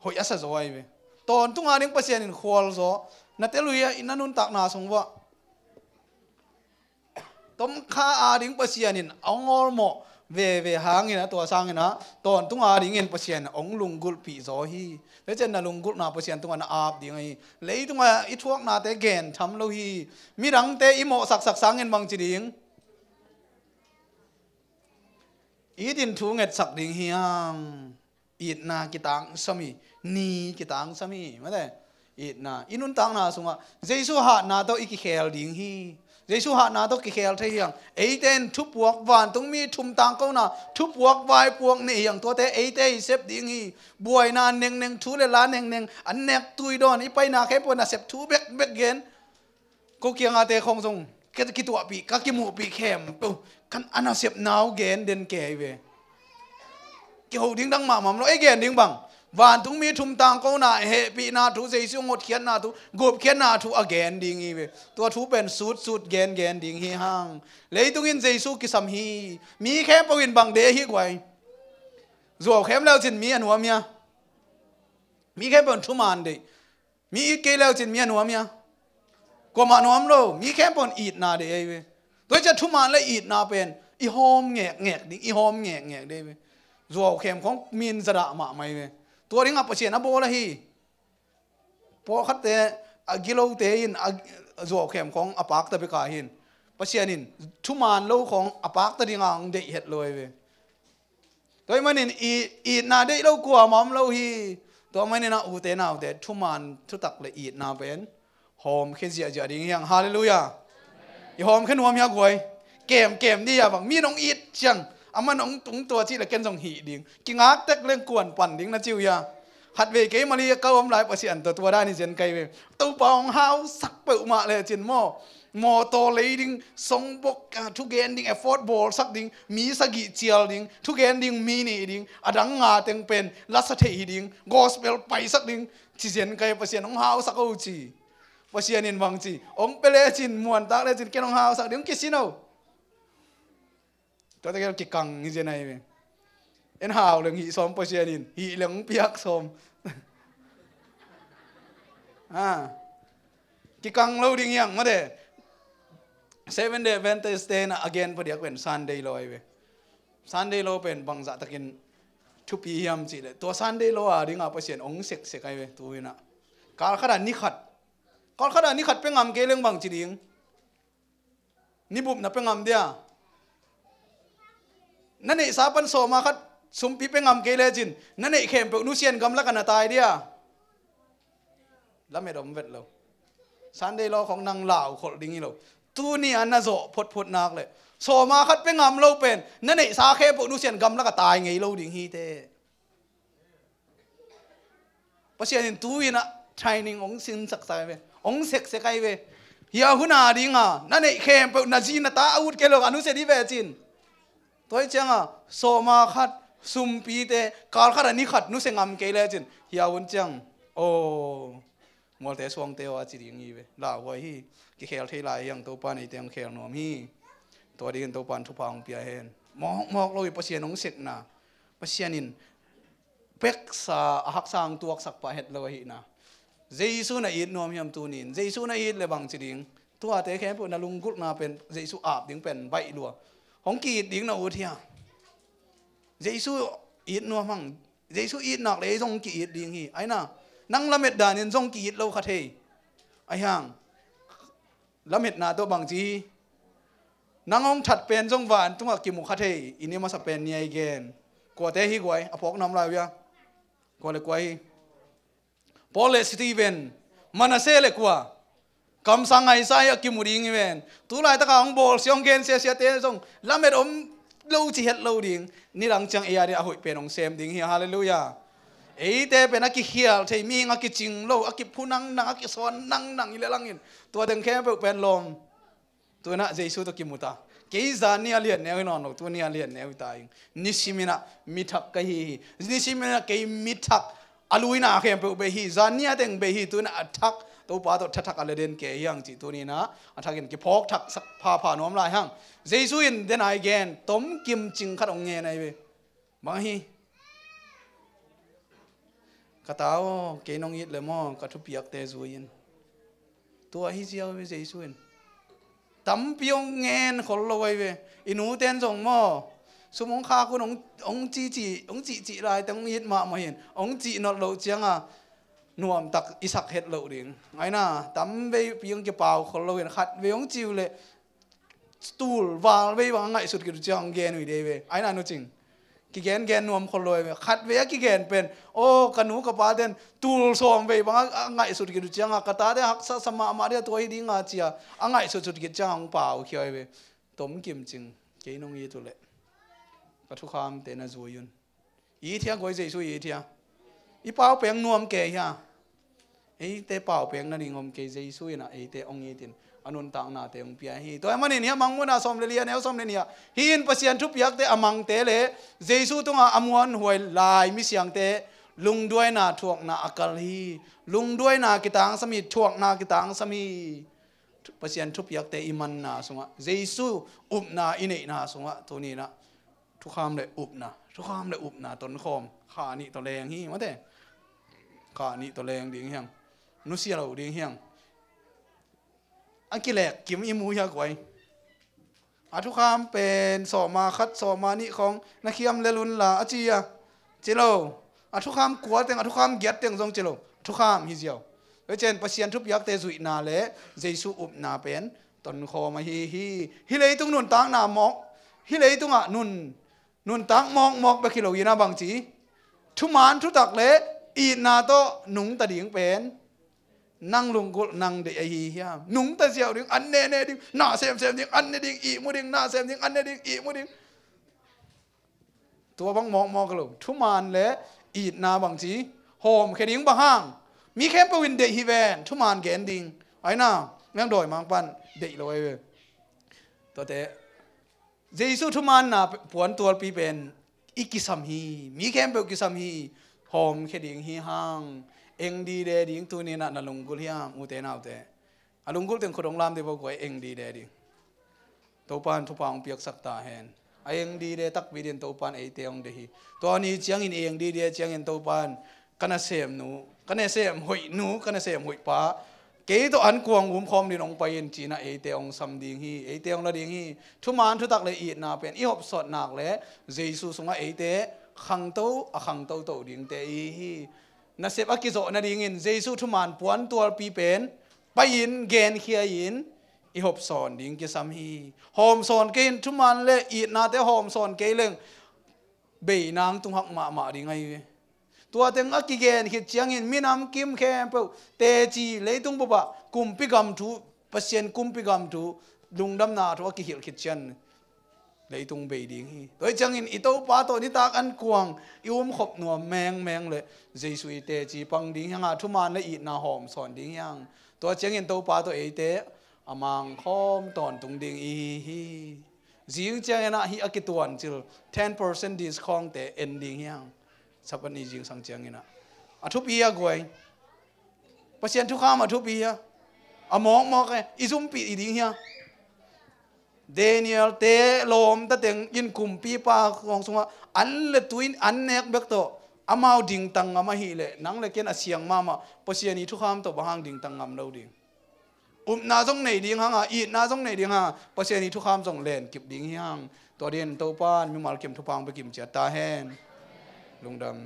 hoih a sa zaw ahi ve. Tawntung a ding Pasian in khual zaw. Na tel uh hia, i na nuntakna sung uah. Tomkha a ding Pasian in hong awlmawh veve hangin a, tua sangin a, tawntung a dingin Pasian hong lunggulhpih zaw hi. Tua ciang na lunggulhna Pasian tungah na ap ding ahi. Leitungah i thuaknate gentham lo hi. Midangte i mawhsaksak sangin bangci ding? It in thu ngetsak ding hi hang. Itna kitangsam hi, ni kitangsam hi, mate. Itna, i nuntakna sungah Jesu hatna tawh i kikhel ding hi. Jesu hatna tawh kikhel thei hi hang. Eite in thupuak, vantungmi thum tangkona thupuak vaipuak nei hi hang, tuate eite i sep ding hi. Buaina nengneng, thu le la nengneng, an nek tui dawn, i paina khempeuh nasep thu bekbek gen. Ko kiangate khawng zong ka kituahpih, ka kimuhpih khempeuh, kan a nasepna uh gen den kei ve. Kiho ding dang mahmah om lo, ei gen ding bang? Vantungmi thum tangkona, hehpihna thu, Jesu hotkhiatna thu, gupkhiatna thu a gen ding hi ve. Tua thu pen sutsut gen gen ding hi hang. Leitung in Jesu kisam hi. Mi khempeuh in bang deih hi guai? Zuau khem leucin mi a nuam hia? Mi khempeuh in thuman deih. Mi it kei leucin mi a nuam hia? Kuamah nuam lo, mi khempeuh in itna deih ahi ve. Tua hi ciah thuman le itna pen i hawm ngekngek ding, i hawm ngekngek deih ahi ve. Zuau khem khawng min zadah mahmah hi ve. Tua dingah Pasian a bawl ahi. Pawlkhatte, a gilote in a, zuau khem khawng a pakta bek a hin, Pasian in thuman lo khawng a pakta dingah hong deih het lo ahi ve. Tua ahih manin i, itna deih lo kuamah om lo hi. Tua ahih manin a, ute naute, thuman thutak le itna pen hawmkhia ziahziah ding hi hang. Halleluiah. I hawmkhia nuam hia guai? Kemkem ni a bang, mi nong it ciang, amah nong tung tua cih le ken zong hih ding. Kingak tek leng kuan pan ding na ci uh hia? Khatvei kei Mali a ka om lai Pasian tawh tua dan hi zen kai ve. Topa hong hausak peuhmah lecin maw, mawtaw lei ding, songbok, ah, thugen ding, effort bawlsak ding, mi sagih cial ding, thugen ding mi nih ding, a dang nga teng pen lasa theih hi ding, gospel paisak ding, ci zen kai Pasian hong hausak o ci. Pasian in bang ci, hong pia lecin, muantak lecin, ken hong hausak ding, hong kisin o. Tuate kikang hi zen ahi ve. En hau leng hih sawm Pasian in, hih leng hong piak sawm. Ah. Kikang lo ding hiang mate. Seven Day Adventist te na a gen padiak pen Sunday law ahi ve. Sunday law pen bangzah takin thupi hiam cih leh, tua Sunday law a dingah Pasian hong seksek ahi ve tu-in ah. Kal khatah ni khat, kal khatah ni khat pia ngam kei leng bang ci ding? Ni bup na pia ngam dia? Na neihsa pan sawma khat sumpi pia ngam kei lecin na neih khempeuh nusia in gamlak ah na tai dia? Lamet om vet lo. Sunday law khong nang lau kholh ding hi lo. Tuni a na zawh photphot nak leh sawma khat pia ngam lo pen na neihsa khempeuh nusia in gamlak ah tai ngei lo ding hi teh. Pasian in tu-in ah training hong sinsak sa ahi ve, hong seksek ahi ve. Hih a hun a dingah na neih khempeuh na zi na ta a ut kei lo a nusia dih ve cin. Tua hi ciangah sawma khat sumpite kal khatah ni khat nusia ngam kei lecin hih a hun ciang, aw, mualte suangte aw a ci ding hi ve. Lauhuai hi. Kikhel thei lai hiang, Topa in eite hong khel nuam hi. Tua dingin Topa in thupha hong pia hen. Mawkmawk lo hi Pasian hong sekna. Pasian in peksa a haksa hong tuaksak pah het lo ahihna. Jesu na it nuam hiam tuni-in? Jesu na it leh bang ci ding? Tuate khempeuh na lunggulhna pen Jesu ap ding pen baih lua. Hong ki-it ding na ut hia? Jesu it nuam hang. Jesu it nak leh ei zong ki-it ding hi. Aina, nang lamet danin zong ki-it lo kha thei. Ahi hang, lametna tawh bang ci hi? Nang hong that pen zong vantungah kimu kha thei. I ni masa pen ni a i gen. Kuate hi guai, a phawk nuam lai uh hia? Kua le kua hi? Paul le Stephen, Manasseh le kua? Kamsang Isaiah kimu ding hi ven. Tu laitaka hong bawlsia hong gensia siate zong lamet om lo ci het lo ding. Nidang ciang ei a ding a hoih pen hong sem ding hi. Halleluiah. Eite pen a kikhial thei, mihing a kicing lo, a kiphu nangnang, a kisawn nangnang hi leh langin tua teng khempeuh pen lawm. Tu-in ah Jesu tawh kimu ta. Kei zan ni a lian neu hi nawn lo, tu ni a lian neu hi ta ing. Nisim in ah mi thak ka hi hi. Nisim in ah kei mi thak, a luina khempeuh bei hi. Zan ni a teng bei hi. Tu-in ah a thak, Topa tawh thathak a le den kei hiang cih tuni-in ah a thakin kiphawk thak sak phapha nuam lai hang. Jesu in den a i gen, tomkim cing khat hong ngen ahi ve. Bang hi? Ka ta aw, kei nong it le maw, ka thupiakte zui in. Tua hi ziau ve Jesu in. Tampi hong ngen khol lo ahi ve. I nuten zong maw, sum hong khak un hong, hong cihcih, hong cihcih laite hong it mahmah in, hong cih nolh loh cianga nuamtak i sak het loh ding. Aina, tamveipi hong kipau khol lo in, khatvei hong ci uh leh tul val vei bang a ngaihsut khit uh ciang hong gen uh hi dei ve. Aina, nu cing. Kigen gen nuam khol lo ve. Khatvei a kigen pen, aw, ka nu ka pate'n tul sawm vei bang a, a ngaihsut khit uh cianga ka tate haksa sa mahmah dia, tua hi dinga cia a ngaihsutsut khit ciang hong pau khia uh ve. Tomkim cing, kei nong it uh leh ka thukhamte na zui un. I it hia guai, Jesu i it hia? I pau peng nuam kei hia? Eite pau peng nading om kei, Jesu in ah eite hong it in a nuntaknate hong pia hi. Tua ahih manin hih a Mangmuhna sawm le li a neu sawm le nih ah, hih in Pasian thupiakte a mangte le Jesu tungah a muanhuai lai misiangte lungduaina thuakna a kal hi. Lungduaina kitangsam hi, thuakna kitangsam hi. Pasian thupiakte i manna sungah, Jesu upna i neihna sungah tuni-in ah thukham le upna, thukham le upna tonkhawm, kha nih tawh leng hi mate. Kha nih tawh leng ding hiang. Nusia lo ding hiang. A kilek kim i mu hia guai? A thukham pen sawma khat, sawma nih khawng na khiam lel un la a ci a, ci lo. A thukham kua teng, a thukham giat teng zong ci lo. Thukham hi ziau. Tua ciang Pasian thupiakte zuihna le Jesu upna pen tonkhawm ahi hi. Hih leitung nuntakna mawk, hih leitungah nun, nuntak mawkmawk bek hi lo in a bang ci, thuman thutak le itna tawh nungta ding pen nang lunggulh nang deih ahi hiam? Nungta ziau ding, an nene ding, na semsem ding, an ne ding, ihmu ding, na sem ding, an ne ding, ihmu ding. Tua bang mawkmawk lo. Thuman le itna bang ci, hawmkhia ding bang hang? Mi khempeuh in deih hi ven, thuman gen ding. Aina, meng dawi mang pan deih lo ahi ve. Tuate, Jesu thumanna puantualpi pen i kisam hi, mi khempeuh kisam hi. Hawmkhia ding hi hang. Eng dide ding tuni-in ah na lunggulh hiam, ute naute? A lunggulh teng khut hong lam dih vo guai, eng dide ding. Topa in thupha hong piaksak ta hen. A eng dide takpi dingin Topa in eite hong deih hi. Tua ni ciangin eng dide ciangin Topa in ka nasemnu, ka nasem hoihnu, ka nasem hoihpa Kei tawh ankuang umkhawm dingin hong pai in, ci-in ah eite hong sam ding hi, eite hong la ding hi. Thuman thutak le itna pen i hopsawn nak leh Jesu sungah eite khangto, a khangto to dingte i hi hi. Nasep a kizawh nadingin Jesu thuman puantualpi pen pai-in genkhia-in i hopsawn ding kisam hi. Hawmsawn kei in, thuman le itnate hawmsawn kei leng, bei nang tunghak mahmah ding ahi hi. Tua teng a kigen khit ciangin minam kim khempeuh teci, leitung bup ah kumpi gam thu, Pasian kumpi gam thu, lungdamna thu a kihilh khit ciang leitung bei ding hi. Tua hi ciangin i Topa tawh nitak ankuang i umkhop nuam mengmeng leh Jesu i teci pang ding hi hang a, thuman le itna hawmsawn ding hi hang. Tua ciangin Topa tawh eite a mangkhawm tawntung ding i hi hi. Zing ciangin ah hih a kituancil ten percent discount-te en ding hi hang. Sabbath ni zingsang ciangin ah. A thupi a guai. Pasian thukham a thupi a. A mawkmawk e, i zumpih i ding hi a. Daniel-te lawmta teng in kumpipa khuang sungah an le tui in an nek bek tawh amau dingtang ngam ahih leh, nang le ken a siang mahmah Pasian i thukham tawh bang hang dingtang ngam lo ding? Upna zong nei ding hang a, itna zong nei ding hang a, Pasian i thukham zong len kip ding hi hang. Tua dingin Topa in mimal kim thupha hong pia kim ciat ta hen. Lungdam.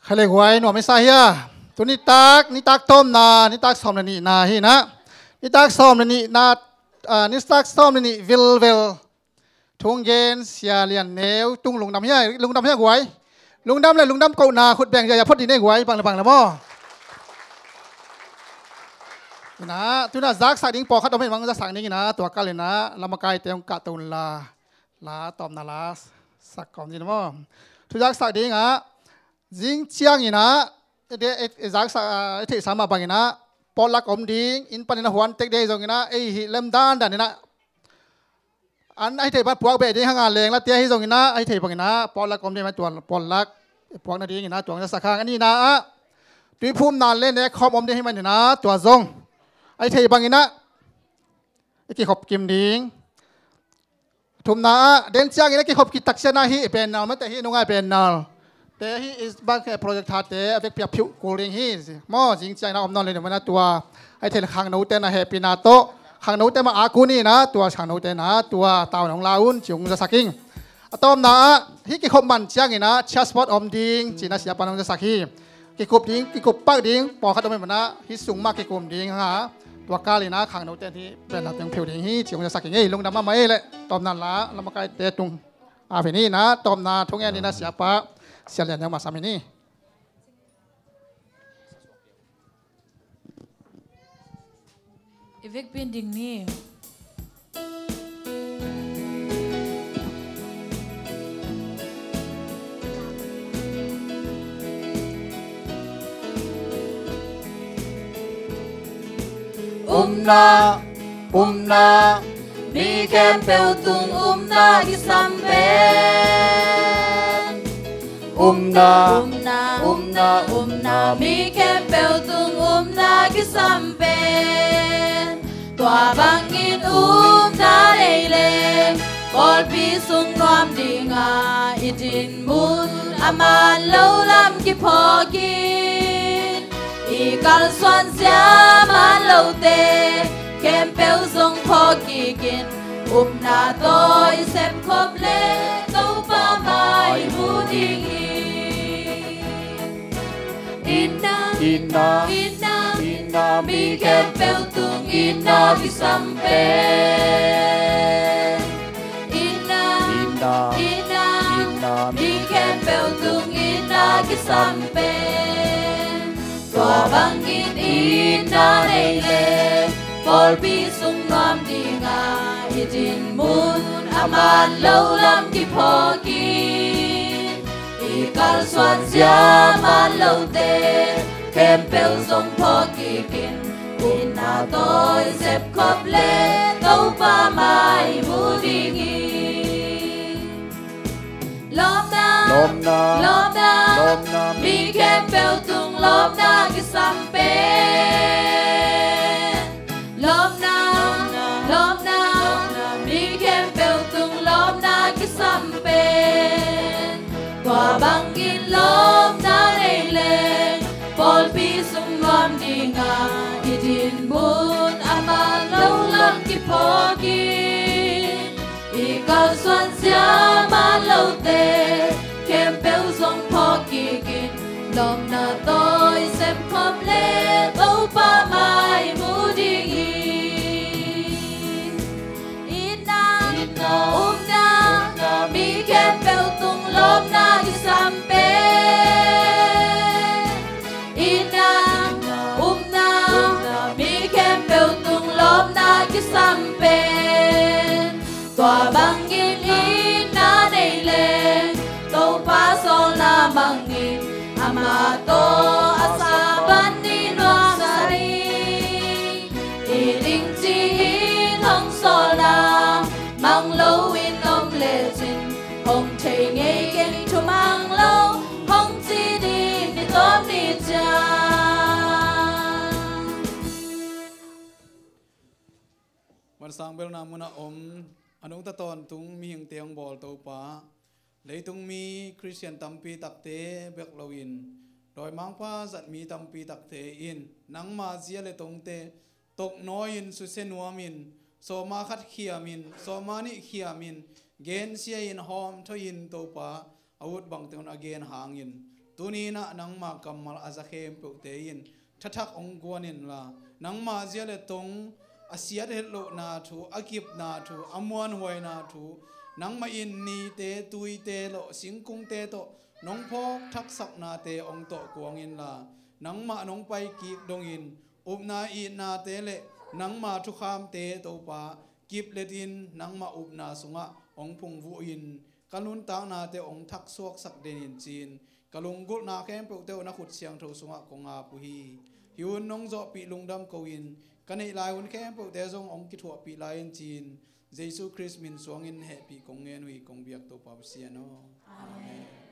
Kha le guai, nuam i sa hia? Tu nitak, nitak tawmna, nitak sawm le nihna hi na. Nitak sawm le nihna, ah, nitak sawm le nih vilvel. Thungen Sia Lian Neu tung lungdam hia, lungdam hia guai. Lungdam le lungdam kohna khut beng zia phot dih nei guai, bang le bang le maw. Ina, tuna zaksak ding pawlkhat om in, mangzaksak ding ina, tua kal ina, lamakaite hong kahto unla. La tawpna la sak kawm ding maw. Thu zaksak ding ah, zing ciang ina, e de, e, e zaksak, ah, e theihsa mah bang ina, potluck om ding, inn pan ina huan tek ding zong ina, ei hih lem dandan ina, an a hi thei pan puak beh ding hanga leng la tia hi zong ina, a hi thei bang ina, potluck om ding mah tua potluck, puak nading ina, tua zaksak hang a nihna ah, tuiphumna le nek khawm om ding hi man ina, tua zong. A hi thei bang ina, i kikhop kim ding. Thumna ah, den ciang ina kikhop kitak ciang ah hi, bennal mate hi, nungai bennal. Te hi, is bang khe project thate, a vekpi a phiu kul ding hi. Maw, zing ciang ina om nawn le ni mana tua. A hi thei le khangnote na hehpihna tawh. Khangnote mah a kun ina, tua khangnote na, tua tau nong la un, ci hong zaksak ing. A tawpna ah, hi kikhop man ciang ina, church sport om ding, ci ina siapa nong zaksak hi. Kikup ding, kikup pak ding, pawlkhat om ina, hi sung mah kikum ding ha. Tua kal ina khangnote hi, bennal teng phiu ding hi, ci hong zaksak ing ei, lungdam mahmah ei le, tawpna la, lamakaite tung. A ve ni ina, tawpna thungen ina siapa, Sia Lian Neu mah sam hi ni. I vekpi in ding ni. Upna, upna, mi khempeuh tung upna kisam pen. Upna, upna, upna, upna, mi khempeuh tung upna kisam pen. Tua bangin upna nei leng, pawlpi sung nuam dinga, i dinmun a man lo lam kiphawk in. I kalsuan zia man lote khempeuh zong phawk kik in, upna tawh i sepkhop le Topa mai mu ding hi. Itna, itna, itna, itna, mi khempeuh tung itna kisam pen. Itna, itna, itna, itna, mi khempeuh tung itna kisam pen. Tua bangin itna nei le, pawlpi sung nuam dinga, i dinmun a man lo lam kiphawk in. I kalsuan zia man lote khempeuh zong phawk kik in, itna tawh i sepkhop le Topa mai mu ding hi. Lawpna, lawpna, lawpna, mi khempeuh tung lawpna kisam pen. Lawpna, lawpna, mi khempeuh tung lawpna kisam pen. Tua bangin lawpna nei leng pawlpi sung nuam dinga i dinmun a man lo lam kiphawk in, i kalsuan sia man lote khempeuh zong phawk kikin, lawpna tawi sem khawm le Topa mai mu dingin. Itna, itna, upna, upna, mi khempeuh tung lawpna kisam pen. Itna, upna, upna, mi khempeuh tung lawpna kisam pen. Tua bangin itna nei leng Topa sawlna mangin, amah tawh a sa pan i nuamsa ding. I ding ci-in hong sawlna mang loin om lecin, hong thei ngei keng, thumang lo hong ci ding ni tawm ni ciang. Vansang belna munah om, a nungta tawntung mihingte hong bawl Topa, leitung mi Khristian tampi takte bek loin, dawimangpa zat mi tampi takte in nangma zia le tongte toknawi-in, susia nuamin, sawma khat khiamin, sawma nih khiamin, gensia-in, hawmthoi-in, Topa a ut bangte un a gen hangin, tuni-in ah nangma kammal a za khempeuhte in thathak hong guan inla, nangma zia le tong a siat hetlohna thu, a kipna thu, a muanhuaina thu, nangmah in nite, tuite lawh, singkungte tawh nong phawk thaksaknate hong tawh kuang inla, nangmah nong paikik dongin upna itnate le nangma thukhamte, Topa, kipletin nangmah upna sungah hong phungvuhin, ka nuntaknate hong thaksuaksak den in ci-in, ka lunggulhna khempeuhte uh na khut siangtho sungah kong ap uh hi. Hih hun nong zawhpih lungdam ko-in, ka neih lai hun khempeuhte zong hong kithuahpih lai in ci-in, Jesu Khrist min suangin hehpih kong ngen uh hi, kong biak Topa Pasian aw. Amen.